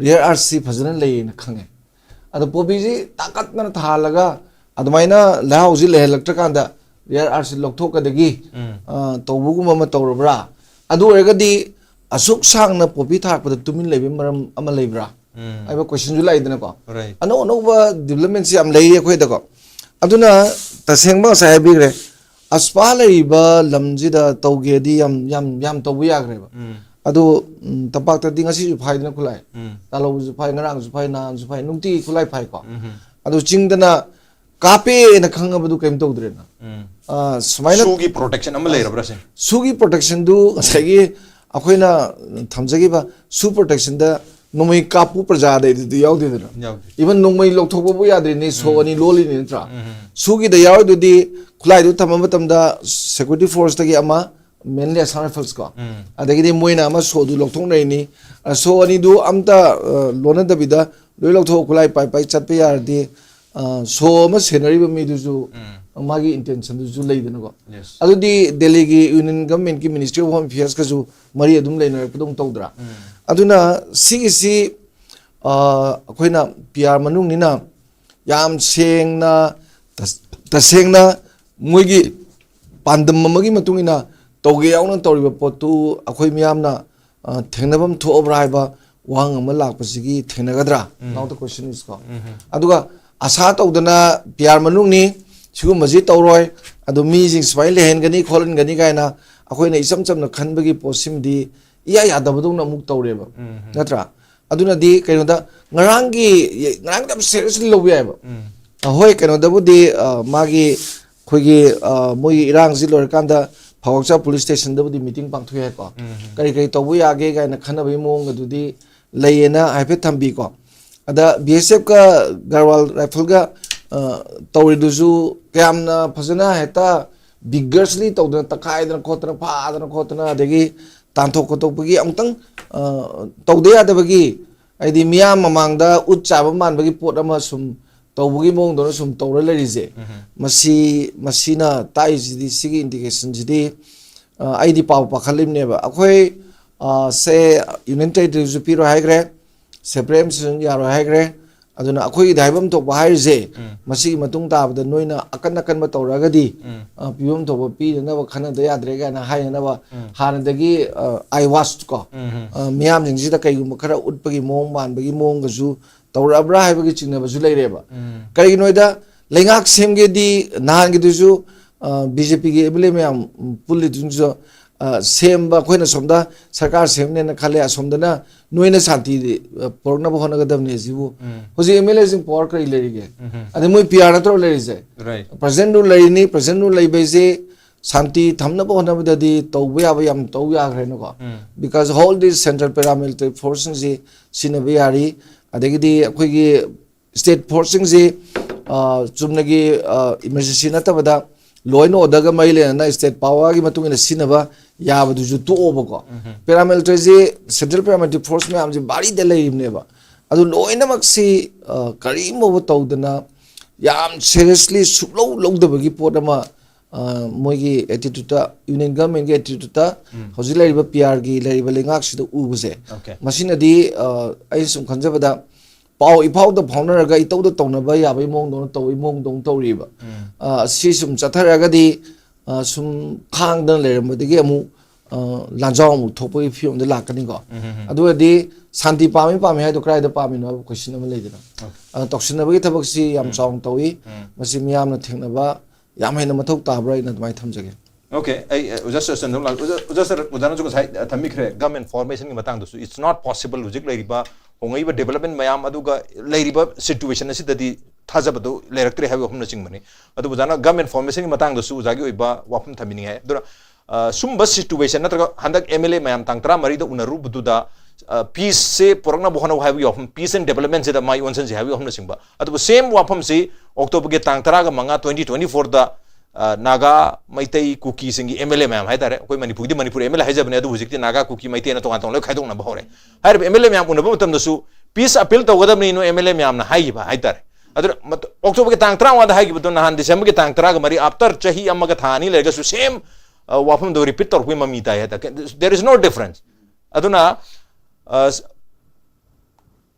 ꯔꯦꯌꯔ ꯑꯥꯔꯠꯁꯤ ꯐꯖꯅ ꯂꯩꯌꯦꯅ ꯈꯪꯉꯦ꯫ ꯑꯗꯣ ꯄꯣꯄꯤꯁꯤ ꯇꯥꯡꯀꯠꯇꯅ ꯊꯥꯍꯜꯂꯒ ꯑꯗꯨꯃꯥꯏꯅ ꯂꯩꯍꯥꯎꯁꯤ ꯂꯩꯍꯜꯂꯛꯇ꯭ꯔꯀꯥꯟꯗ ꯔꯦꯌꯔ ꯑꯥꯔꯠꯁꯤ ꯂꯧꯊꯣꯛꯀꯗꯒꯤ ꯎꯝ ꯑ, ꯇꯧꯕꯒꯨꯝꯕ ꯑꯃ ꯇꯧꯔꯕ꯭ꯔꯥ? ꯑꯗꯨ ꯑꯣꯏꯔꯒꯗꯤ ꯑꯁꯨꯛ ꯁꯥꯡꯅ ꯄꯣꯄꯤ ꯊꯥꯔꯛꯄꯗ ꯇꯨꯃꯤꯟ ꯂꯩꯕꯒꯤ ꯃꯔꯝ ꯑꯃ ꯂꯩꯕ꯭ꯔꯥ ꯎꯝ ꯍꯥꯏꯕ ꯀꯣꯏꯁꯟꯁꯨ ꯂꯥꯛꯏꯗꯅꯀꯣ꯫ ꯔꯥꯏꯠ ꯑꯅꯧ ꯑꯅꯧꯕ ꯗꯤꯕꯂꯞꯃꯦꯟꯁꯤ ꯌꯥꯝ ꯂꯩꯔꯤ ꯑꯩꯈꯣꯏꯗꯀꯣ꯫ ꯑꯗꯨꯅ ꯇꯁꯦꯡꯕ ꯉꯁꯥꯏ ꯍꯥꯏꯕꯤꯈ꯭ꯔꯦ, ꯑꯁꯄꯥ ꯂꯩꯔꯤꯕ ꯂꯝꯁꯤꯗ ꯇꯧꯒꯦꯗꯤ ꯌꯥꯝ ꯌꯥꯝ ꯌꯥꯝ ꯇꯧꯕ ꯌꯥꯈ꯭ꯔꯦꯕ꯫ ꯎꯝ ꯑꯗꯣ ꯎꯝ, ꯇꯝꯄꯥꯛꯇꯗꯤ ꯉꯁꯤꯁꯨ ꯐꯥꯏꯗꯅ ꯈꯨꯠꯂꯥꯏ, ꯎꯝ ꯇꯥꯂꯧꯁꯨ ꯐꯥꯏ, ꯉꯔꯥꯡꯁꯨ ꯐꯥꯏ, ꯅꯍꯥꯟꯁꯨ ꯐꯥꯏ, ꯅꯨꯡꯇꯤꯒꯤ ꯈꯨꯠꯂꯥꯏ ꯐꯥꯏꯀꯣ꯫ ꯎꯝ ꯑꯗꯣ ꯆꯤꯡꯗꯅ ꯀꯥꯞꯄꯦꯅ ꯈꯪꯉꯕꯗꯨ ꯀꯩꯝ ꯇꯧꯗ꯭ꯔꯦꯅ꯫ ꯎꯝ ꯑ, ꯁꯨꯃꯥꯏꯅ ꯁꯨꯒꯤ ꯄ꯭ꯔꯣꯇꯦꯛꯁꯟ ꯑꯃ ꯂꯩꯔꯕ꯭ꯔꯥ ꯁꯤꯅꯤ? ꯁꯨꯒꯤ ꯄ꯭ꯔꯣꯇꯦꯛꯁꯟꯗꯨ ꯉꯁꯥꯏꯒꯤ ꯑꯩꯈꯣꯏꯅ ꯊꯝꯖꯈꯤꯕ ꯁꯨ ꯄ꯭ꯔꯣꯇꯦꯛꯁꯟꯗ ꯅꯣꯡꯃꯩ ꯀꯥꯞꯄꯨ ꯄ꯭ꯔꯖꯥꯗꯩꯗꯨꯗꯤ ꯌꯥꯎꯗꯦꯗꯅ꯫ ꯌꯥꯎꯗꯦ꯫ ꯏꯚꯟ ꯅꯣꯡꯃꯩ ꯂꯧꯊꯣꯛꯄꯕꯨ ꯌꯥꯗ꯭ꯔꯤꯅꯤ, ꯁꯣ ꯑꯅꯤ ꯂꯣꯜꯂꯤꯅꯤ ꯅꯠꯇ꯭ꯔꯥ? ꯎꯝ ꯁꯨꯒꯤꯗ ꯌꯥꯎꯔꯤꯗꯨꯗꯤ ꯈꯨꯠꯂꯥꯏꯗꯨ ꯊꯝꯕ ꯃꯇꯝꯗ ꯁꯦꯀ꯭ꯌꯨꯔꯤꯇꯤ ꯐꯣꯔꯁꯇꯒꯤ ꯑꯃ, ꯃꯦꯟꯂꯤ ꯑꯁꯥꯝ ꯔꯥꯏꯐꯜꯁ ꯀꯣ, ꯎꯝ ꯑꯗꯒꯤꯗꯤ ꯃꯣꯏꯅ ꯑꯃ ꯁꯣꯗꯨ ꯂꯧꯊꯣꯛꯅꯔꯤꯅꯤ꯫ ꯑ, ꯁꯣ ꯑꯅꯤꯗꯨ ꯑꯝꯇ ꯑ, ꯂꯣꯟꯅꯗꯕꯤꯗ ꯂꯣꯏ ꯂꯧꯊꯣꯛꯑ ꯈꯨꯠꯂꯥꯏ ꯄꯥꯏ ꯄꯥꯏ ꯆꯠꯄ ꯌꯥꯔꯗꯤ, ꯑ, ꯁꯣ ꯑꯃ ꯁꯦꯟꯅꯔꯤꯕ ꯃꯤꯗꯨꯁꯨ ꯎꯝ ꯃꯥꯒꯤ ꯏꯟꯇꯦꯟꯁꯟꯗꯨꯁꯨ ꯂꯩꯗꯅꯀꯣ꯫ ꯌꯦꯁ ꯑꯗꯨꯗꯤ ꯗꯦꯜꯂꯤꯒꯤ ꯌꯨꯅꯤꯌꯟ ꯒꯚꯔꯟꯃꯦꯟꯠꯀꯤ ꯃꯤꯅꯤꯁꯇ꯭ꯔꯤ ꯑꯣꯐ ꯍꯣꯝ ꯑꯦꯐꯤꯌꯔꯁꯀꯁꯨ ꯃꯔꯤ ꯑꯗꯨꯝ ꯂꯩꯅꯔꯛꯄꯗꯧ ꯇꯧꯗ꯭ꯔꯥ? ꯎꯝ ꯑꯗꯨꯅ ꯁꯤꯒꯤꯁꯤ, ꯑ, ꯑꯩꯈꯣꯏꯅ ꯄꯤ ꯑꯥꯔ ꯃꯅꯨꯡꯅꯤꯅ ꯌꯥꯝ ꯁꯦꯡꯅ, ꯇꯁ-, ꯇꯁꯦꯡꯅ ꯃꯣꯏꯒꯤ ꯄꯥꯟꯗꯝ ꯑꯃꯒꯤ ꯃꯇꯨꯡ ꯏꯟꯅ ꯇꯧꯒꯦ ꯌꯥꯎꯅ ꯇꯧꯔꯤꯕ ꯄꯣꯠꯇꯨ ꯑꯩꯈꯣꯏ ꯃꯤꯌꯥꯝꯅ, ꯑ, ꯊꯦꯡꯅꯐꯝ ꯊꯣꯛꯑꯕ꯭ꯔꯥ ꯍꯥꯏꯕ ꯋꯥꯍꯪ ꯑꯃ ꯂꯥꯛꯄꯁꯤꯒꯤ ꯊꯦꯡꯅꯒꯗ꯭ꯔꯥ? Now the question is ꯀꯣ꯫ ꯑꯗꯨꯒ ꯑꯁꯥ ꯇꯧꯗꯅ ꯄꯤ ꯑꯥꯔ ꯃꯅꯨꯡꯅꯤ, ꯁꯤꯒꯨꯝꯕꯁꯤ ꯇꯧꯔꯣꯏ, ꯑꯗꯨ ꯃꯤꯁꯤꯡ ꯁꯨꯃꯥꯏꯅ ꯂꯩꯍꯟꯒꯅꯤ ꯈꯣꯠꯍꯟꯒꯅꯤ ꯀꯥꯏꯅ ꯑꯩꯈꯣꯏꯅ ꯏꯆꯝ ꯆꯝꯅ ꯈꯟꯕꯒꯤ ꯄꯣꯠꯁꯤꯃꯗꯤ ꯏꯌꯥ ꯌꯥꯗꯕꯗꯧꯅ ꯑꯃꯨꯛ ꯇꯧꯔꯦꯕ, ꯅꯠꯇ꯭ꯔꯥ? ꯑꯗꯨꯅꯗꯤ ꯀꯩꯅꯣꯗ ꯉꯔꯥꯡꯒꯤ, ꯉꯔꯥꯡꯗꯤ ꯌꯥꯝ seriously ꯂꯧꯕ ꯌꯥꯏꯕ꯫ ꯑ, ꯍꯣꯏ, ꯀꯩꯅꯣꯗꯕꯨꯗꯤ, ꯑ, ꯃꯥꯒꯤ ꯑꯩꯈꯣꯏꯒꯤ, ꯑ, ꯃꯣꯏꯒꯤ ꯏꯔꯥꯡꯁꯤ ꯂꯣꯏꯔꯀꯥꯟꯗ ꯐꯥꯎꯔꯛꯆ ꯄꯨꯂꯤꯁ ꯁ꯭ꯇꯦꯁꯟꯗꯕꯨꯗꯤ ꯃꯤꯇꯤꯡ ꯄꯥꯡꯊꯣꯛꯑꯦ ꯍꯥꯏꯀꯣ꯫ ꯀꯔꯤ ꯀꯔꯤ ꯇꯧꯕ ꯌꯥꯒꯦ ꯀꯥꯏꯅ ꯈꯟꯅꯕꯒꯤ ꯃꯑꯣꯡꯒꯗꯨꯗꯤ ꯂꯩꯌꯦꯅ ꯍꯥꯏꯐꯦꯠ ꯊꯝꯕꯤꯀꯣ꯫ ꯑꯗ ꯕꯤ ꯑꯦꯁ ꯑꯦꯐꯀ ꯒꯔꯋꯥꯜ ꯔꯥꯏꯐꯜꯒ, ꯑ, ꯇꯧꯔꯤꯗꯨꯁꯨ ꯀꯌꯥꯝꯅ ꯐꯖꯅ ꯍꯦꯛꯇ vigorously ꯇꯧꯗꯅ, ꯇꯛꯈꯥꯏꯗꯅ ꯈꯣꯠꯇꯅ, ꯐꯥꯗꯅ ꯈꯣꯠꯇꯅ, ꯑꯗꯒꯤ ꯇꯥꯟꯊꯣꯛ ꯈꯣꯠꯇꯣꯛꯄꯒꯤ ꯑꯃꯨꯛꯇꯪ, ꯑ, ꯇꯧꯗ ꯌꯥꯗꯕꯒꯤ, ꯍꯥꯏꯗꯤ ꯃꯤꯌꯥꯝ ꯃꯃꯥꯡꯗ ꯎꯠ ꯆꯥꯕ ꯃꯥꯟꯕꯒꯤ ꯄꯣꯠ ꯑꯃ ꯁꯨꯝ ꯇꯧꯕꯒꯤ ꯃꯑꯣꯡꯗꯧꯅ ꯁꯨꯝ ꯇꯧꯔ ꯂꯩꯔꯤꯁꯦ, ꯃꯁꯤ, ꯃꯁꯤꯅ ꯇꯥꯛꯏꯁꯤꯗꯤ, ꯁꯤꯒꯤ indicationꯁꯤꯗꯤ, ꯑ, ꯑꯩꯗꯤ ꯄꯥꯎ ꯄꯥꯈꯠꯂꯤꯕꯅꯦꯕ꯫ ꯑꯩꯈꯣꯏ, ꯑ, ꯁꯦ Union Territoryꯁꯨ ꯄꯤꯔꯣꯏ ꯍꯥꯏꯈ꯭ꯔꯦ, separate administration ꯌꯥꯔꯣꯏ ꯍꯥꯏꯈ꯭ꯔꯦ꯫ ꯑꯗꯨꯅ ꯑꯩꯈꯣꯏꯒꯤꯗꯤ ꯍꯥꯏꯐꯝ ꯊꯣꯛꯄ ꯍꯥꯏꯔꯤꯁꯦ, ꯃꯁꯤꯒꯤ ꯃꯇꯨꯡ ꯇꯥꯕꯗ ꯅꯣꯏꯅ ꯑꯀꯟ ꯑꯀꯟꯕ ꯇꯧꯔꯛꯑꯒꯗꯤ, ꯑ, ꯄꯤꯐꯝ ꯊꯣꯛꯄ ꯄꯤꯅꯅꯕ ꯈꯟꯅꯗ ꯌꯥꯗ꯭ꯔꯦ ꯀꯥꯏꯅ ꯍꯥꯏꯅꯅꯕ ꯍꯥꯟꯅꯗꯒꯤ, ꯑ, eye wash ꯀꯣ, ꯑ, ꯃꯤꯌꯥꯝꯁꯤꯡꯁꯤꯗ ꯀꯩꯒꯨꯝꯕ ꯈꯔ ꯎꯠꯄꯒꯤ ꯃꯑꯣꯡ ꯃꯥꯟꯕꯒꯤ ꯃꯑꯣꯡꯒꯁꯨ ꯇꯧꯔꯛꯑꯕ꯭ꯔꯥ ꯍꯥꯏꯕꯒꯤ ꯆꯤꯡꯅꯕꯁꯨ ꯂꯩꯔꯦꯕ꯫ ꯀꯔꯤꯒꯤꯅꯣ ꯍꯥꯏꯗ, ꯂꯩꯉꯥꯛ ꯁꯦꯝꯒꯦꯗꯤ ꯅꯍꯥꯟꯒꯤꯗꯨꯁꯨ, ꯑ, ꯕꯤ ꯖꯦ ꯄꯤꯒꯤ ꯑꯦꯝ ꯑꯦꯜ ꯑꯦ ꯃꯌꯥꯝ ꯄꯨꯜꯂꯤꯗꯨꯅꯁꯨ, ꯑ, ꯁꯦꯝꯕ, ꯑꯩꯈꯣꯏꯅ ꯁꯣꯝꯗ ꯁꯔꯀꯥꯔ ꯁꯦꯝꯅꯦꯅ ꯈꯜꯂꯦ, ꯑꯁꯣꯝꯗꯅ ꯅꯣꯏꯅ ꯁꯥꯟꯇꯤ, ꯑ, ꯄꯨꯔꯛꯅꯕ ꯍꯣꯠꯅꯒꯗꯕꯅꯦ ꯁꯤꯕꯨ꯫ ꯍꯧꯖꯤꯛ ꯑꯦꯝ ꯑꯦꯜ ꯑꯦꯁꯤꯡ power ꯀꯔꯤ ꯂꯩꯔꯤꯒꯦ? ꯑꯗꯩ ꯃꯣꯏ ꯄꯤ ꯑꯥꯔ ꯅꯠꯇ꯭ꯔꯣ ꯂꯩꯔꯤꯁꯦ? Right. President rule ꯂꯩꯔꯤꯅꯤ, President rule ꯂꯩꯕꯩꯁꯦ ꯁꯥꯟꯇꯤ ꯊꯝꯅꯕ ꯍꯣꯠꯅꯕꯗꯗꯤ ꯇꯧꯕ ꯌꯥꯕ ꯌꯥꯝ ꯇꯧ ꯌꯥꯈ꯭ꯔꯦꯅꯀꯣ꯫ Because all these central paramilitary forceꯁꯤꯡꯁꯤ ꯁꯤꯖꯤꯟꯅꯕ ꯌꯥꯔꯤ꯫ ꯑꯗꯒꯤꯗꯤ ꯑꯩꯈꯣꯏꯒꯤ state forceꯁꯤꯡꯁꯤ, ꯑ, ꯆꯨꯝꯅꯒꯤ, ꯑ, emergency ꯅꯠꯇꯕꯗ law and orderꯒ ꯃꯔꯤ ꯂꯩꯅꯅ state powerꯒꯤ ꯃꯇꯨꯡ ꯏꯟꯅ ꯁꯤꯖꯤꯟꯅꯕ ꯌꯥꯕꯗꯨꯁꯨ ꯇꯣꯛꯑꯣꯕꯀꯣ꯫ Paramilitaryꯁꯤ, central paramilitary force ꯃꯌꯥꯝꯁꯤ ꯚꯥꯔꯤꯗ ꯂꯩꯔꯤꯕꯅꯦꯕ꯫ ꯑꯗꯨ ꯂꯣꯏꯅꯃꯛꯁꯤ, ꯑ, ꯀꯔꯤꯝꯐꯥꯎꯕ ꯇꯧꯗꯅ ꯌꯥꯝ seriously ꯁꯨꯛꯂꯧ ꯂꯧꯗꯕꯒꯤ ꯄꯣꯠ ꯑꯃ, ꯑ, ꯃꯣꯏꯒꯤ attitudeꯇ, Union Governmentꯀꯤ attitudeꯇ ꯍꯧꯖꯤꯛ ꯂꯩꯔꯤꯕ ꯄꯤ ꯑꯥꯔꯒꯤ ꯂꯩꯔꯤꯕ ꯂꯩꯉꯥꯛꯁꯤꯗ ꯎꯕꯁꯦ, Okay. ꯃꯁꯤꯅꯗꯤ, ꯑ, ꯑꯩꯅ ꯁꯨꯝ ꯈꯟꯖꯕꯗ ꯄꯥꯎ ꯏꯐꯥꯎꯗ ꯐꯥꯎꯅꯔꯒ ꯏꯇꯧꯗ ꯇꯧꯅꯕ ꯌꯥꯕꯒꯤ ꯃꯑꯣꯡꯗꯧꯅ ꯇꯧꯕꯒꯤ ꯃꯑꯣꯡꯗꯧꯅ ꯇꯧꯔꯤꯕ꯫ ꯑ, ꯁꯤ ꯁꯨꯝ ꯆꯠꯊꯔꯛꯑꯒꯗꯤ, ꯑ, ꯁꯨꯝ ꯈꯥꯡꯗꯅ ꯂꯩꯔꯝꯕꯗꯒꯤ ꯑꯃꯨꯛ ꯑ, ꯂꯥꯟꯖꯥꯎ ꯑꯃꯨꯛ ꯊꯣꯛꯄꯒꯤ ꯐꯤꯕꯝꯗ ꯂꯥꯛꯀꯅꯤꯀꯣ꯫ ꯑꯗꯨ ꯑꯣꯏꯔꯗꯤ ꯁꯥꯟꯇꯤ ꯄꯥꯝꯃꯤ ꯄꯥꯝꯃꯤ ꯍꯥꯏꯗꯣ ꯀꯗꯥꯏꯗ ꯄꯥꯝꯃꯤꯅꯣ ꯍꯥꯏꯕ ꯀꯣꯏꯁꯟ ꯑꯃ ꯂꯩꯗꯅ꯫ ꯑ, ꯇꯧꯁꯤꯟꯅꯕꯒꯤ ꯊꯕꯛꯁꯤ ꯌꯥꯝ ꯆꯥꯎꯅ ꯇꯧꯏ꯫ ꯃꯁꯤ ꯃꯤꯌꯥꯝꯅ ꯊꯦꯡꯅꯕ ꯌꯥꯝ ꯍꯦꯟꯅ ꯃꯊꯧ ꯇꯥꯕ꯭ꯔꯥ ꯍꯥꯏꯅ ꯑꯗꯨꯃꯥꯏꯅ ꯊꯝꯖꯒꯦ꯫ ꯑꯣꯀꯦ, ꯑꯩ ꯑ, ꯑꯣꯖꯥ ꯁꯔ ꯆꯟꯗ꯭ꯔ ꯂꯥꯛ-, ꯑꯣꯖꯥ, ꯑꯣꯖꯥ ꯁꯔ, ꯑꯣꯖꯥꯅꯁꯨ ꯉꯁꯥꯏ, ꯑ, ꯊꯝꯕꯤꯈ꯭ꯔꯦ, ꯒꯝ ꯑꯦꯟꯐꯣꯔꯃꯦꯁꯟꯒꯤ ꯃꯇꯥꯡꯗꯁꯨ, it's not possible, ꯍꯧꯖꯤꯛ ꯂꯩꯔꯤꯕ ꯍꯣꯡꯉꯛꯏꯕ ꯗꯤꯕꯂꯞꯃꯦꯟ ꯃꯌꯥꯝ ꯑꯗꯨꯒ ꯂꯩꯔꯤꯕ ꯁꯤꯆꯨꯋꯦꯁꯟ ꯑꯁꯤꯗꯗꯤ ꯊꯥꯖꯕꯗꯨ ꯂꯩꯔꯛꯇ꯭ꯔꯦ ꯍꯥꯏꯕ ꯋꯥꯐꯝꯅꯆꯤꯡꯕꯅꯤ꯫ ꯑꯗꯨꯕꯨ ꯑꯣꯖꯥꯅ ꯒꯝ ꯑꯦꯟꯐꯣꯔꯃꯦꯁꯟꯒꯤ ꯃꯇꯥꯡꯗꯁꯨ ꯑꯣꯖꯥꯒꯤ ꯑꯣꯏꯕ ꯋꯥꯐꯝ ꯊꯝꯕꯤꯅꯤꯡꯉꯦ꯫ ꯑꯗꯨꯅ, ꯑ, ꯁꯨꯝꯕ ꯁꯤꯆꯨꯋꯦꯁꯟ ꯅꯠꯇ꯭ꯔꯒ ꯍꯟꯗꯛ ꯑꯦꯝ ꯑꯦꯜ ꯑꯦ ꯃꯌꯥꯝ ꯇꯥꯡ ꯇꯔꯥꯃꯔꯤꯗ ꯎꯅꯔꯨꯕꯗꯨꯗ, ꯑ, ꯄꯤꯁꯁꯦ ꯄꯨꯔꯛꯅꯕ ꯍꯣꯠꯅꯧ ꯍꯥꯏꯕꯒꯤ ꯋꯥꯐꯝ, ꯄꯤꯁ ꯑꯦꯟ ꯗꯤꯕꯂꯞꯃꯦꯟꯁꯤꯗ ꯃꯥꯏ ꯑꯣꯟꯁꯤꯟꯁꯤ ꯍꯥꯏꯕꯒꯤ ꯋꯥꯐꯝꯅꯆꯤꯡꯕ꯫ ꯑꯗꯨꯕꯨ ꯁꯦꯝ ꯋꯥꯐꯝꯁꯤ ꯑꯣꯛꯇꯣꯕꯔꯒꯤ ꯇꯥꯡ ꯇꯔꯥꯒ ꯃꯉꯥ, twenty twenty fourꯗ, ꯑ, ꯅꯥꯒꯥ, ꯃꯩꯇꯩ, ꯀꯨꯀꯤꯁꯤꯡꯒꯤ ꯑꯦꯝ ꯑꯦꯜ ꯑꯦ ꯃꯌꯥꯝ ꯍꯥꯏꯇꯥꯔꯦ, ꯑꯩꯈꯣꯏ ꯃꯅꯤꯄꯨꯔꯒꯤꯗꯤ ꯃꯅꯤꯄꯨꯔ ꯑꯦꯝ ꯑꯦꯜ ꯑꯦ ꯍꯥꯏꯖꯕꯅꯦ, ꯑꯗꯨꯕꯨ ꯍꯧꯖꯤꯛꯇꯤ ꯅꯥꯒꯥ, ꯀꯨꯀꯤ, ꯃꯩꯇꯩꯅ ꯇꯣꯉꯥꯟ ꯇꯣꯉꯥꯟ ꯂꯣꯏ ꯈꯥꯏꯗꯣꯛꯅꯕ ꯍꯧꯔꯦ꯫ ꯍꯥꯏꯔꯤꯕ ꯑꯦꯝ ꯑꯦꯜ ꯑꯦ ꯃꯌꯥꯝ ꯎꯅꯕ ꯃꯇꯝꯗꯁꯨ ꯄꯤꯁ ꯑꯄꯤꯜ ꯇꯧꯒꯗꯕꯅꯤ ꯅꯣꯏ ꯑꯦꯝ ꯑꯦꯜ ꯑꯦ ꯃꯌꯥꯝꯅ ꯍꯥꯏꯈꯤꯕ ꯍꯥꯏꯇꯥꯔꯦ꯫ ꯑꯗꯨꯅ ꯃꯠ-, ꯑꯣꯛꯇꯣꯕꯔꯒꯤ ꯇꯥꯡ ꯇꯔꯥꯃꯉꯥꯗ ꯍꯥꯏꯈꯤꯕꯗꯣ ꯅꯍꯥꯟ ꯗꯤꯁꯦꯝꯕꯔꯒꯤ ꯇꯥꯡ ꯇꯔꯥꯒ ꯃꯔꯤ, after ꯆꯍꯤ ꯑꯃꯒ ꯊꯥ ꯑꯅꯤ ꯂꯩꯔꯒꯁꯨ ꯁꯦꯝ, ꯑ, ꯋꯥꯐꯝꯗꯣ ꯔꯤꯄꯤꯠ ꯇꯧꯔꯛꯄꯒꯤ ꯃꯃꯤ ꯇꯥꯏ ꯍꯥꯏꯇꯥꯔꯦ꯫ There is no difference. ꯑꯗꯨꯅ, ꯑ,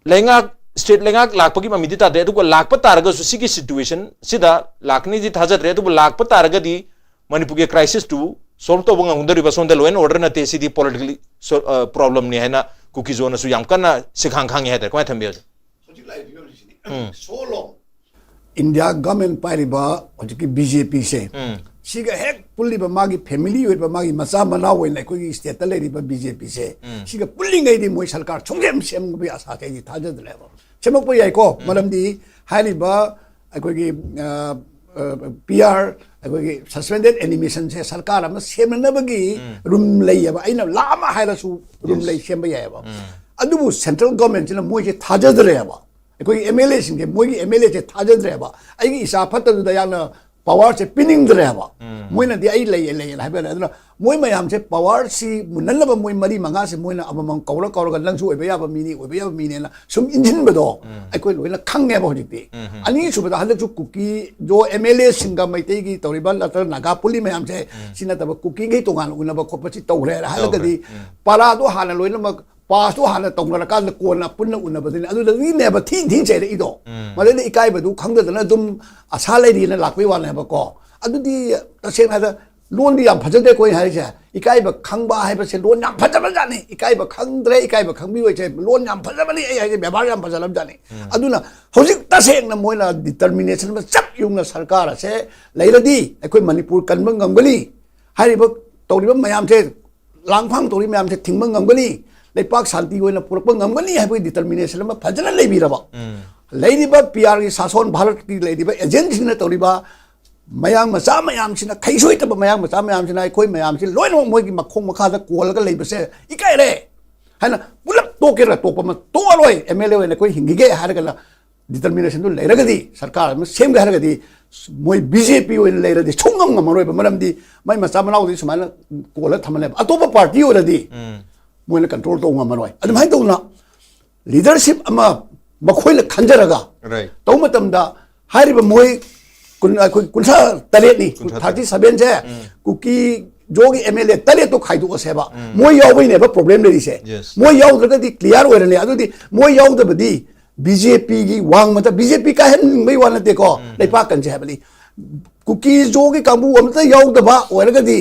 ꯂꯩꯉꯥꯛ, ꯁ꯭ꯇꯦꯠ ꯂꯩꯉꯥꯛ ꯂꯥꯛꯄꯒꯤ ꯃꯃꯤꯗꯤ ꯇꯥꯗꯦ, ꯑꯗꯨꯒ ꯂꯥꯛꯄ ꯇꯥꯔꯒꯁꯨ ꯁꯤꯒꯤ ꯁꯤꯆꯨꯋꯦꯁꯟ ꯁꯤꯗ ꯂꯥꯛꯀꯅꯤꯗꯤ ꯊꯥꯖꯗ꯭ꯔꯦ, ꯑꯗꯨꯕꯨ ꯂꯥꯛꯄ ꯇꯥꯔꯒꯗꯤ ꯃꯅꯤꯄꯨꯔꯒꯤ ꯀ꯭ꯔꯥꯏꯁꯤꯁꯇꯨ ꯁꯣꯜꯕ ꯇꯧꯕ ꯉꯝꯒꯗꯧꯔꯤꯕ, ꯁꯣꯝꯗ ꯂꯣ ꯑꯦꯟ ꯑꯣꯔꯗꯔ ꯅꯠꯇꯦ, ꯁꯤꯗꯤ ꯄꯣꯂꯤꯇꯤꯀꯦꯜ ꯄ꯭ꯔꯣꯕ꯭ꯂꯦꯝꯅꯤ ꯍꯥꯏꯅ ꯀꯨꯀꯤ ꯖꯣꯟꯅꯁꯨ ꯌꯥꯝ ꯀꯟꯅ ꯁꯤꯈꯥꯡ ꯈꯥꯡꯉꯤ ꯍꯥꯏꯇꯥꯔꯦ꯫ ꯀꯃꯥꯏꯅ ꯊꯝꯕꯤꯌꯨ? ꯍꯧꯖꯤꯛ ꯂꯥꯛꯏꯕ ꯐꯤꯕꯝꯁꯤꯅꯤ꯫ ꯎꯝ꯫ So long. ꯏꯟꯗꯤꯌꯥ ꯒꯃꯦꯟ ꯄꯥꯏꯔꯤꯕ ꯍꯧꯖꯤꯛꯀꯤ ꯕꯤ ꯖꯦ ꯄꯤꯁꯦ, ꯎꯝ꯫ ꯁꯤꯒ ꯍꯦꯛ ꯄꯨꯜꯂꯤꯕ ꯃꯥꯒꯤ ꯐꯦꯃꯤꯂꯤ ꯑꯣꯏꯕ ꯃꯥꯒꯤ ꯃꯆꯥ ꯃꯅꯥꯎ ꯑꯣꯏꯅ ꯑꯩꯈꯣꯏꯒꯤ ꯁ꯭ꯇꯦꯠꯇ ꯂꯩꯔꯤꯕ ꯕꯤ ꯖꯦ ꯄꯤꯁꯦ, ꯎꯝ꯫ ꯁꯤꯒ ꯄꯨꯜꯂꯤꯉꯩꯗꯤ ꯃꯣꯏ ꯁꯔꯀꯥꯔ ꯁꯨꯡꯁꯦꯝ ꯁꯦꯝꯕꯒꯤ ꯑꯁꯥꯁꯦ ꯑꯩꯗꯤ ꯊꯥꯖꯗ꯭ꯔꯦꯕ꯫ ꯁꯦꯝꯃꯛꯄ ꯌꯥꯏꯀꯣ, ꯎꯝ꯫ ꯃꯔꯝꯗꯤ ꯍꯥꯏꯔꯤꯕ ꯑꯩꯈꯣꯏꯒꯤ, ꯑ, ꯑ, ꯄꯤ ꯑꯥꯔ, ꯑꯩꯈꯣꯏꯒꯤ ꯁꯁꯄꯦꯟꯗꯦꯗ ꯑꯦꯅꯤꯃꯦꯁꯟꯁꯦ ꯁꯔꯀꯥꯔ ꯑꯃ ꯁꯦꯝꯅꯅꯕꯒꯤ ꯎꯝ꯫ ꯔꯨꯝ ꯂꯩꯌꯦꯕ꯫ ꯑꯩꯅ ꯂꯥꯛ ꯑꯃ ꯍꯥꯏꯔꯁꯨ ꯔꯨꯝ ꯌꯦꯁ꯫ ꯂꯩ ꯁꯦꯝꯕ ꯌꯥꯏꯑꯕ꯫ ꯎꯝ꯫ ꯑꯗꯨꯕꯨ ꯁꯦꯟꯇ꯭ꯔꯦꯜ ꯒꯣꯔꯃꯦꯟꯁꯤꯅ ꯃꯣꯏꯁꯦ ꯊꯥꯖꯗ꯭ꯔꯦꯕ꯫ ꯑꯩꯈꯣꯏꯒꯤ ꯑꯦꯝ ꯑꯦꯜ ꯑꯦꯁꯤꯡꯁꯦ, ꯃꯣꯏꯒꯤ ꯑꯦꯝ ꯑꯦꯜ ꯑꯦꯁꯦ ꯊꯥꯖꯗ꯭ꯔꯦꯕ꯫ ꯑꯩꯒꯤ ꯏꯆꯥ ꯐꯠꯇꯕꯗꯨꯗ ꯌꯥꯝꯅ ꯄꯋꯥꯔꯁꯦ ꯄꯤꯅꯤꯡꯗ꯭ꯔꯦꯕ꯫ ꯎꯝ꯫ ꯃꯣꯏꯅꯗꯤ ꯑꯩ ꯂꯩꯌꯦ, ꯂꯩꯌꯦꯅ ꯍꯥꯏꯕ ꯌꯥꯅꯤ꯫ ꯑꯗꯨꯅ ꯃꯣꯏ ꯃꯌꯥꯝꯁꯦ ꯄꯋꯥꯔꯁꯤ ꯃꯨꯟꯅꯅꯕ ꯃꯣꯏ ꯃꯔꯤ ꯃꯉꯥꯁꯦ ꯃꯣꯏꯅ ꯑꯃꯃꯝ ꯀꯧꯔ ꯀꯧꯔꯒ ꯅꯪꯁꯨ ꯑꯣꯏꯕ ꯌꯥꯕ ꯃꯤꯅꯤ, ꯑꯣꯏꯕ ꯌꯥꯕ ꯃꯤꯅꯦꯅ ꯁꯨꯝ ꯏꯟꯁꯤꯟꯕꯗꯣ ꯎꯝ꯫ ꯑꯩꯈꯣꯏ ꯂꯣꯏꯅ ꯈꯪꯉꯦꯕ ꯍꯧꯖꯤꯛꯇꯤ꯫ ꯎꯝ ꯍꯝ꯫ ꯑꯅꯤꯁꯨꯕꯗ ꯍꯟꯗꯛꯁꯨ ꯀꯨꯀꯤꯗꯣ ꯑꯦꯝ ꯑꯦꯜ ꯑꯦꯁꯤꯡꯒ ꯃꯩꯇꯩꯒꯤ ꯇꯧꯔꯤꯕ ꯅꯠꯇ꯭ꯔꯒ ꯅꯥꯒꯥ ꯄꯨꯜꯂꯤ ꯃꯌꯥꯝꯁꯦ ꯎꯝ꯫ ꯁꯤ ꯅꯠꯇꯕ ꯀꯨꯀꯤꯒꯩ ꯇꯣꯉꯥꯟꯅ ꯎꯅꯕ ꯈꯣꯠꯄꯁꯤ ꯇꯧꯈ꯭ꯔꯦ ꯍꯥꯏꯔꯒꯗꯤ ꯇꯧꯈ꯭ꯔꯦ꯫ ꯎꯝ꯫ ꯄꯥꯔꯥꯗꯣ ꯍꯥꯟꯅ ꯂꯣꯏꯅꯃꯛ ꯄꯥꯁꯇꯣ ꯍꯥꯟꯅ ꯇꯧꯅꯔꯀꯥꯟꯗ ꯀꯣꯟꯅ ꯄꯨꯟꯅ ꯎꯅꯕꯗꯨꯅꯤ꯫ ꯑꯗꯨꯗꯒꯤꯅꯦꯕ ꯊꯤ ꯊꯤ ꯆꯩꯔꯛꯏꯗꯣ꯫ ꯎꯝ꯫ ꯃꯗꯩꯗ ꯏꯀꯥꯏꯕꯗꯨ ꯈꯪꯗꯗꯅ ꯑꯗꯨꯝ ꯑꯁꯥ ꯂꯩꯔꯤꯅ ꯂꯥꯛꯄꯩ ꯋꯥꯅꯦꯕꯀꯣ꯫ ꯑꯗꯨꯗꯤ ꯇꯁꯦꯡꯅ ꯍꯥꯏꯔ ꯂꯣꯟꯗꯤ ꯌꯥꯝ ꯐꯖꯗꯦ ꯑꯩꯈꯣꯏ ꯍꯥꯏꯔꯤꯁꯦ꯫ ꯏꯀꯥꯏꯕ ꯈꯪꯕ ꯍꯥꯏꯕꯁꯦ ꯂꯣꯟ ꯌꯥꯝ ꯐꯖꯕ ꯖꯥꯠꯅꯤ꯫ ꯏꯀꯥꯏꯕ ꯈꯪꯗ꯭ꯔꯦ, ꯏꯀꯥꯏꯕ ꯈꯪꯕꯤꯌꯣꯏꯁꯦ꯫ ꯂꯣꯟ ꯌꯥꯝ ꯐꯖꯕꯅꯤ, ꯑꯩ ꯍꯥꯏꯁꯦ ꯕꯦꯕꯥꯔ ꯌꯥꯝ ꯐꯖꯔꯕ ꯖꯥꯠꯅꯤ꯫ ꯑꯗꯨꯅ ꯍꯧꯖꯤꯛ ꯇꯁꯦꯡꯅ ꯃꯣꯏꯅ ꯗꯤꯇꯔꯃꯤꯅꯦꯁꯟ ꯑꯃ ꯆꯞ ꯌꯨꯡꯅ ꯁꯔꯀꯥꯔ ꯑꯁꯦ ꯂꯩꯔꯗꯤ ꯑꯩꯈꯣꯏ ꯃꯅꯤꯄꯨꯔ ꯀꯟꯕ ꯉꯝꯒꯅꯤ꯫ ꯍꯥꯏꯔꯤꯕ ꯇꯧꯔꯤꯕ ꯃꯌꯥꯝꯁꯦ, ꯂꯥꯡꯐꯥꯡ ꯇꯧꯔꯤ ꯃꯌꯥꯝꯁꯦ ꯊꯤꯡꯕ ꯉꯝꯒꯅꯤ꯫ ꯂꯩꯄꯥꯛ ꯁꯥꯟꯇꯤ ꯑꯣꯏꯅ ꯄꯨꯔꯛꯄ ꯉꯝꯒꯅꯤ ꯍꯥꯏꯕꯒꯤ ꯗꯤꯇꯔꯃꯤꯅꯦꯁꯟ ꯑꯃ ꯐꯖꯅ ꯂꯩꯕꯤꯔꯕ, ꯂꯩꯔꯤꯕ ꯄꯤ ꯑꯥꯔꯒꯤ ꯁꯥꯁꯣꯟ, ꯚꯥꯔꯠꯀꯤ ꯂꯩꯔꯤꯕ ꯑꯦꯖꯦꯟꯁꯤꯡꯅ ꯇꯧꯔꯤꯕ ꯃꯌꯥꯡ ꯃꯆꯥ ꯃꯌꯥꯝꯁꯤꯅ, ꯈꯩꯁꯣꯏꯇꯕ ꯃꯌꯥꯡ ꯃꯆꯥ ꯃꯌꯥꯝꯁꯤꯅ ꯑꯩꯈꯣꯏ ꯃꯌꯥꯝꯁꯤ ꯂꯣꯏꯅꯃꯛ ꯃꯣꯏꯒꯤ ꯃꯈꯣꯡ ꯃꯈꯥꯗ ꯀꯣꯜꯂꯒ ꯂꯩꯕꯁꯦ ꯏꯀꯥꯏꯔꯦ ꯍꯥꯏꯅ ꯄꯨꯂꯞ ꯇꯣꯛꯀꯦꯔꯥ ꯇꯣꯛꯄ ꯑꯃ, "ꯇꯣꯛꯑꯔꯣꯏ, ꯑꯦꯝ ꯑꯦꯜ ꯑꯦ ꯑꯣꯏꯅ ꯑꯩꯈꯣꯏ ꯍꯤꯡꯈꯤꯒꯦ" ꯍꯥꯏꯔꯒꯅ ꯗꯤꯇꯔꯃꯤꯅꯦꯁꯟꯗꯨ ꯂꯩꯔꯒꯗꯤ, ꯁꯔꯀꯥꯔ ꯑꯃ ꯁꯦꯝꯒꯦ ꯍꯥꯏꯔꯒꯗꯤ, ꯃꯣꯏ ꯕꯤ ꯖꯦ ꯄꯤ ꯑꯣꯏꯅ ꯂꯩꯔꯗꯤ ꯁꯨꯡꯉꯝ ꯉꯝꯃꯔꯣꯏꯕ꯫ ꯃꯔꯝꯗꯤ ꯃꯥꯏ ꯃꯆꯥ ꯃꯅꯥꯎꯗꯤ ꯁꯨꯃꯥꯏꯅ ꯀꯣꯜꯂ ꯊꯝꯃꯅꯦꯕ꯫ ꯑꯇꯣꯞꯄ ꯄꯥꯔꯇꯤ ꯑꯣꯏꯔꯗꯤ ꯃꯣꯏꯅ ꯀꯟꯇ꯭ꯔꯣꯜ ꯇꯧꯕ ꯉꯝꯃꯔꯣꯏ꯫ ꯑꯗꯨꯃꯥꯏꯅ ꯇꯧꯗꯅ ꯂꯤꯗꯔꯁꯤꯞ ꯑꯃ ꯃꯈꯣꯏꯅ ꯈꯟꯖꯔꯒ ꯔꯥꯏꯠ꯫ ꯇꯧꯕ ꯃꯇꯝꯗ, ꯍꯥꯏꯔꯤꯕ ꯃꯣꯏ ꯀꯨꯟ-, ꯑꯩꯈꯣꯏ ꯀꯨꯟꯊ꯭ꯔꯥ ꯇꯔꯦꯠꯅꯤ, ꯀꯨꯟꯊ꯭ꯔꯥ ꯇꯔꯦꯠ꯫ ꯊꯥꯔꯇꯤ ꯁꯚꯦꯟꯁꯦ ꯀꯨꯀꯤ ꯖꯣꯒꯤ ꯑꯦꯝ ꯑꯦꯜ ꯑꯦ ꯇꯔꯦꯠꯇꯣ ꯈꯥꯏꯗꯣꯛꯑꯁꯦꯕ꯫ ꯃꯣꯏ ꯌꯥꯎꯕꯩꯅꯦꯕ ꯄ꯭ꯔꯣꯕ꯭ꯂꯦꯝ ꯂꯩꯔꯤꯁꯦ꯫ ꯌꯦꯁ꯫ ꯃꯣꯏ ꯌꯥꯎꯗ꯭ꯔꯒꯗꯤ ꯀ꯭ꯂꯤꯌꯥꯔ ꯑꯣꯏꯔꯅꯤ꯫ ꯑꯗꯨꯗꯤ ꯃꯣꯏ ꯌꯥꯎꯗꯕꯗꯤ ꯕꯤ ꯖꯦ ꯄꯤꯒꯤ ꯋꯥꯡꯃꯗ, ꯕꯤ ꯖꯦ ꯄꯤ ꯀꯥꯏꯍꯟꯅꯤꯡꯕꯩ ꯋꯥ ꯅꯠꯇꯦꯀꯣ, ꯂꯩꯄꯥꯛ ꯀꯟꯁꯦ ꯍꯥꯏꯕꯅꯤ꯫ ꯀꯨꯀꯤ ꯖꯣꯒꯤ ꯀꯥꯡꯕꯨ ꯑꯃꯇ ꯌꯥꯎꯗꯕ ꯑꯣꯏꯔꯒꯗꯤ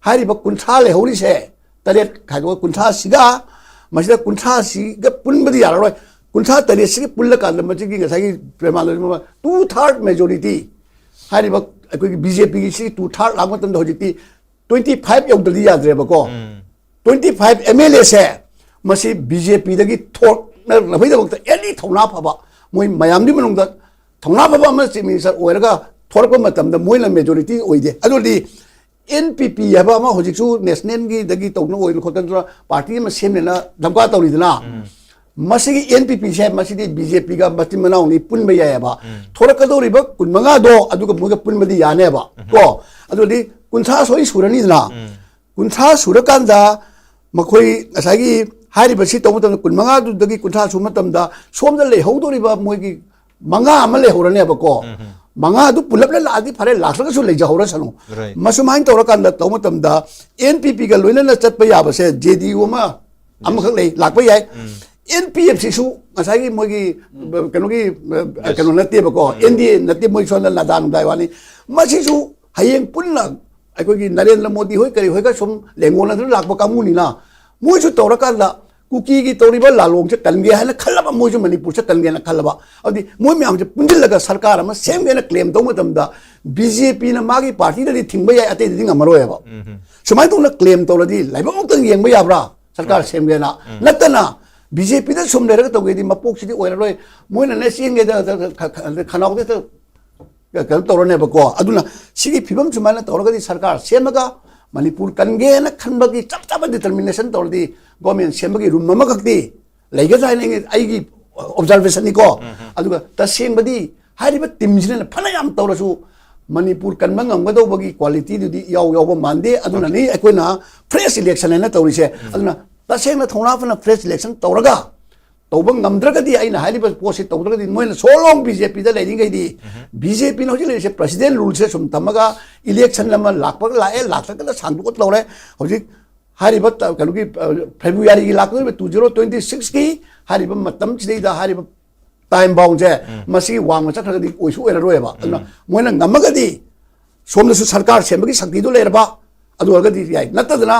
ꯍꯥꯏꯔꯤꯕ ꯀꯨꯟꯊ꯭ꯔꯥ ꯂꯩꯍꯧꯔꯤꯁꯦ, ꯇꯔꯦꯠ ꯈꯥꯏꯗꯣꯛꯑ ꯀꯨꯟꯊ꯭ꯔꯥꯁꯤꯒ, ꯃꯁꯤꯗ ꯀꯨꯟꯊ꯭ꯔꯥꯁꯤꯒ ꯄꯨꯟꯕꯗꯤ ꯌꯥꯔꯔꯣꯏ꯫ ꯀꯨꯟꯊ꯭ꯔꯥ ꯇꯔꯦꯠꯁꯤꯒ ꯄꯨꯜꯂꯒ ꯀꯥꯟꯗ ꯃꯁꯤꯒꯤ ꯉꯁꯥꯏꯒꯤ ꯄ꯭ꯔꯦꯃꯥꯅꯟꯗ ꯇꯨ ꯊꯥꯔꯠ ꯃꯦꯖꯣꯔꯤꯇꯤ ꯍꯥꯏꯔꯤꯕ ꯑꯩꯈꯣꯏꯒꯤ ꯕꯤ ꯖꯦ ꯄꯤꯒꯤ ꯁꯤ ꯇꯨ ꯊꯥꯔꯠ ꯂꯥꯛꯄ ꯃꯇꯝꯗ ꯍꯧꯖꯤꯛꯇꯤ ꯇ꯭ꯋꯦꯟꯇꯤ ꯐꯥꯏꯚ ꯌꯧꯗ꯭ꯔꯗꯤ ꯌꯥꯗ꯭ꯔꯦꯕꯀꯣ꯫ ꯇ꯭ꯋꯦꯟꯇꯤ ꯐꯥꯏꯚ ꯑꯦꯝ ꯑꯦꯜ ꯑꯦꯁꯦ ꯃꯁꯤ ꯕꯤ ꯖꯦ ꯄꯤꯗꯒꯤ ꯊꯣꯛꯅꯅꯕꯒꯤꯗꯃꯛꯇ ꯑꯦꯅꯤ ꯊꯧꯅꯥ ꯐꯕ, ꯃꯣꯏ ꯃꯌꯥꯝꯗꯨꯒꯤ ꯃꯅꯨꯡꯗ ꯊꯧꯅꯥ ꯐꯕ ꯑꯃ ꯆꯤꯐ ꯃꯤꯅꯤꯁꯇꯔ ꯑꯣꯏꯔꯒ ꯊꯣꯔꯛꯄ ꯃꯇꯝꯗ ꯃꯣꯏꯅ ꯃꯦꯖꯣꯔꯤꯇꯤ ꯑꯣꯏꯗꯦ꯫ ꯑꯗꯨꯗꯤ ꯑꯦꯟ ꯄꯤ ꯄꯤ ꯍꯥꯏꯕ ꯑꯃ ꯍꯧꯖꯤꯛꯁꯨ ꯅꯦꯁꯅꯦꯜꯒꯤꯗꯒꯤ ꯇꯧꯗꯅ ꯑꯣꯏꯗꯅ ꯈꯣꯠꯇꯅ ꯄꯥꯔꯇꯤ ꯑꯃ ꯁꯦꯝꯅꯦꯅ ꯗꯝꯀꯥ ꯇꯧꯔꯤꯗꯅ, ꯃꯁꯤꯒꯤ ꯑꯦꯟ ꯄꯤ ꯄꯤꯁꯦ ꯃꯁꯤꯗꯤ ꯕꯤ ꯖꯦ ꯄꯤꯒ ꯃꯆꯤꯟ ꯃꯅꯥꯎꯅꯤ, ꯄꯨꯟꯕ ꯌꯥꯏꯑꯕ꯫ ꯊꯣꯔꯛꯀꯗꯧꯔꯤꯕ ꯀꯨꯟ ꯃꯉꯥꯗꯣ ꯑꯗꯨꯒ ꯃꯣꯏꯒ ꯄꯨꯟꯕꯗꯤ ꯌꯥꯅꯦꯕ꯫ ꯀꯣ, ꯑꯗꯨꯗꯤ ꯀꯨꯟꯊ꯭ꯔꯥ ꯁꯣꯏ ꯁꯨꯔꯅꯤꯗꯅ꯫ ꯀꯨꯟꯊ꯭ꯔꯥ ꯁꯨꯔꯀꯥꯟꯗ ꯃꯈꯣꯏ ꯉꯁꯥꯏꯒꯤ ꯍꯥꯏꯔꯤꯕꯁꯤ ꯇꯧꯕ ꯃꯇꯝꯗ, ꯀꯨꯟ ꯃꯉꯥꯗꯨꯗꯒꯤ ꯀꯨꯟꯊ꯭ꯔꯥ ꯁꯨꯕ ꯃꯇꯝꯗ ꯁꯣꯝꯗ ꯂꯩꯍꯧꯗꯧꯔꯤꯕ ꯃꯣꯏꯒꯤ ꯃꯉꯥ ꯑꯃ ꯂꯩꯍꯧꯔꯅꯦꯕꯀꯣ꯫ ꯃꯉꯥꯗꯨ ꯄꯨꯂꯞꯅ ꯂꯥꯛꯑꯗꯤ ꯐꯔꯦ, ꯂꯥꯛꯇ꯭ꯔꯒꯁꯨ ꯂꯩꯖꯍꯧꯔꯁꯅꯨ꯫ ꯔꯥꯏꯠ꯫ ꯃꯁꯨꯃꯥꯏꯅ ꯇꯧꯔꯀꯥꯟꯗ ꯇꯧꯕ ꯃꯇꯝꯗ ꯑꯦꯟ ꯄꯤ ꯄꯤꯒ ꯂꯣꯏꯅꯅ ꯆꯠꯄ ꯌꯥꯕꯁꯦ ꯖꯦ ꯗꯤ ꯌꯨ ꯑꯃ, ꯑꯃꯈꯛ ꯂꯩ, ꯂꯥꯛꯄ ꯌꯥꯏ꯫ ꯑꯦꯟ ꯄꯤ ꯑꯦꯐ ꯁꯤꯁꯨ ꯉꯁꯥꯏꯒꯤ ꯃꯣꯏꯒꯤ, ꯀꯩꯅꯣꯒꯤ, ꯌꯦꯁ꯫ ꯀꯩꯅꯣ ꯅꯠꯇꯦꯕꯀꯣ, ꯑꯦꯟ ꯗꯤ ꯑꯦ ꯅꯠꯇꯦ, ꯃꯣꯏ ꯁꯣꯝꯗ ꯂꯗꯥ ꯅꯨꯡꯗꯥꯏ ꯋꯥꯅꯤ꯫ ꯃꯁꯤꯁꯨ ꯍꯌꯦꯡ ꯄꯨꯟꯅ ꯑꯩꯈꯣꯏꯒꯤ ꯅꯔꯦꯟꯗ꯭ꯔ ꯃꯣꯗꯤ ꯍꯣꯏ ꯀꯔꯤ ꯍꯣꯏꯒ ꯁꯨꯝ ꯂꯦꯡꯒꯣꯟꯅꯗꯨꯅ ꯂꯥꯛꯄ ꯀꯥꯡꯕꯨꯅꯤꯅ, ꯃꯣꯏꯁꯨ ꯇꯧꯔꯀꯥꯟꯗ ꯀꯨꯀꯤꯒꯤ ꯇꯧꯔꯤꯕ ꯂꯥꯂꯣꯡꯁꯦ ꯀꯟꯒꯦ ꯍꯥꯏꯅ ꯈꯜꯂꯕ, ꯃꯣꯏꯁꯨ ꯃꯅꯤꯄꯨꯔꯁꯦ ꯀꯟꯒꯦꯅ ꯈꯜꯂꯕ꯫ ꯑꯗꯨꯗꯤ ꯃꯣꯏ ꯃꯌꯥꯝꯁꯦ ꯄꯨꯟꯁꯤꯜꯂꯒ ꯁꯔꯀꯥꯔ ꯑꯃ ꯁꯦꯝꯒꯦꯅ ꯀ꯭ꯂꯦꯝ ꯇꯧꯕ ꯃꯇꯝꯗ ꯕꯤ ꯖꯦ ꯄꯤꯅ ꯃꯥꯒꯤ ꯄꯥꯔꯇꯤꯗꯗꯤ ꯊꯤꯡꯕ ꯌꯥꯏ, ꯑꯇꯩꯗꯗꯤ ꯉꯝꯃꯔꯣꯏꯕ꯫ ꯁꯨꯃꯥꯏꯅ ꯇꯧꯅ ꯀ꯭ꯂꯦꯝ ꯇꯧꯔꯗꯤ ꯂꯥꯏꯕꯛ ꯑꯃꯨꯛꯇꯪ ꯌꯦꯡꯕ ꯌꯥꯕ꯭ꯔꯥ ꯁꯔꯀꯥꯔ ꯁꯦꯝꯒꯦꯅ? ꯅꯠꯇꯅ ꯕꯤ ꯖꯦ ꯄꯤꯗ ꯁꯨꯝ ꯂꯩꯔꯒ ꯇꯧꯒꯦꯗꯤ ꯃꯄꯣꯛꯁꯤꯗꯤ ꯑꯣꯏꯔꯔꯣꯏ꯫ ꯃꯣꯏꯅꯅꯦ ꯆꯦꯟꯒꯦꯗ ꯈ-, ꯈ-, ꯈ-, ꯈꯅꯥꯎꯗ ꯍꯦꯛꯇ ꯀꯩꯅꯣ ꯇꯧꯔꯅꯦꯕꯀꯣ꯫ ꯑꯗꯨꯅ ꯁꯤꯒꯤ ꯐꯤꯕꯝ ꯁꯨꯃꯥꯏꯅ ꯇꯧꯔꯒꯗꯤ ꯁꯔꯀꯥꯔ ꯁꯦꯝꯃꯒ ꯃꯅꯤꯄꯨꯔ ꯀꯟꯒꯦꯅ ꯈꯟꯕꯒꯤ ꯆꯞ ꯆꯥꯕ ꯗꯤꯇꯔꯃꯤꯅꯦꯁꯟ ꯇꯧꯔꯗꯤ ꯒꯣꯔꯃꯦꯟ ꯁꯦꯝꯕꯒꯤ ꯔꯨꯝ ꯑꯃꯈꯛꯇꯤ ꯂꯩꯒꯗ꯭ꯔꯥ ꯍꯥꯏꯅ ꯑꯩꯒꯤ ꯑꯣꯕꯖꯥꯔꯕꯦꯁꯟꯅꯤꯀꯣ꯫ ꯑꯗꯨꯒ ꯇꯁꯦꯡꯕꯗꯤ ꯍꯥꯏꯔꯤꯕ ꯇꯤꯝꯁꯤꯅ ꯐꯅ ꯌꯥꯝ ꯇꯧꯔꯁꯨ ꯃꯅꯤꯄꯨꯔ ꯀꯟꯕ ꯉꯝꯒꯗꯧꯕꯒꯤ ꯀ꯭ꯋꯥꯂꯤꯇꯤꯗꯨꯗꯤ ꯏꯌꯥꯎ ꯌꯥꯎꯕ ꯃꯥꯟꯗꯦ꯫ ꯑꯗꯨꯅꯅꯤ ꯑꯩꯈꯣꯏꯅ ꯐ꯭ꯔꯦꯁ ꯏꯂꯦꯛꯁꯟ ꯍꯥꯏꯅ ꯇꯧꯔꯤꯁꯦ꯫ ꯑꯗꯨꯅ ꯇꯁꯦꯡꯅ ꯊꯧꯅꯥ ꯐꯅ ꯐ꯭ꯔꯦꯁ ꯏꯂꯦꯛꯁꯟ ꯇꯧꯔꯒ ꯇꯧꯕ ꯉꯝꯗ꯭ꯔꯒꯗꯤ, ꯑꯩꯅ ꯍꯥꯏꯔꯤꯕ ꯄꯣꯠꯁꯤ ꯇꯧꯗ꯭ꯔꯒꯗꯤ, ꯃꯣꯏꯅ so long ꯕꯤ ꯖꯦ ꯄꯤꯗ ꯂꯩꯔꯤꯉꯩꯗꯤ, ꯕꯤ ꯖꯦ ꯄꯤꯅ ꯍꯧꯖꯤꯛ ꯂꯩꯔꯤꯁꯦ ꯄ꯭ꯔꯁꯤꯗꯦꯟ ꯔꯨꯜꯁꯦ ꯁꯨꯝ ꯊꯝꯃꯒ ꯏꯂꯦꯛꯁꯟ ꯑꯃ ꯂꯥꯛꯄꯒ ꯂꯥꯛꯑꯦ, ꯂꯥꯛꯇ꯭ꯔꯒꯅ ꯁꯥꯡꯗꯣꯛꯑ ꯇꯧꯔꯦ꯫ ꯍꯧꯖꯤꯛ ꯍꯥꯏꯔꯤꯕ ꯇ-, ꯀꯩꯅꯣꯒꯤ, ꯑ, ꯐꯦꯕ꯭ꯔꯨꯋꯥꯔꯤꯒꯤ ꯂꯥꯛꯀꯗꯧꯔꯤꯕ ꯇꯨ ꯖꯤꯔꯣ ꯇ꯭ꯋꯦꯟꯇꯤ ꯁꯤꯛꯁꯀꯤ ꯍꯥꯏꯔꯤꯕ ꯃꯇꯝꯁꯤꯗꯩꯗ ꯍꯥꯏꯔꯤꯕ ꯇꯥꯏꯝ ꯕꯥꯎꯟꯁꯦ, ꯃꯁꯤ ꯋꯥꯡꯃ ꯆꯠꯈ꯭ꯔꯒꯗꯤ ꯑꯣꯏꯁꯨ ꯑꯣꯏꯔꯔꯣꯏꯕ꯫ ꯑꯗꯨꯅ ꯃꯣꯏꯅ ꯉꯝꯃꯒꯗꯤ ꯁꯣꯝꯗꯁꯨ ꯁꯔꯀꯥꯔ ꯁꯦꯝꯕꯒꯤ ꯁꯛꯇꯤꯗꯨ ꯂꯩꯔꯕ, ꯑꯗꯨ ꯑꯣꯏꯔꯒꯗꯤ ꯌꯥꯏ꯫ ꯅꯠꯇꯗꯅ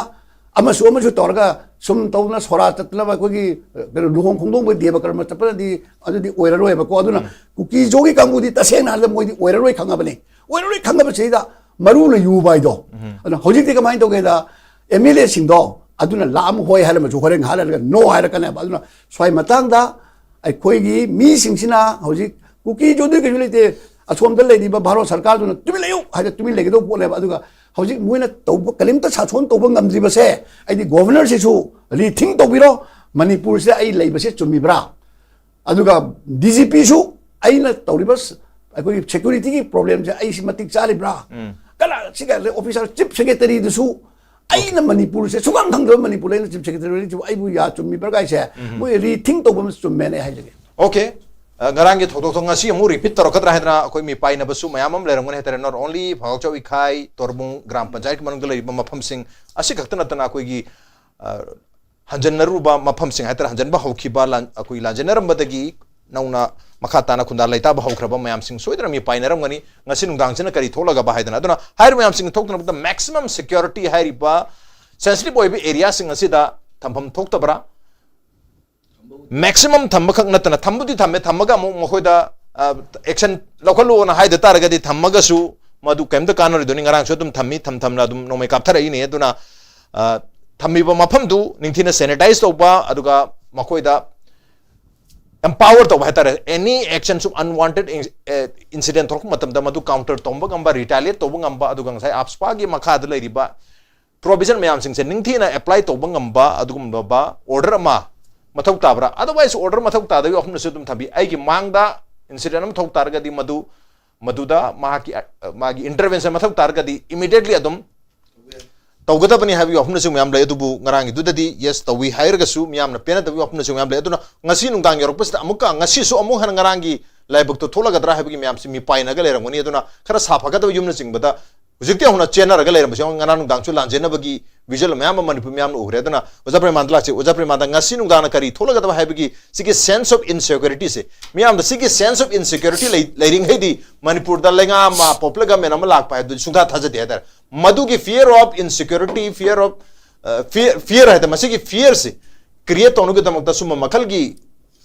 ꯑꯃꯁꯨ ꯑꯃꯁꯨ ꯇꯧꯔꯒ ꯁꯨꯝ ꯇꯧꯗꯅ ꯁꯣꯔꯥ ꯆꯠꯇꯅꯕ ꯑꯩꯈꯣꯏꯒꯤ, ꯑ, ꯀꯩꯅꯣ, ꯂꯨꯍꯣꯡ ꯈꯣꯡꯗꯣꯡꯕ ꯗꯦꯕ ꯀꯔꯃ ꯆꯠꯄꯅꯗꯤ ꯑꯗꯨꯗꯤ ꯑꯣꯏꯔꯔꯣꯏꯕꯀꯣ꯫ ꯑꯗꯨꯅ ꯀꯨꯀꯤ ꯖꯣꯒꯤ ꯀꯥꯡꯕꯨꯗꯤ ꯇꯁꯦꯡꯅ ꯍꯥꯏꯔꯕꯗ ꯃꯣꯏꯗꯤ ꯑꯣꯏꯔꯔꯣꯏ ꯈꯪꯉꯕꯅꯤ꯫ ꯑꯣꯏꯔꯔꯣꯏ ꯈꯪꯉꯕꯁꯤꯗ ꯃꯔꯨꯅ ꯌꯨꯕ ꯍꯥꯏꯗꯣ꯫ ꯑꯗꯨꯅ ꯍꯧꯖꯤꯛꯇꯤ ꯀꯃꯥꯏꯅ ꯇꯧꯒꯦꯗ, ꯑꯦꯝ ꯑꯦꯜ ꯑꯦꯁꯤꯡꯗꯣ ꯑꯗꯨꯅ ꯂꯥꯛꯑꯝ ꯍꯣꯏ ꯍꯥꯏꯔꯝꯃꯁꯨ ꯍꯣꯔꯦꯟ ꯉꯥꯏꯍꯥꯛ ꯂꯩꯔꯒ ꯅꯣ ꯍꯥꯏꯔꯛꯀꯅꯦꯕ꯫ ꯑꯗꯨꯅ ꯁ꯭ꯋꯥꯏ ꯃꯇꯥꯡꯗ ꯑꯩꯈꯣꯏꯒꯤ ꯃꯤꯁꯤꯡꯁꯤꯅ ꯍꯧꯖꯤꯛ ꯀꯨꯀꯤ ꯖꯣꯗꯤ ꯀꯩꯁꯨ ꯂꯩꯇꯦ, ꯑꯁꯣꯝꯗ ꯂꯩꯔꯤꯕ ꯚꯥꯔꯠ ꯁꯔꯀꯥꯔꯗꯨꯅ ꯇꯨꯃꯤꯟ ꯂꯩꯌꯨ ꯍꯥꯏꯗ ꯇꯨꯃꯤꯟ ꯂꯩꯒꯗꯧꯕ ꯄꯣꯠꯅꯦꯕ꯫ ꯑꯗꯨꯒ ꯍꯧꯖꯤꯛ ꯃꯣꯏꯅ ꯇꯧꯕ, ꯀꯔꯤꯝꯇ ꯁꯥꯁꯣꯟ ꯇꯧꯕ ꯉꯝꯗ꯭ꯔꯤꯕꯁꯦ, ꯑꯩꯗꯤ ꯒꯣꯚꯔꯅꯔꯁꯤꯁꯨ ꯔꯤꯊꯤꯡ ꯇꯧꯕꯤꯔꯣ, ꯃꯅꯤꯄꯨꯔꯁꯤꯗ ꯑꯩ ꯂꯩꯕꯁꯦ ꯆꯨꯝꯃꯤꯕ꯭ꯔꯥ? ꯑꯗꯨꯒ ꯗꯤ ꯖꯤ ꯄꯤꯁꯨ ꯑꯩꯅ ꯇꯧꯔꯤꯕ ꯁ-, ꯑꯩꯈꯣꯏꯒꯤ ꯁꯦꯀ꯭ꯌꯨꯔꯤꯇꯤꯒꯤ ꯄ꯭ꯔꯣꯕ꯭ꯂꯦꯝꯁꯦ ꯑꯩꯁꯤ ꯃꯇꯤꯛ ꯆꯥꯔꯤꯕ꯭ꯔꯥ? ꯀꯅꯥ ꯁꯤꯒ ꯑꯣꯐꯤꯁꯥꯔ ꯆꯤꯐ ꯁꯦꯀ꯭ꯔꯦꯇꯔꯤꯗꯨꯁꯨ ꯑꯩꯅ ꯃꯅꯤꯄꯨꯔꯁꯦ ꯁꯨꯈꯪ ꯈꯪꯗꯕ ꯃꯅꯤꯄꯨꯔꯗ ꯑꯩꯅ ꯆꯤꯐ ꯁꯦꯀ꯭ꯔꯦꯇꯔꯤꯁꯨ ꯑꯩꯕꯨ ꯌꯥ ꯆꯨꯝꯃꯤꯕ꯭ꯔꯥ ꯀꯥꯏꯁꯦ ꯃꯣꯏ ꯔꯤꯊꯤꯡ ꯇꯧꯕ ꯑꯃ ꯆꯨꯝꯃꯦꯅ ꯑꯩ ꯍꯥꯏꯖꯒꯦ꯫ ꯑꯣꯀꯦ꯫ ꯑ, ꯉꯔꯥꯡꯒꯤ ꯊꯧꯗꯣꯛꯇꯣ ꯉꯁꯤ ꯑꯃꯨꯛ ꯔꯤꯄꯤꯠ ꯇꯧꯔꯛꯀꯗ꯭ꯔꯥ ꯍꯥꯏꯗꯅ ꯑꯩꯈꯣꯏ ꯃꯤꯄꯥꯏꯅꯕꯁꯨ ꯃꯌꯥꯝ ꯑꯃ ꯂꯩꯔꯝꯒꯅꯤ ꯍꯥꯏꯇꯥꯔꯦ꯫ Not only ꯐꯥꯎꯆꯥꯎ ꯏꯈꯥꯏ, ꯇꯣꯔꯕꯨꯡ ꯒ꯭ꯔꯥꯝ ꯄꯟꯆꯥꯌꯠꯀꯤ ꯃꯅꯨꯡꯗ ꯂꯩꯔꯤꯕ ꯃꯐꯝꯁꯤꯡ ꯑꯁꯤ ꯈꯛꯇ ꯅꯠꯇꯅ ꯑꯩꯈꯣꯏꯒꯤ, ꯑ, ꯍꯟꯖꯟꯅꯔꯨꯕ ꯃꯐꯝꯁꯤꯡ ꯍꯥꯏꯇꯥꯔꯦ, ꯍꯟꯖꯟꯕ ꯍꯧꯈꯤꯕ ꯂꯥꯟ-, ꯑꯩꯈꯣꯏ ꯂꯥꯟꯖꯦꯟꯅꯔꯝꯕꯗꯒꯤ ꯅꯧꯅ ꯃꯈꯥ ꯇꯥꯅ ꯈꯨꯟꯗꯥ ꯂꯩꯇꯥꯕ ꯍꯧꯈ꯭ꯔꯕ ꯃꯌꯥꯝꯁꯤꯡ ꯁꯣꯏꯗꯅ ꯃꯤ ꯄꯥꯏꯅꯔꯝꯒꯅꯤ꯫ ꯉꯁꯤ ꯅꯨꯡꯗꯥꯡꯁꯤꯅ ꯀꯔꯤ ꯊꯣꯛꯂꯒꯕ ꯍꯥꯏꯗꯅ꯫ ꯑꯗꯨꯅ ꯍꯥꯏꯔꯤꯕ ꯃꯌꯥꯝꯁꯤꯡ ꯊꯣꯛꯇꯅꯕꯗ maximum security ꯍꯥꯏꯔꯤꯕ sensitive ꯑꯣꯏꯕ areaꯁꯤꯡ ꯑꯁꯤꯗ ꯊꯝꯐꯝ ꯊꯣꯛꯇꯕ꯭ꯔꯥ? Maximum ꯊꯝꯕꯈꯛ ꯅꯠꯇꯅ, ꯊꯝꯕꯨꯗꯤ ꯊꯝꯃꯦ, ꯊꯝꯃꯒ ꯑꯃꯨꯛ ꯃꯈꯣꯏꯗ action ꯂꯧꯈꯠꯂꯣꯅ ꯍꯥꯏꯗ ꯇꯥꯔꯒꯗꯤ, ꯊꯝꯃꯒꯁꯨ ꯃꯗꯨ ꯀꯩꯝꯇ ꯀꯥꯟꯅꯔꯣꯏꯗꯣꯏꯅꯤ꯫ ꯉꯔꯥꯡꯁꯨ ꯑꯗꯨꯝ ꯊꯝꯃꯤ, ꯊꯝ ꯊꯝꯅ ꯑꯗꯨꯝ ꯅꯣꯡꯃꯩ ꯀꯥꯞꯊꯔꯛꯏꯅꯦ꯫ ꯑꯗꯨꯅ ꯑ, ꯊꯝꯃꯤꯕ ꯃꯐꯝꯗꯨ ꯅꯤꯡꯊꯤꯅ sanitize ꯇꯧꯕ, ꯑꯗꯨꯒ ꯃꯈꯣꯏꯗ empower ꯇꯧꯕ ꯍꯥꯏꯇꯥꯔꯦ꯫ Any action ꯁꯨꯝ unwanted in-, ꯑꯦ, incident ꯊꯣꯛꯂꯛꯄ ꯃꯇꯝꯗ ꯃꯗꯨ counter ꯇꯧꯕ ꯉꯝꯕ, retaliate ꯇꯧꯕ ꯉꯝꯕ, ꯑꯗꯨꯒ ꯉꯁꯥꯏ AFSPAꯒꯤ ꯃꯈꯥꯗ ꯂꯩꯔꯤꯕ provision ꯃꯌꯥꯝꯁꯤꯡꯁꯦ ꯅꯤꯡꯊꯤꯅ apply ꯇꯧꯕ ꯉꯝꯕ ꯑꯗꯨꯒꯨꯝꯂꯕ order ꯑꯃ ꯃꯊꯧ ꯇꯥꯕ꯭ꯔꯥ? Otherwise order ꯃꯊꯧ ꯇꯥꯗꯕꯒꯤ ꯋꯥꯐꯝꯗꯁꯨ ꯑꯗꯨꯝ ꯊꯝꯕꯤ꯫ ꯑꯩꯒꯤ ꯃꯥꯡꯗ incident ꯑꯃ ꯊꯣꯛ ꯇꯥꯔꯒꯗꯤ ꯃꯗꯨ, ꯃꯗꯨꯗ ꯃꯍꯥꯛꯀꯤ, ꯑ, ꯃꯥꯒꯤ intervention ꯃꯊꯧ ꯇꯥꯔꯒꯗꯤ immediately ꯑꯗꯨꯝ ꯇꯧꯒꯗꯕꯅꯤ ꯍꯥꯏꯕꯒꯤ ꯋꯥꯐꯝꯅꯁꯨ ꯃꯌꯥꯝ ꯂꯩ꯫ ꯑꯗꯨꯕꯨ ꯉꯔꯥꯡꯒꯤꯗꯨꯗꯗꯤ yes ꯇꯧꯏ ꯍꯥꯏꯔꯒꯁꯨ ꯃꯤꯌꯥꯝꯅ ꯄꯦꯟꯅꯗꯕꯒꯤ ꯋꯥꯐꯝꯅꯁꯨ ꯃꯌꯥꯝ ꯂꯩ꯫ ꯑꯗꯨꯅ ꯉꯁꯤ ꯅꯨꯡꯗꯥꯡ ꯌꯧꯔꯛꯄꯁꯤꯗ ꯑꯃꯨꯛꯀ, ꯉꯁꯤꯁꯨ ꯑꯃꯨꯛ ꯍꯟꯅ ꯉꯔꯥꯡꯒꯤ ꯂꯥꯏꯕꯛꯇꯣ ꯊꯣꯛꯂꯒꯗ꯭ꯔꯥ ꯍꯥꯏꯕꯒꯤ ꯃꯌꯥꯝꯁꯤ ꯃꯤꯄꯥꯏꯅꯒ ꯂꯩꯔꯝꯒꯅꯤ꯫ ꯑꯗꯨꯅ ꯈꯔ ꯁꯥꯐꯒꯗꯕ ꯌꯨꯝꯅꯆꯤꯡꯕꯗ ꯍꯧꯖꯤꯛꯇꯤ ꯍꯧꯅ ꯆꯦꯟꯅꯔꯒ ꯂꯩꯔꯝꯕꯁꯨ ꯌꯥꯎꯏ꯫ ꯉꯔꯥꯡ ꯅꯨꯡꯗꯥꯡꯁꯨ ꯂꯥꯟꯖꯦꯟꯅꯕꯒꯤ visual ꯃꯌꯥꯝ ꯑꯃ ꯃꯅꯤꯄꯨꯔ ꯃꯤꯌꯥꯝꯅ ꯎꯈ꯭ꯔꯦ꯫ ꯑꯗꯨꯅ ꯑꯣꯖꯥ ꯄ꯭ꯔꯦꯃꯥꯟꯗ ꯂꯥꯛꯆꯩ꯫ ꯑꯣꯖꯥ ꯄ꯭ꯔꯦꯃꯥꯟꯗ, ꯉꯁꯤ ꯅꯨꯡꯗꯥꯡꯅ ꯀꯔꯤ ꯊꯣꯛꯂꯒꯗꯕ ꯍꯥꯏꯕꯒꯤ ꯁꯤꯒꯤ sense of insecurityꯁꯦ, ꯃꯤꯌꯥꯝꯗ ꯁꯤꯒꯤ sense of insecurity ꯂꯩ-, ꯂꯩꯔꯤꯉꯩꯗꯤ ꯃꯅꯤꯄꯨꯔꯗ ꯂꯩꯉꯥꯛ ꯑꯃ, popular government ꯑꯃ ꯂꯥꯛꯄ ꯍꯥꯏꯕꯗꯨꯗꯤ ꯁꯨꯡꯊꯥ ꯊꯥꯖꯗꯦ ꯍꯥꯏꯇꯥꯔꯦ꯫ ꯃꯗꯨꯒꯤ fear of insecurity, fear of, ꯑ, fear, fear ꯍꯥꯏꯗꯅ ꯃꯁꯤꯒꯤ fearꯁꯦ create ꯇꯧꯅꯕꯒꯤꯗꯃꯛꯇ ꯁꯨꯝꯕ ꯃꯈꯜꯒꯤ,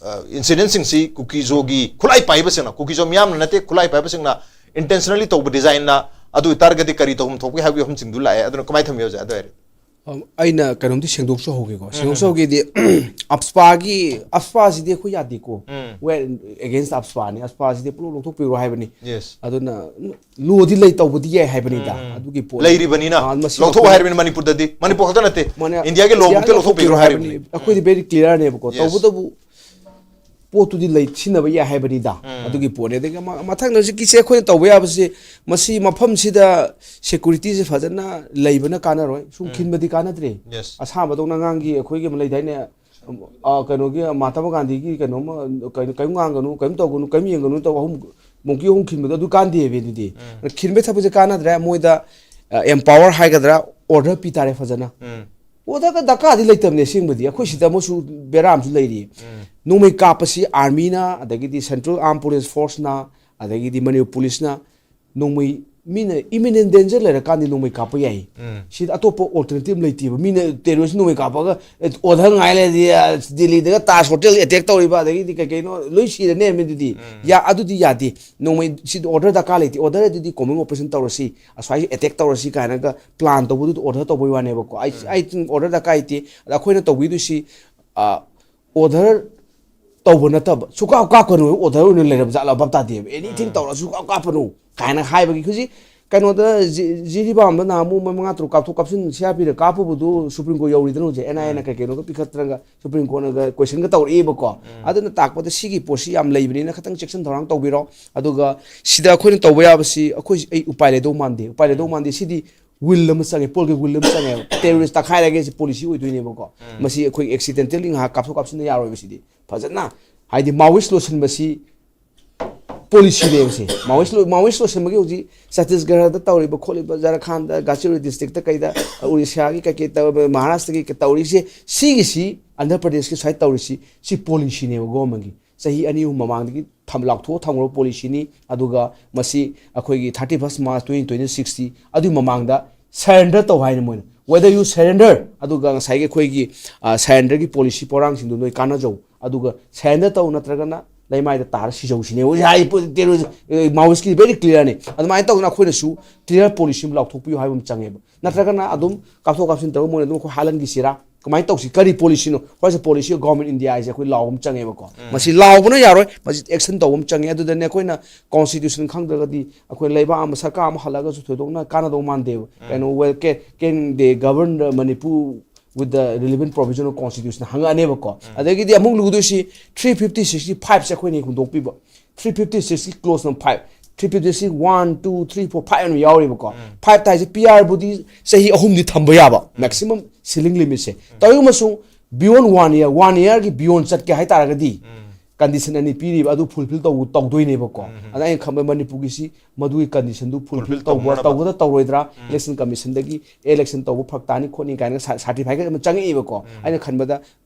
ꯑ, incidentsꯁꯤꯡꯁꯤ ꯀꯨꯀꯤꯖꯣꯒꯤ ꯈꯨꯠꯂꯥꯏ ꯄꯥꯏꯕꯁꯤꯡꯅ, ꯀꯨꯀꯤꯖꯣ ꯃꯤꯌꯥꯝꯅ ꯅꯠꯇꯦ, ꯈꯨꯠꯂꯥꯏ ꯄꯥꯏꯕꯁꯤꯡꯅ intentionally ꯇꯧꯕ designꯅ, ꯑꯗꯨ ꯑꯣꯏꯇꯥꯔꯒꯗꯤ ꯀꯔꯤ ꯇꯧꯐꯝ ꯊꯣꯛꯀꯦ ꯍꯥꯏꯕꯒꯤ ꯋꯥꯐꯝꯁꯤꯡꯗꯨ ꯂꯥꯛꯑꯦ꯫ ꯑꯗꯨꯅ ꯀꯃꯥꯏꯅ ꯊꯝꯕꯤ ꯑꯣꯖꯥ? ꯑꯗꯨ ꯑꯣꯏꯔꯗꯤ ꯑꯝ, ꯑꯩꯅ ꯀꯩꯅꯣꯝꯇ ꯁꯦꯡꯗꯣꯛꯆꯍꯧꯒꯦꯀꯣ꯫ ꯁꯦꯡꯗꯣꯛꯆꯍꯧꯒꯦꯗꯤ, AFSPAꯒꯤ, AFSPAꯁꯤꯗꯤ ꯑꯩꯈꯣꯏ ꯌꯥꯗꯦꯀꯣ꯫ ꯎꯝ꯫ We are against AFSPAꯅꯤ꯫ AFSPAꯁꯤꯗꯤ ꯄꯨꯂꯞ ꯂꯧꯊꯣꯛꯄꯤꯔꯣ ꯍꯥꯏꯕꯅꯤ꯫ Yes꯫ ꯑꯗꯨꯅ ꯂꯣꯗꯤ ꯂꯩ, ꯇꯧꯕꯗꯤ ꯌꯥꯏ ꯍꯥꯏꯕꯅꯤꯗ꯫ ꯎꯝ, ꯎꯝ꯫ ꯑꯗꯨꯒꯤ ꯄꯣꯠ ꯂꯩꯔꯤꯕꯅꯤꯅ꯫ ꯑꯥ, ꯃꯁꯤ ꯂꯧꯊꯣꯛꯑꯣ ꯑꯩꯈꯣꯏ ꯍꯥꯏꯔꯤꯕꯅꯤ ꯃꯅꯤꯄꯨꯔꯗꯗꯤ꯫ ꯃꯅꯤꯄꯨꯔ ꯈꯛꯇ ꯅꯠꯇꯦ꯫ ꯃꯥꯅꯦ, ꯏꯟꯗꯤꯌꯥꯒꯤ ꯂꯣꯕꯨꯛꯇ ꯏꯟꯗꯤꯌꯥꯒꯤ ꯂꯧꯊꯣꯛꯄꯤꯈ꯭ꯔꯣ ꯂꯧꯊꯣꯛꯄꯤꯈ꯭ꯔꯣ ꯍꯥꯏꯔꯤꯕꯅꯤ꯫ ꯍꯥꯏꯕꯅꯤ꯫ ꯑꯩꯈꯣꯏꯗꯤ very clearꯅꯦꯕꯀꯣ꯫ Yes꯫ ꯇꯧꯕꯇꯕꯨ ꯄꯣꯠꯇꯨꯗꯤ ꯂꯩ, ꯁꯤꯖꯤꯟꯅꯕ ꯌꯥꯏ ꯍꯥꯏꯕꯅꯤꯗ꯫ ꯎꯝ꯫ ꯑꯗꯨꯒꯤ ꯄꯣꯠꯅꯦ꯫ ꯑꯗꯒꯤ ꯑꯃ-, ꯃꯊꯪꯗ ꯍꯧꯖꯤꯛꯀꯤꯁꯦ ꯑꯩꯈꯣꯏꯅ ꯇꯧꯕ ꯌꯥꯕꯁꯤ, ꯃꯁꯤ ꯃꯐꯝꯁꯤꯗ securityꯁꯦ ꯐꯖꯅ ꯂꯩꯕꯅ ꯀꯥꯟꯅꯔꯣꯏ꯫ ꯁꯨꯝ ꯎꯝ꯫ ꯈꯤꯟꯕꯗꯤ ꯀꯥꯟꯅꯗ꯭ꯔꯦ꯫ Yes꯫ ꯑꯁꯥꯕꯗꯧꯅ ꯑꯉꯥꯡꯒꯤ ꯑꯩꯈꯣꯏꯒꯤ ꯑꯃ ꯂꯩꯗꯥꯏꯅꯦ, ꯑ, ꯀꯩꯅꯣꯒꯤ ꯃꯍꯥꯇꯃꯥ ꯒꯥꯟꯙꯤꯒꯤ ꯀꯩꯅꯣꯝꯃ, ꯀꯩꯅꯣ, "ꯀꯔꯤꯝ ꯉꯥꯡꯒꯅꯨ, ꯀꯔꯤꯝ ꯇꯧꯒꯅꯨ, ꯀꯔꯤꯝ ꯌꯦꯡꯒꯅꯨ" ꯇꯧ ꯑꯍꯨꯝ, monkey ꯑꯍꯨꯝ ꯈꯤꯟꯕꯗꯣ ꯑꯗꯨ ꯀꯥꯟꯗꯦꯕ ꯑꯗꯨꯗꯤ꯫ ꯎꯝ꯫ ꯈꯤꯟꯕꯩ ꯊꯕꯛꯁꯦ ꯀꯥꯟꯅꯗ꯭ꯔꯦ꯫ ꯃꯣꯏꯗ, ꯑ, empower ꯍꯥꯏꯒꯗ꯭ꯔꯥ, order ꯄꯤ ꯇꯥꯔꯦ ꯐꯖꯅ꯫ ꯎꯝ꯫ Orderꯒ ꯗꯔꯀꯥꯔꯗꯤ ꯂꯩꯇꯕꯅꯦ ꯑꯁꯦꯡꯕꯗꯤ꯫ ꯑꯩꯈꯣꯏ ꯁꯤꯗ ꯑꯃꯁꯨ ꯕꯦꯔꯥ ꯑꯃꯁꯨ ꯂꯩꯔꯤ꯫ ꯎꯝ꯫ ꯅꯣꯡꯃꯩ ꯀꯥꯞꯄꯁꯤ ꯑꯥꯔꯃꯤꯅ, ꯑꯗꯒꯤꯗꯤ ꯁꯦꯟꯇ꯭ꯔꯦꯜ ꯑꯥꯔꯝ ꯄꯨꯂꯤꯁ ꯐꯣꯔꯁꯅ, ꯑꯗꯒꯤꯗꯤ ꯃꯅꯤꯄꯨꯔ ꯄꯨꯂꯤꯁꯅ ꯅꯣꯡꯃꯩ, ꯃꯤꯅ ꯏꯃꯤꯅꯦꯟ ꯗꯦꯟꯖꯔ ꯂꯩꯔꯀꯥꯟꯗꯤ ꯅꯣꯡꯃꯩ ꯀꯥꯞꯄ ꯌꯥꯏ꯫ ꯎꯝ꯫ ꯁꯤꯗ ꯑꯇꯣꯞꯄ ꯑꯣꯜꯇꯔꯅꯦꯇꯤꯕ ꯂꯩꯇꯦꯕ꯫ ꯃꯤꯅ ꯇꯦꯔꯣꯔꯤꯁ ꯅꯣꯡꯃꯩ ꯀꯥꯞꯄꯒ, ꯑꯦ, ꯑꯣꯔꯗꯔ ꯉꯥꯏ ꯂꯩꯔꯗꯤ, ꯑ, ꯗꯤꯜꯂꯤꯗꯒ ꯇꯥꯖ ꯍꯣꯇꯦꯜ ꯑꯦꯇꯦꯛ ꯇꯧꯔꯤꯕ, ꯑꯗꯒꯤꯗꯤ ꯀꯩ ꯀꯩꯅꯣ ꯂꯣꯏ ꯁꯤꯔꯅꯦ ꯃꯤꯗꯨꯗꯤ꯫ ꯎꯝ꯫ ꯌꯥ-, ꯑꯗꯨꯗꯤ ꯌꯥꯗꯦ꯫ ꯅꯣꯡꯃꯩ ꯁꯤꯗ ꯑꯣꯔꯗꯔ ꯗꯔꯀꯥꯔ ꯂꯩꯇꯦ꯫ ꯑꯣꯔꯗꯔ ꯑꯗꯨꯗꯤ ꯀꯣꯝꯕꯤꯡ ꯑꯣꯄꯔꯦꯁꯟ ꯇꯧꯔꯁꯤ, ꯑꯁ꯭ꯋꯥꯏ ꯑꯦꯇꯦꯛ ꯇꯧꯔꯁꯤ ꯀꯥꯏꯅꯒ ꯄ꯭ꯂꯥꯟ ꯇꯧꯕꯗꯨꯗ ꯑꯣꯔꯗꯔ ꯇꯧꯕꯩ ꯋꯥꯅꯦꯕꯀꯣ꯫ ꯑꯩ, ꯎꯝ꯫ ꯑꯩ ꯑꯣꯔꯗꯔ ꯗꯔꯀꯥꯔ ꯂꯩꯇꯦ꯫ ꯑꯗ ꯑꯩꯈꯣꯏꯅ ꯇꯧꯕꯤꯗꯣꯏꯁꯤ, ꯑ, ꯑꯣꯔꯗꯔ ꯇꯧꯕ ꯅꯠꯇꯕ, ꯁꯨꯀꯥꯞ ꯀꯥꯞꯀꯅꯨ, ꯑꯣꯔꯗꯔ ꯑꯣꯏꯅ ꯂꯩꯔꯕ ꯖꯥꯠꯂ? ꯚꯥꯞ ꯇꯥꯗꯦꯕ꯫ ꯑꯦꯅꯤꯊꯤꯡ ꯎꯝ꯫ ꯇꯧꯔꯁꯨ ꯁꯨꯀꯥꯞ ꯀꯥꯞꯄꯅꯨ ꯀꯥꯏꯅ ꯍꯥꯏꯕꯒꯤ ꯍꯧꯖꯤꯛ ꯀꯩꯅꯣꯗ ꯖꯤ-, ꯖꯤꯔꯤꯕꯥꯝꯗ ꯅꯍꯥꯟꯃꯨꯛ ꯃꯣꯏ ꯃꯉꯥ ꯇꯔꯨꯛ ꯀꯥꯞꯊꯣꯛ ꯀꯥꯞꯁꯤꯟ ꯁꯤ ꯑꯥꯔ ꯄꯤꯗ ꯀꯥꯞꯄꯨꯕꯗꯨ ꯁꯨꯄ꯭ꯔꯤꯝ ꯀꯣꯔꯠ ꯌꯧꯔꯤꯗꯅ ꯍꯧꯖꯤꯛ, ꯑꯦꯟ ꯑꯥꯏ ꯑꯦꯅ ꯎꯝ꯫ ꯀꯩ ꯀꯩꯅꯣꯒ ꯄꯤꯈꯠꯇꯅꯒ ꯁꯨꯄ꯭ꯔꯤꯝ ꯀꯣꯔꯠꯅꯒ ꯀꯣꯏꯁꯟꯒ ꯇꯧꯔꯛꯏꯕꯀꯣ꯫ ꯎꯝ꯫ ꯑꯗꯨꯅ ꯇꯥꯛꯄꯗ ꯁꯤꯒꯤ ꯄꯣꯠꯁꯤ ꯌꯥꯝ ꯂꯩꯕꯅꯤꯅ ꯈꯤꯇꯪ ꯆꯦꯛꯁꯤꯟ ꯊꯧꯔꯥꯡ ꯇꯧꯕꯤꯔꯣ꯫ ꯑꯗꯨꯒ ꯁꯤꯗ ꯑꯩꯈꯣꯏꯅ ꯇꯧꯕ ꯌꯥꯕꯁꯤ ꯑꯩꯈꯣꯏ, ꯑꯩ ꯎꯄꯥꯏ ꯂꯩꯗꯧ ꯃꯥꯟꯗꯦ, ꯎꯄꯥꯏ ꯂꯩꯗꯧ ꯎꯝ꯫ ꯃꯥꯟꯗꯦ꯫ ꯁꯤꯗꯤ ꯋꯤꯜ ꯑꯃ ꯆꯪꯉꯦ, ꯄꯣꯂꯤꯇꯤꯀꯦꯜ ꯋꯤꯜ ꯑꯃ ꯆꯪꯉꯦꯕ꯫ ꯇꯦꯔꯣꯔꯤꯁ ꯇꯛꯈꯥꯏꯔꯒꯦ ꯁꯤ ꯄꯣꯂꯤꯁꯤ ꯑꯣꯏꯗꯣꯏꯅꯦꯕꯀꯣ꯫ ꯎꯝ꯫ ꯃꯁꯤ ꯑꯩꯈꯣꯏ ꯑꯦꯛꯁꯤꯗꯦꯟꯇꯦꯜꯂꯤ ꯉꯥꯏꯍꯥꯛ ꯀꯥꯞꯊꯣꯛ ꯀꯥꯞꯁꯤꯟꯗ ꯌꯥꯔꯣꯏꯕ ꯁꯤꯗꯤ꯫ ꯐꯖꯅ ꯍꯥꯏꯗꯤ ꯃꯥꯑꯣꯏꯁ ꯂꯣꯏꯁꯤꯟꯕꯁꯤ ꯄꯣꯂꯤꯁꯤꯅꯦꯕ ꯁꯤ꯫ ꯃꯥꯑꯣꯏꯁ ꯂꯣ-, ꯃꯥꯑꯣꯏꯁ ꯂꯣꯏꯁꯤꯟꯕꯒꯤ ꯍꯧꯖꯤꯛ ꯆꯇꯤꯁꯒꯔꯗ ꯇꯧꯔꯤꯕ ꯈꯣꯠꯂꯤꯕ, ꯖꯔꯈꯥꯟꯗ, ꯒꯥꯆꯤꯔ ꯗꯤꯁꯇ꯭ꯔꯤꯛꯇ ꯀꯩꯗ, ꯎꯔꯤꯁ꯭ꯌꯥꯒꯤ ꯀꯩꯀꯩ ꯇꯧꯔꯤꯕ, ꯃꯍꯥꯔꯥꯁꯇ꯭ꯔꯒꯤ ꯇꯧꯔꯤꯁꯦ, ꯁꯤꯒꯤꯁꯤ, ꯑꯟꯙ꯭ꯔ ꯄ꯭ꯔꯗꯦꯁꯀꯤ ꯁ꯭ꯋꯥꯏ ꯇꯧꯔꯤꯁꯤ, ꯁꯤ ꯄꯣꯂꯤꯁꯤꯅꯦꯕ ꯒꯣꯚꯔꯟꯃꯦꯟꯠꯀꯤ꯫ ꯆꯍꯤ ꯑꯅꯤ ꯑꯍꯨꯝ ꯃꯃꯥꯡꯗꯒꯤ ꯊꯝ-, ꯂꯥꯎꯊꯣꯛꯑ ꯊꯝꯈ꯭ꯔꯕ ꯄꯣꯂꯤꯁꯤꯅꯤ꯫ ꯑꯗꯨꯒ ꯃꯁꯤ ꯑꯩꯈꯣꯏꯒꯤ thirty first March twenty twenty sixꯇꯤ ꯑꯗꯨꯒꯤ ꯃꯃꯥꯡꯗ ꯁꯔꯦꯟꯗꯔ ꯇꯧ ꯍꯥꯏꯅ ꯃꯣꯏꯅ꯫ Whether you surrender, ꯑꯗꯨꯒ ꯉꯁꯥꯏꯒꯤ ꯑꯩꯈꯣꯏꯒꯤ, ꯑ, ꯁꯔꯦꯟꯗꯔꯒꯤ ꯄꯣꯂꯤꯁꯤ ꯄꯣꯔꯥꯡꯁꯤꯡꯗꯣ ꯅꯣꯏ ꯀꯥꯟꯅꯖꯧ꯫ ꯑꯗꯨꯒ ꯁꯔꯦꯟꯗꯔ ꯇꯧ ꯅꯠꯇ꯭ꯔꯒꯅ ꯂꯩꯃꯥꯏꯗ ꯇꯥꯔ ꯁꯤꯖꯧꯁꯤꯅꯦ꯫ ꯍꯧꯖꯤꯛ ꯍꯥꯏ ꯄꯣ-, ꯇꯦꯔꯣꯔꯤꯁ-, ꯑ, ꯃꯥꯑꯣꯏꯁꯀꯤ very clearꯅꯤ꯫ ꯑꯗꯨꯃꯥꯏꯅ ꯇꯧꯗꯅ ꯑꯩꯈꯣꯏꯅꯁꯨ clear ꯄꯣꯂꯤꯁꯤ ꯑꯃ ꯂꯥꯎꯊꯣꯛꯄꯤꯌꯨ ꯍꯥꯏꯕ ꯑꯃ ꯆꯪꯉꯦꯕ꯫ ꯅꯠꯇ꯭ꯔꯒꯅ ꯑꯗꯨꯝ ꯀꯥꯞꯊꯣꯛ ꯀꯥꯞꯁꯤꯟ ꯇꯧꯔꯒ ꯃꯣꯏꯅ ꯑꯗꯨꯝ ꯑꯩꯈꯣꯏ ꯍꯥꯠꯍꯟꯈꯤꯁꯤꯔꯥ? ꯀꯃꯥꯏꯅ ꯇꯧꯁꯤ? ꯀꯔꯤ ꯄꯣꯂꯤꯁꯤꯅꯣ? What is the policy of government India ꯍꯥꯏꯁꯦ ꯑꯩꯈꯣꯏ ꯂꯥꯎꯕ ꯑꯃ ꯆꯪꯉꯦꯕꯀꯣ꯫ ꯎꯝ꯫ ꯃꯁꯤ ꯂꯥꯎꯕꯅ ꯌꯥꯔꯣꯏ, ꯃꯁꯤ ꯑꯦꯛꯁꯟ ꯇꯧꯕ ꯑꯃ ꯆꯪꯉꯦ꯫ ꯑꯗꯨꯗꯅꯦ ꯑꯩꯈꯣꯏꯅ ꯀꯣꯟꯁꯇꯤꯇ꯭ꯌꯨꯁꯟ ꯈꯪꯗ꯭ꯔꯒꯗꯤ ꯑꯩꯈꯣꯏ ꯂꯩꯕꯥꯛ ꯑꯃ, ꯁꯔꯀꯥꯔ ꯑꯃ ꯍꯜꯂꯒꯁꯨ ꯊꯣꯏꯗꯣꯛꯅ ꯀꯥꯟꯅꯗꯧ ꯃꯥꯟꯗꯦꯕ꯫ ꯎꯝ꯫ ꯀꯩꯅꯣ, well, can, can they govern the Manipur with the relevant provision of constitution ꯍꯪꯉꯛꯑꯅꯦꯕꯀꯣ꯫ ꯎꯝ꯫ ꯑꯗꯒꯤꯗꯤ ꯑꯃꯨꯛ ꯂꯨꯗꯣꯏꯁꯤ three fifty sixꯀꯤ fiveꯁꯦ ꯑꯩꯈꯣꯏꯅ ꯍꯦꯛ ꯍꯨꯟꯗꯣꯛꯄꯤꯕ꯫ Three fifty sixꯀꯤ clause number five, three fifty six one, two, three, four, five ꯑꯅ ꯌꯥꯎꯔꯤꯕꯀꯣ꯫ ꯎꯝ꯫ Five ꯍꯥꯏꯁꯦ ꯄꯤ ꯑꯥꯔꯕꯨꯗꯤ ꯆꯍꯤ ꯑꯍꯨꯝꯗꯤ ꯊꯝꯕ ꯌꯥꯕ, ꯎꯝ꯫ Maximum ceiling limitꯁꯦ꯫ ꯎꯝ꯫ ꯇꯧꯏ ꯑꯃꯁꯨꯡ beyond one year, one yearꯒꯤ beyond ꯆꯠꯀꯦ ꯍꯥꯏꯇꯥꯔꯒꯗꯤ, ꯎꯝ꯫ Condition ꯑꯅꯤ ꯄꯤꯔꯤꯕ ꯑꯗꯨ fulfill ꯇꯧ-, ꯇꯧꯗꯣꯏꯅꯦꯕꯀꯣ꯫ ꯎꯝ꯫ ꯑꯗ ꯑꯩꯅ ꯈꯟꯕ ꯃꯅꯤꯄꯨꯔꯒꯤꯁꯤ ꯃꯗꯨꯒꯤ conditionꯗꯨ fulfill fulfill ꯇꯧꯕ꯭ꯔꯥ, ꯇꯧꯅꯅꯕ꯫ ꯇꯧꯒꯗ꯭ꯔꯥ ꯇꯧꯔꯣꯏꯗ꯭ꯔꯥ, ꯎꯝ꯫ Election Commissionꯗꯒꯤ election ꯇꯧꯕ ꯐꯔꯛ ꯇꯥꯅꯤ ꯈꯣꯠꯅꯤ ꯀꯥꯏꯅ ꯁꯥ-, certificate ꯑꯃ ꯆꯪꯉꯛꯏꯕꯀꯣ꯫ ꯎꯝ꯫ ꯑꯩꯅ ꯈꯟꯕꯗ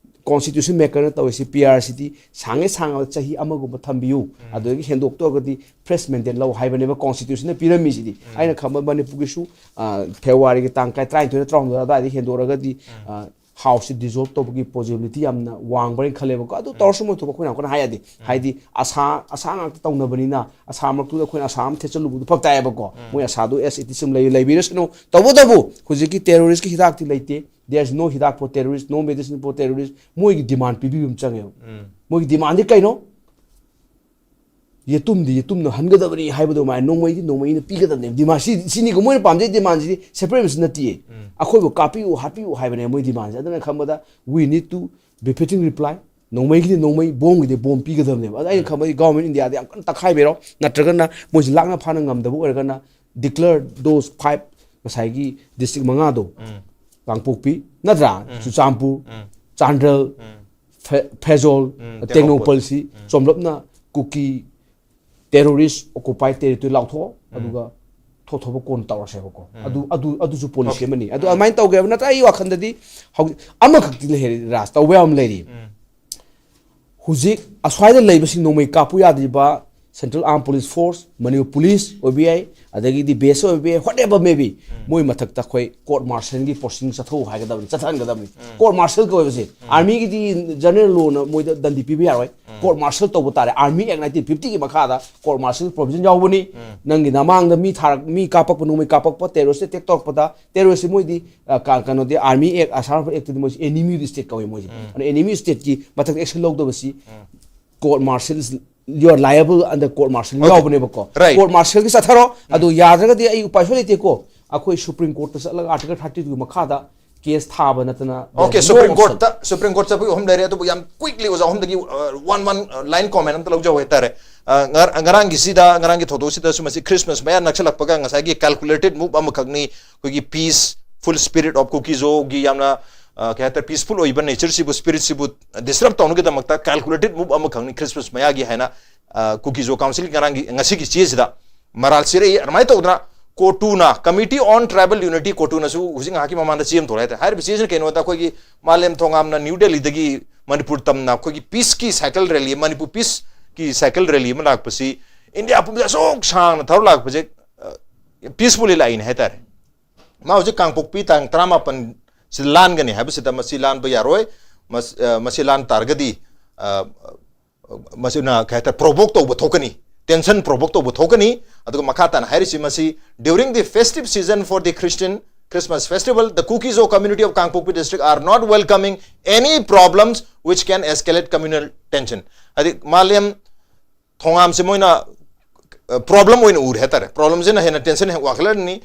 constitution makerꯅ ꯇꯧꯔꯤꯁꯤ, ꯄꯤ ꯑꯥꯔ ꯁꯤꯗꯤ ꯁꯥꯡꯉꯦ ꯁꯥꯡꯉꯕ ꯆꯍꯤ ꯑꯃꯒꯨꯝꯕ ꯊꯝꯕꯤꯌꯨ, ꯑꯗꯨꯗꯒꯤ ꯍꯦꯟꯗꯣꯛꯇꯣꯛꯑꯒꯗꯤ fresh mandate ꯂꯧ ꯍꯥꯏꯕꯅꯦꯕ constitutionꯅ ꯄꯤꯔꯝꯃꯤꯁꯤꯗꯤ꯫ ꯑꯩꯅ ꯈꯪꯕ ꯃꯅꯤꯄꯨꯔꯒꯤꯁꯨ ꯐꯦꯕ꯭ꯔꯨꯋꯥꯔꯤꯒꯤ ꯇꯥꯡ ꯀꯥꯏ ꯇꯔꯥꯅꯤꯊꯣꯏꯅ ꯇꯔꯥꯍꯨꯝꯗꯣꯏ ꯑꯗꯨꯋꯥꯏꯗ ꯍꯦꯟꯗꯣꯛꯑꯒꯗꯤ ꯍꯥꯎꯁꯁꯤ dissolve ꯇꯧꯕꯒꯤ possibility ꯌꯥꯝꯅ ꯋꯥꯡꯕ꯭ꯔꯅ ꯈꯜꯂꯦꯕꯀꯣ꯫ ꯑꯗꯨ ꯇꯧꯔꯁꯨ ꯃꯣꯏ ꯊꯣꯛꯄ ꯑꯩꯈꯣꯏꯅ ꯌꯥꯝ ꯀꯟꯅ ꯍꯥꯏ ꯌꯥꯗꯦ꯫ ꯍꯥꯏꯗꯤ ꯑꯁꯥ ꯑꯁꯥ ꯉꯥꯛꯇ ꯇꯧꯅꯕꯅꯤꯅ ꯑꯁꯥ ꯃꯔꯛꯇꯨꯗ ꯑꯩꯈꯣꯏꯅ ꯑꯁꯥ ꯑꯃ ꯊꯦꯠꯆꯜꯂꯨꯕꯗꯣ ꯐꯔꯛ ꯇꯥꯏꯌꯦꯕꯀꯣ꯫ ꯃꯣꯏ ꯑꯁꯥꯗꯣ as it is ꯑꯗꯨꯝ ꯂꯩ ꯂꯩꯕꯤꯔꯁꯅꯨ꯫ ꯇꯧꯕꯇꯕꯨ ꯍꯧꯖꯤꯛꯀꯤ terroristꯀꯤ ꯍꯤꯗꯥꯛꯇꯤ ꯂꯩꯇꯦ꯫ There's no ꯍꯤꯗꯥꯛ for terrorist, no medicine for terrorist꯫ ꯃꯣꯏꯒꯤ demand ꯄꯤꯕꯤꯕ ꯑꯃ ꯆꯪꯉꯦꯕ꯫ ꯃꯣꯏꯒꯤ demandꯗꯤ ꯀꯩꯅꯣ? ꯌꯦꯇꯨꯝꯗꯤ ꯌꯦꯇꯨꯝꯅ ꯍꯟꯒꯗꯕꯅꯤ ꯍꯥꯏꯕꯗꯣ ꯃꯥꯏ ꯅꯣꯡꯃꯩꯗꯤ ꯅꯣꯡꯃꯩꯅ ꯄꯤꯒꯗꯕꯅꯦ꯫ Demand ꯁꯤ, ꯁꯤꯅꯤꯀꯣ ꯃꯣꯏꯅ ꯄꯥꯝꯖꯩ꯫ Demandꯁꯤꯗꯤ separate ꯅꯠꯇꯤꯌꯦ꯫ ꯑꯩꯈꯣꯏꯕꯨ ꯀꯥꯞꯄꯤꯌꯨ ꯍꯥꯠꯄꯤꯌꯨ ꯍꯥꯏꯕꯅꯦ ꯃꯣꯏ demandꯁꯦ꯫ ꯑꯗꯨꯅ ꯈꯟꯕꯗ we need to befitting reply꯫ ꯅꯣꯡꯃꯩꯒꯤꯗꯤ ꯅꯣꯡꯃꯩ, ꯕꯣꯝꯒꯤꯗꯤ ꯕꯣꯝ ꯄꯤꯒꯗꯕꯅꯦꯕ꯫ ꯑꯗ ꯑꯩꯅ ꯈꯟꯕꯗꯤ government Indiaꯗ ꯌꯥꯝ ꯀꯟꯅ ꯇꯛꯈꯥꯏꯕꯩꯔꯣ, ꯅꯠꯇ꯭ꯔꯒꯅ ꯃꯣꯏꯁꯤ ꯂꯥꯛꯅ ꯐꯥꯅ ꯉꯝꯗꯕ ꯑꯣꯏꯔꯒꯅ declare those five, ꯉꯁꯥꯏꯒꯤ district ꯃꯉꯥꯗꯣ, ꯀꯥꯡꯄꯣꯛꯄꯤ ꯅꯠꯇ꯭ꯔꯥ, ꯆꯨꯔꯆꯥꯟꯄꯨꯔ, ꯆꯥꯟꯗꯦꯜ, ꯐꯦ- ꯐꯦꯖꯣꯜ, ꯎꯝ, ꯇꯦꯡꯅꯧꯄꯜ꯫ ꯇꯦꯡꯅꯧꯄꯜꯁꯤ ꯆꯣꯝꯂꯞꯅ ꯀꯨꯀꯤ terrorist occupied territory ꯂꯥꯎꯊꯣꯛꯑꯣ, ꯑꯗꯨꯒ ꯊꯣꯛ ꯊꯣꯛꯄ ꯀꯣꯟ ꯇꯧꯔꯁꯦꯕꯀꯣ꯫ ꯑꯗꯨ ꯑꯗꯨ ꯑꯗꯨꯁꯨ policy ꯑꯃꯅꯤ꯫ ꯑꯗꯨ ꯑꯗꯨꯃꯥꯏꯅ ꯇꯧꯒꯦ ꯍꯥꯏꯕ ꯅꯠꯇ꯭ꯔ, ꯑꯩ ꯋꯥꯈꯜꯗꯗꯤ ꯍꯧꯖꯤꯛ ꯑꯃꯈꯛꯇꯤ ꯂꯩꯔꯦ ꯔꯥꯖ, ꯇꯧꯕ ꯌꯥꯕ ꯑꯃ ꯂꯩꯔꯤ꯫ ꯍꯧꯖꯤꯛ ꯑꯁ꯭ꯋꯥꯏꯗ ꯂꯩꯕꯁꯤꯡ ꯅꯣꯡꯃꯩ ꯀꯥꯞꯄꯨ ꯌꯥꯗ꯭ꯔꯤꯕ Central Armed Police Force, Manipur Police ꯑꯣꯏꯕ ꯌꯥꯏ, ꯑꯗꯒꯤꯗꯤ ꯕꯤ ꯑꯦꯁ ꯑꯣꯏꯕ ꯌꯥꯏ, whatever may be, ꯃꯣꯏ ꯃꯊꯛꯇ ꯑꯩꯈꯣꯏ court martialꯒꯤ proceeding ꯆꯠꯊꯣꯛꯎ ꯍꯥꯏꯒꯗꯕꯅꯤ, ꯆꯠꯊꯍꯟꯒꯗꯕꯅꯤ꯫ Court martial ꯀꯧꯋꯦꯕꯁꯦ꯫ Armyꯒꯤꯗꯤ general lawꯅ ꯃꯣꯏꯗ ꯗꯟꯗꯤ ꯄꯤꯕ ꯌꯥꯔꯣꯏ꯫ Court martial ꯇꯧꯕ ꯇꯥꯔꯦ꯫ Army Act nineteen fiftyꯒꯤ ꯃꯈꯥꯗ court martial provision ꯌꯥꯎꯕꯅꯤ꯫ ꯅꯪꯒꯤ ꯅꯃꯥꯡꯗ ꯃꯤ ꯊꯥꯔꯛ ꯃꯤ ꯀꯥꯞꯄꯛꯄ, ꯅꯣꯡꯃꯩ ꯀꯥꯞꯄꯛꯄ, terrorist attack ꯇꯧꯔꯛꯄꯗ, terrorist ꯃꯣꯏꯗꯤ ꯑ, ꯀ- ꯀꯩꯅꯣꯗꯤ Army Act, Assam Rifle Actꯇꯗꯤ ꯃꯣꯏꯁꯤ enemy of the state ꯀꯧꯋꯦ ꯃꯣꯏꯁꯦ꯫ ꯑꯗꯨꯅ enemy of stateꯀꯤ ꯃꯊꯛꯇ action ꯂꯧꯗꯕꯁꯤ court martial is, you are liable under court martial Okay. ꯌꯥꯎꯕꯅꯦꯕꯀꯣ꯫ Right. Court martialꯒꯤ ꯆꯠꯊꯔꯣ꯫ ꯑꯗꯨ ꯌꯥꯗ꯭ꯔꯒꯗꯤ ꯑꯩ ꯎꯄꯥꯏ ꯁꯨꯡꯂꯩ ꯂꯩꯇꯦꯀꯣ꯫ ꯑꯩꯈꯣꯏ Supreme Courtꯇ ꯆꯠꯂꯒ Article thirty twoꯒꯤ ꯃꯈꯥꯗ case ꯊꯥꯕ ꯅꯠꯇꯅ Okay, there's no Supreme option. Courtꯇ, Supreme Court ꯆꯠꯄꯒꯤ ꯑꯍꯨꯝ ꯂꯩꯔꯦ꯫ ꯑꯗꯨꯕꯨ ꯌꯥꯝ quickly ꯑꯣꯖꯥ ꯑꯍꯨꯝꯗꯒꯤ, ꯑ, one, one, ꯑ, line comment ꯑꯝꯇ ꯂꯧꯖꯍꯧ ꯍꯥꯏꯇꯥꯔꯦ꯫ ꯑ, ꯉꯔ- ꯉꯔꯥꯡꯒꯤꯁꯤꯗ, ꯉꯔꯥꯡꯒꯤ ꯊꯧꯗꯣꯛꯁꯤꯗꯁꯨ ꯃꯁꯤ Christmas ꯃꯌꯥ ꯅꯛꯁꯜꯂꯛꯄꯒ ꯉꯁꯥꯏꯒꯤ calculated move ꯑꯃꯈꯛꯅꯤ꯫ ꯑꯩꯈꯣꯏꯒꯤ peaceful spirit of ꯀꯨꯀꯤꯖꯣꯒꯤ ꯌꯥꯝꯅ, ꯑ, ꯀꯩ ꯍꯥꯏꯇꯥꯔꯦ, peaceful ꯑꯣꯏꯕ natureꯁꯤꯕꯨ, spiritꯁꯤꯕꯨ disturb ꯇꯧꯅꯕꯒꯤꯗꯃꯛꯇ calculated move ꯑꯃꯈꯛꯅꯤ Christmas ꯃꯌꯥꯒꯤ ꯍꯥꯏꯅ, ꯑ, ꯀꯨꯀꯤꯖꯣ councilꯒꯤ ꯉꯔꯥꯡꯒꯤ, ꯉꯁꯤꯒꯤ ꯆꯦꯁꯤꯗ ꯃꯔꯥꯜ ꯆꯦꯔꯛꯏ꯫ ꯑꯗꯨꯃꯥꯏꯅ ꯇꯧꯗꯅ ꯀꯣꯇꯨꯅ, Committee on Tribal Unity ꯀꯣꯇꯨꯅꯁꯨ ꯍꯧꯖꯤꯛ ꯉꯥꯏꯍꯥꯛꯀꯤ ꯃꯃꯥꯡꯗ ꯆꯦ ꯑꯃ ꯊꯣꯛꯂꯛꯑꯦ ꯍꯥꯏꯇꯥꯔꯦ꯫ ꯍꯥꯏꯔꯤꯕ ꯆꯦꯁꯤꯅ ꯀꯩꯅꯣꯗ, ꯑꯩꯈꯣꯏꯒꯤ ꯃꯥꯂꯦꯝ ꯊꯣꯉꯥꯝꯅ ꯅ꯭ꯌꯨ ꯗꯦꯜꯂꯤꯗꯒꯤ ꯃꯅꯤꯄꯨꯔ ꯇꯝꯅ ꯑꯩꯈꯣꯏꯒꯤ ꯄꯤꯁꯀꯤ ꯁꯥꯏꯀꯜ ꯔꯦꯂꯤ, ꯃꯅꯤꯄꯨꯔ ꯄꯤꯁꯀꯤ ꯁꯥꯏꯀꯜ ꯔꯦꯂꯤ ꯑꯃ ꯂꯥꯛꯄꯁꯤ, ꯏꯟꯗꯤꯌꯥ ꯄꯨꯝꯕꯁꯦ ꯑꯁꯨꯛ ꯁꯥꯡꯅ ꯊꯧꯔ ꯂꯥꯛꯄꯁꯦ ꯄꯤꯁꯐꯨꯜꯂꯤ ꯂꯥꯛꯏꯅꯦ ꯍꯥꯏꯇꯥꯔꯦ꯫ ꯃꯥ ꯍꯧꯖꯤꯛ ꯀꯥꯡꯄꯣꯛꯄꯤ ꯇꯥꯡ ꯇꯔꯥꯃꯥꯄꯟ ꯁꯤꯗ ꯂꯥꯟꯒꯅꯤ ꯍꯥꯏꯕꯁꯤꯗ, ꯃꯁꯤ ꯂꯥꯟꯕ ꯌꯥꯔꯣꯏ꯫ ꯃꯁ-, ꯑ, ꯃꯁꯤ ꯂꯥꯟ ꯇꯥꯔꯒꯗꯤ, ꯑ, ꯃꯁꯤꯅ ꯀꯩ ꯍꯥꯏꯇꯥꯔꯦ, ꯄ꯭ꯔꯣꯚꯣꯛ ꯇꯧꯕ ꯊꯣꯛꯀꯅꯤ, ꯇꯦꯟꯁꯟ ꯄ꯭ꯔꯣꯚꯣꯛ ꯇꯧꯕ ꯊꯣꯛꯀꯅꯤ꯫ ꯑꯗꯨꯒ ꯃꯈꯥ ꯇꯥꯅ ꯍꯥꯏꯔꯤꯁꯤ, ꯃꯁꯤ, "During the festive season for the Christian Christmas festival, the Kuki-Zo community of Kangpokpi district are not welcoming any problems which can escalate communal tension." ꯍꯥꯏꯗꯤ ꯃꯥꯂꯦꯝ ꯊꯣꯉꯥꯝꯁꯦ ꯃꯣꯏꯅ ꯄ꯭ꯔꯣꯕ꯭ꯂꯦꯝ ꯑꯣꯏꯅ ꯎꯔꯦ ꯍꯥꯏꯇꯥꯔꯦ꯫ ꯄ꯭ꯔꯣꯕ꯭ꯂꯦꯝꯁꯤꯅ ꯍꯦꯟꯅ ꯇꯦꯟꯁꯟ ꯍꯦꯟꯅ ꯋꯥꯡꯈꯠꯂꯅꯤ꯫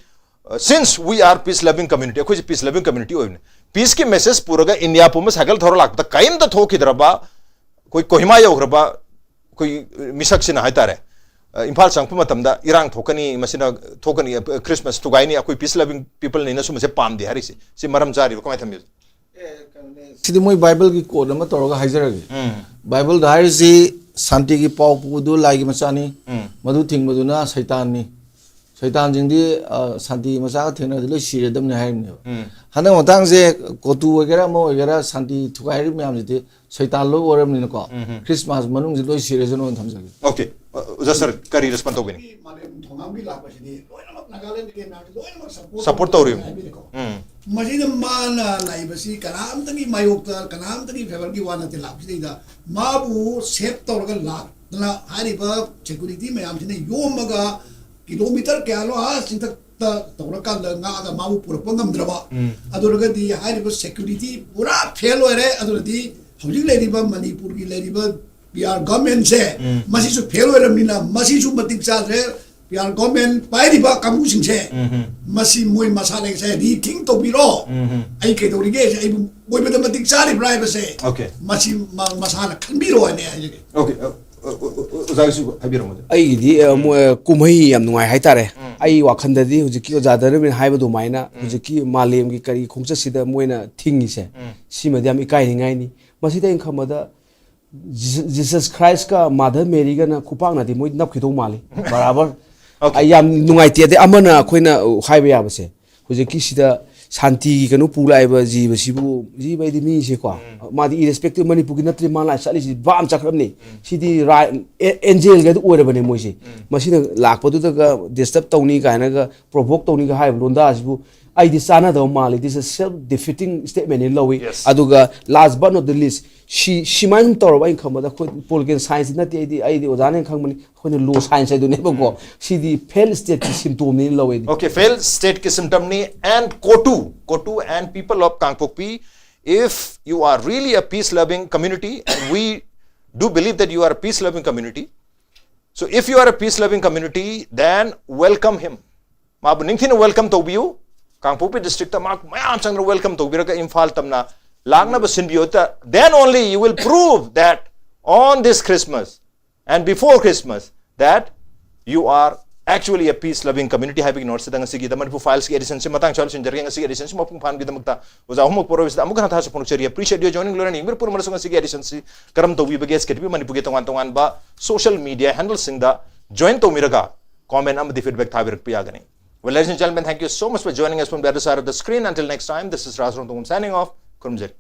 Since we are peace loving community, ꯑꯩꯈꯣꯏꯁꯦ piece ꯂꯚꯤꯡ community ꯑꯣꯏꯕꯅꯤ꯫ ꯄꯤꯁꯀꯤ ꯃꯦꯁꯦꯖ ꯄꯨꯔꯒ ꯏꯟꯗꯤꯌꯥ ꯄꯨꯝꯕ ꯁꯥꯏꯀꯜ ꯊꯧꯔ ꯂꯥꯛꯄꯗ ꯀꯔꯤꯝꯇ ꯊꯣꯛꯈꯤꯗ꯭ꯔꯕ, ꯑꯩꯈꯣꯏ ꯀꯣꯍꯤꯃꯥ ꯌꯧꯈ꯭ꯔꯕ ꯑꯩꯈꯣꯏ ꯃꯤꯁꯛꯁꯤꯅ ꯍꯥꯏꯇꯥꯔꯦ, ꯑ, ꯏꯝꯐꯥꯜ ꯆꯪꯉꯛꯄ ꯃꯇꯝꯗ ꯏꯔꯥꯡ ꯊꯣꯛꯀꯅꯤ, ꯃꯁꯤꯅ ꯊꯣꯛꯀꯅꯤ, ꯑ, ꯈ꯭ꯔꯤꯁꯃꯥꯁ ꯊꯨꯒꯥꯏꯅꯤ, ꯑꯩꯈꯣꯏ ꯄꯤꯁ ꯂꯚꯤꯡ ꯄꯤꯄꯜꯅꯤꯅ ꯁꯨꯝꯕꯁꯦ ꯄꯥꯝꯗꯦ ꯍꯥꯏꯔꯤꯁꯦ, ꯁꯤ ꯃꯔꯝ ꯆꯥꯔꯤꯕ? ꯀꯃꯥꯏꯅ ꯊꯝꯕꯤꯕ? ꯁꯤꯗꯤ ꯃꯣꯏ ꯕꯥꯏꯕꯜꯒꯤ ꯀꯣꯠ ꯑꯃ ꯇꯧꯔꯒ ꯍꯥꯏꯖꯔꯒꯦ꯫ ꯎꯝ꯫ ꯕꯥꯏꯕꯜꯗ ꯍꯥꯏꯔꯤꯁꯤ, "ꯁꯥꯟꯇꯤꯒꯤ ꯄꯥꯎ ꯄꯨꯕꯗꯨ ꯂꯥꯏꯒꯤ ꯃꯆꯥꯅꯤ, ꯎꯝ꯫ ꯃꯗꯨ ꯊꯤꯡꯕꯗꯨꯅ ꯁꯩꯇꯥꯟꯅꯤ꯫ ꯁꯩꯇꯥꯟꯁꯤꯡꯗꯤ, ꯑ, ꯁꯥꯟꯇꯤꯒꯤ ꯃꯆꯥꯒ ꯊꯦꯡꯅꯔꯗꯤ ꯂꯣꯏ ꯁꯤꯔꯗꯕꯅꯤ" ꯍꯥꯏꯔꯤꯕꯅꯦꯕ꯫ ꯎꯝ꯫ ꯍꯟꯗꯛ ꯃꯇꯥꯡꯁꯦ ꯀꯣꯇꯨ ꯑꯣꯏꯒꯦꯔꯥ ꯑꯃ ꯑꯣꯏꯒꯦꯔꯥ, ꯁꯥꯟꯇꯤ ꯊꯨꯒꯥꯏꯔꯤꯕ ꯃꯌꯥꯝꯁꯤꯗꯤ ꯁꯩꯇꯥꯟ ꯂꯣꯏ ꯑꯣꯏꯔꯕꯅꯤꯅꯀꯣ, ꯎꯝ꯫ ꯈ꯭ꯔꯤꯁꯃꯥꯁ ꯃꯅꯨꯡꯁꯤ ꯂꯣꯏ ꯁꯤꯔꯁꯅꯨꯅ ꯊꯝꯖꯒꯦ꯫ ꯑꯣꯀꯦ, ꯑꯣꯖꯥ ꯁꯥꯔ, ꯀꯔꯤ ꯔꯦꯁꯄꯣꯟ ꯇꯧꯕꯤꯅꯤ? ꯃꯥꯂꯦꯝ ꯊꯣꯉꯥꯝꯒꯤ ꯂꯥꯛꯄꯁꯤꯗꯤ ꯂꯣꯏꯅꯃꯛ ꯅꯥꯒꯥꯂꯦꯟꯗꯒꯤ ꯂꯣꯏꯅꯃꯛ ꯁꯄꯣꯔꯠ ꯁꯄꯣꯔꯠ ꯇꯧꯔꯤꯕꯅꯤ꯫ ꯍꯥꯏꯕꯅꯤꯀꯣ꯫ ꯎꯝ꯫ ꯃꯁꯤꯗ ꯃꯥꯅ ꯂꯥꯛꯏꯕꯁꯤ ꯀꯅꯥꯝꯇꯒꯤ ꯃꯥꯌꯣꯛꯇ, ꯀꯅꯥꯝꯇꯒꯤ ꯐꯦꯚꯔꯒꯤ ꯋꯥ ꯅꯠꯇꯦ꯫ ꯂꯥꯛꯄꯁꯤꯗꯩꯗ ꯃꯥꯕꯨ ꯁꯦꯞ ꯇꯧꯔꯒ ꯂꯥꯛꯇꯅ ꯍꯥꯏꯔꯤꯕ ꯁꯦꯀ꯭ꯌꯨꯔꯤꯇꯤ ꯃꯌꯥꯝꯁꯤꯅ ꯌꯣꯝꯃꯒ ꯀꯤꯂꯣꯃꯤꯇꯔ ꯀꯌꯥꯅꯣ ꯑꯥ ꯆꯤꯡꯊꯛꯇ ꯇꯧꯔꯀꯥꯟꯗ ꯉꯥꯛꯑꯒ ꯃꯥꯕꯨ ꯄꯨꯔꯛꯄ ꯉꯝꯗ꯭ꯔꯕ, ꯎꯝ꯫ ꯑꯗꯨ ꯑꯣꯏꯔꯒꯗꯤ ꯍꯥꯏꯔꯤꯕ ꯁꯦꯀ꯭ꯌꯨꯔꯤꯇꯤ ꯄꯨꯔꯥ ꯐꯦꯜ ꯑꯣꯏꯔꯦ꯫ ꯑꯗꯨꯅꯗꯤ ꯍꯧꯖꯤꯛ ꯂꯩꯔꯤꯕ ꯃꯅꯤꯄꯨꯔꯒꯤ ꯂꯩꯔꯤꯕ ꯄꯤ ꯑꯥꯔ ꯒꯚꯔꯟꯃꯦꯟꯁꯦ, ꯎꯝ꯫ ꯃꯁꯤꯁꯨ ꯐꯦꯜ ꯑꯣꯏꯔꯕꯅꯤꯅ ꯃꯁꯤꯁꯨ ꯃꯇꯤꯛ ꯆꯥꯗ꯭ꯔꯦ꯫ ꯄꯤ ꯑꯥꯔ ꯒꯚꯔꯟꯃꯦꯟ ꯄꯥꯏꯔꯤꯕ ꯀꯥꯡꯕꯨꯁꯤꯡꯁꯦ, ꯎꯝ꯫ ꯃꯁꯤ ꯃꯣꯏ ꯃꯁꯥꯅ ꯉꯁꯥꯏ ꯔꯤꯊꯤꯡ ꯇꯧꯕꯤꯔꯣ꯫ ꯎꯝ꯫ ꯑꯩ ꯀꯩꯗꯧꯔꯤꯒꯦ? ꯑꯩꯕꯨ ꯑꯣꯏꯕꯗ ꯃꯇꯤꯛ ꯆꯥꯔꯤꯕ꯭ꯔꯥ ꯍꯥꯏꯕꯁꯦ ꯑꯣꯀꯦ꯫ ꯃꯁꯤ ꯃ-, ꯃꯁꯥꯅ ꯈꯟꯕꯤꯔꯣ ꯍꯥꯏꯅ ꯍꯥꯏꯖꯒꯦ꯫ ꯑꯣꯀꯦ, ꯑ, ꯑ, ꯑ, ꯑ, ꯑꯣꯖꯥꯒꯤꯁꯨ ꯍꯥꯏꯕꯤꯔꯝꯃꯣ꯫ ꯑꯩꯒꯤꯗꯤ ꯑ, ꯃꯣꯏ, ꯀꯨꯝꯍꯩ ꯌꯥꯝ ꯅꯨꯡꯉꯥꯏ ꯍꯥꯏꯇꯥꯔꯦ꯫ ꯎꯝ꯫ ꯑꯩ ꯋꯥꯈꯜꯗꯗꯤ ꯍꯧꯖꯤꯛꯀꯤ ꯑꯣꯖꯥ ꯙꯔꯃꯦꯟ ꯍꯥꯏꯕ ꯑꯗꯨꯃꯥꯏꯅ ꯎꯝ꯫ ꯍꯧꯖꯤꯛꯀꯤ ꯃꯥꯂꯦꯝꯒꯤ ꯀꯔꯤ ꯈꯣꯡꯆꯠꯁꯤꯗ ꯃꯣꯏꯅ ꯊꯤꯡꯉꯤꯁꯦ, ꯎꯝ꯫ ꯁꯤꯃꯗꯤ ꯌꯥꯝ ꯏꯀꯥꯏꯅꯤꯡꯉꯥꯏꯅꯤ꯫ ꯃꯁꯤꯗ ꯑꯩꯅ ꯈꯟꯕꯗ ꯖꯤ-, ꯖꯤꯁꯁ ꯈ꯭ꯔꯥꯏꯁꯀ ꯃꯥꯗꯔ ꯃꯦꯔꯤꯒꯅ ꯈꯨꯄꯥꯛꯅꯗꯤ ꯃꯣꯏ ꯅꯞꯈꯤꯗꯧ ꯃꯥꯜꯂꯤ, ꯕꯔꯥꯕꯔ꯫ Okay. ꯑꯩ ꯌꯥꯝ ꯅꯨꯡꯉꯥꯏꯇꯦ꯫ ꯑꯗꯩ ꯑꯃꯅ ꯑꯩꯈꯣꯏꯅ ꯍꯥꯏꯕ ꯌꯥꯕꯁꯦ, ꯍꯧꯖꯤꯛꯀꯤ ꯁꯤꯗ ꯁꯥꯟꯇꯤꯒꯤ ꯀꯩꯅꯣ ꯄꯨ ꯂꯥꯛꯏꯕ ꯖꯤꯕꯁꯤꯕꯨ, ꯖꯤꯕ ꯍꯥꯏꯗꯤ ꯃꯤꯁꯦꯀꯣ, ꯃꯥꯗꯤ irrespective ꯃꯅꯤꯄꯨꯔꯒꯤ ꯅꯠꯇ꯭ꯔꯦ, ꯃꯥ ꯂꯥꯛ ꯆꯠꯂꯤꯁꯤ ꯚꯥꯞ ꯑꯃ ꯆꯠꯈ꯭ꯔꯕꯅꯤ꯫ ꯁꯤꯗꯤ ꯑꯦꯟꯖꯦꯜꯒꯗꯤ ꯑꯣꯏꯔꯕꯅꯦ ꯃꯣꯏꯁꯦ꯫ ꯃꯁꯤꯅ ꯂꯥꯛꯄꯗꯨꯗꯒ disturb ꯇꯧꯅꯤ ꯀꯥꯏꯅꯒ, provoke ꯇꯧꯅꯤꯒ ꯍꯥꯏꯕ ꯂꯣꯟꯗꯥꯁꯤꯕꯨ ꯑꯩꯗꯤ ꯆꯥꯟꯅꯗꯕ ꯃꯥꯜꯂꯤ꯫ This is self defeating statement ꯅꯤ ꯂꯧꯏ꯫ Yes. ꯑꯗꯨꯒ last but not the least, ꯁꯤ ꯁꯤꯃꯥꯏꯅ ꯁꯨꯝ ꯇꯧꯔꯕ, ꯑꯩꯅ ꯈꯪꯕꯗ ꯑꯩꯈꯣꯏ political science ꯅꯠꯇꯦ, ꯑꯩꯗꯤ ꯑꯩꯗꯤ ꯑꯣꯖꯥꯅ ꯈꯪꯕꯅꯤ, ꯑꯩꯈꯣꯏꯅ law science ꯍꯥꯏꯗꯨꯅꯦꯕꯀꯣ꯫ ꯁꯤꯗꯤ failed state ꯀꯤ symptom ꯅꯤ ꯂꯧꯋꯦ ꯑꯩꯗꯤ꯫ Okay, failed state ꯀꯤ symptom ꯅꯤ. And COTU, COTU and people of Kangpokpi, if you are really a peace loving community, and we do believe that you are a peace loving community, so if you are a peace loving community, then welcome him. ꯃꯥꯕꯨ ꯅꯤꯡꯊꯤꯅ welcome ꯇꯧꯕꯤꯌꯨ꯫ ꯀꯥꯡꯄꯣꯛꯄꯤ district ꯇ ꯃꯥ ꯃꯌꯥꯝ ꯆꯪꯗꯅ welcome ꯇꯧꯕꯤꯔꯒ ꯏꯝꯐꯥꯜ ꯇꯝꯅ ꯂꯥꯛꯅꯕ ꯁꯤꯟꯕꯤꯌꯨ꯫ Then only you will prove that on this Christmas and before Christmas that you are actually a peace loving community ꯍꯥꯏꯕꯒꯤ note ꯁꯤꯗ ꯉꯁꯤꯒꯤ The Manipur Files ꯀꯤ edition ꯁꯤ ꯃꯇꯥꯡ ꯁ꯭ꯋꯥꯏꯗ ꯂꯣꯏꯁꯤꯟꯖꯔꯒꯦ꯫ ꯉꯁꯤꯒꯤ edition ꯁꯤ ꯃꯄꯨꯡ ꯐꯥꯍꯟꯕꯒꯤꯗꯃꯛꯇ ꯑꯣꯖꯥ ꯑꯍꯨꯝꯃꯛꯄꯨ ꯑꯔꯣꯏꯕꯁꯤꯗ ꯑꯃꯨꯛ ꯍꯟꯅ ꯊꯥꯖ ꯐꯣꯡꯗꯣꯛꯆꯔꯤ꯫ Appreciate your joining, ꯂꯣꯏꯅꯅ ꯌꯦꯡꯕꯤꯔꯛꯄ ꯃꯔꯝꯁꯨ ꯉꯁꯤꯒꯤ edition ꯁꯤ ꯀꯔꯝ ꯇꯧꯕꯤꯕꯒꯦ? SKTV ꯃꯅꯤꯄꯨꯔꯒꯤ ꯇꯣꯉꯥꯟ ꯇꯣꯉꯥꯟꯕ social media handle ꯁꯤꯡꯗ join ꯇꯧꯕꯤꯔꯒ comment ꯑꯃꯗꯤ feedback ꯊꯥꯕꯤꯔꯛꯄ ꯌꯥꯒꯅꯤ꯫ Well, ladies and gentlemen, thank you so much for joining us from the other side of the screen. Until next time, this is Raj Rongtungam signing off. ꯈꯨꯔꯨꯝꯖꯔꯤ꯫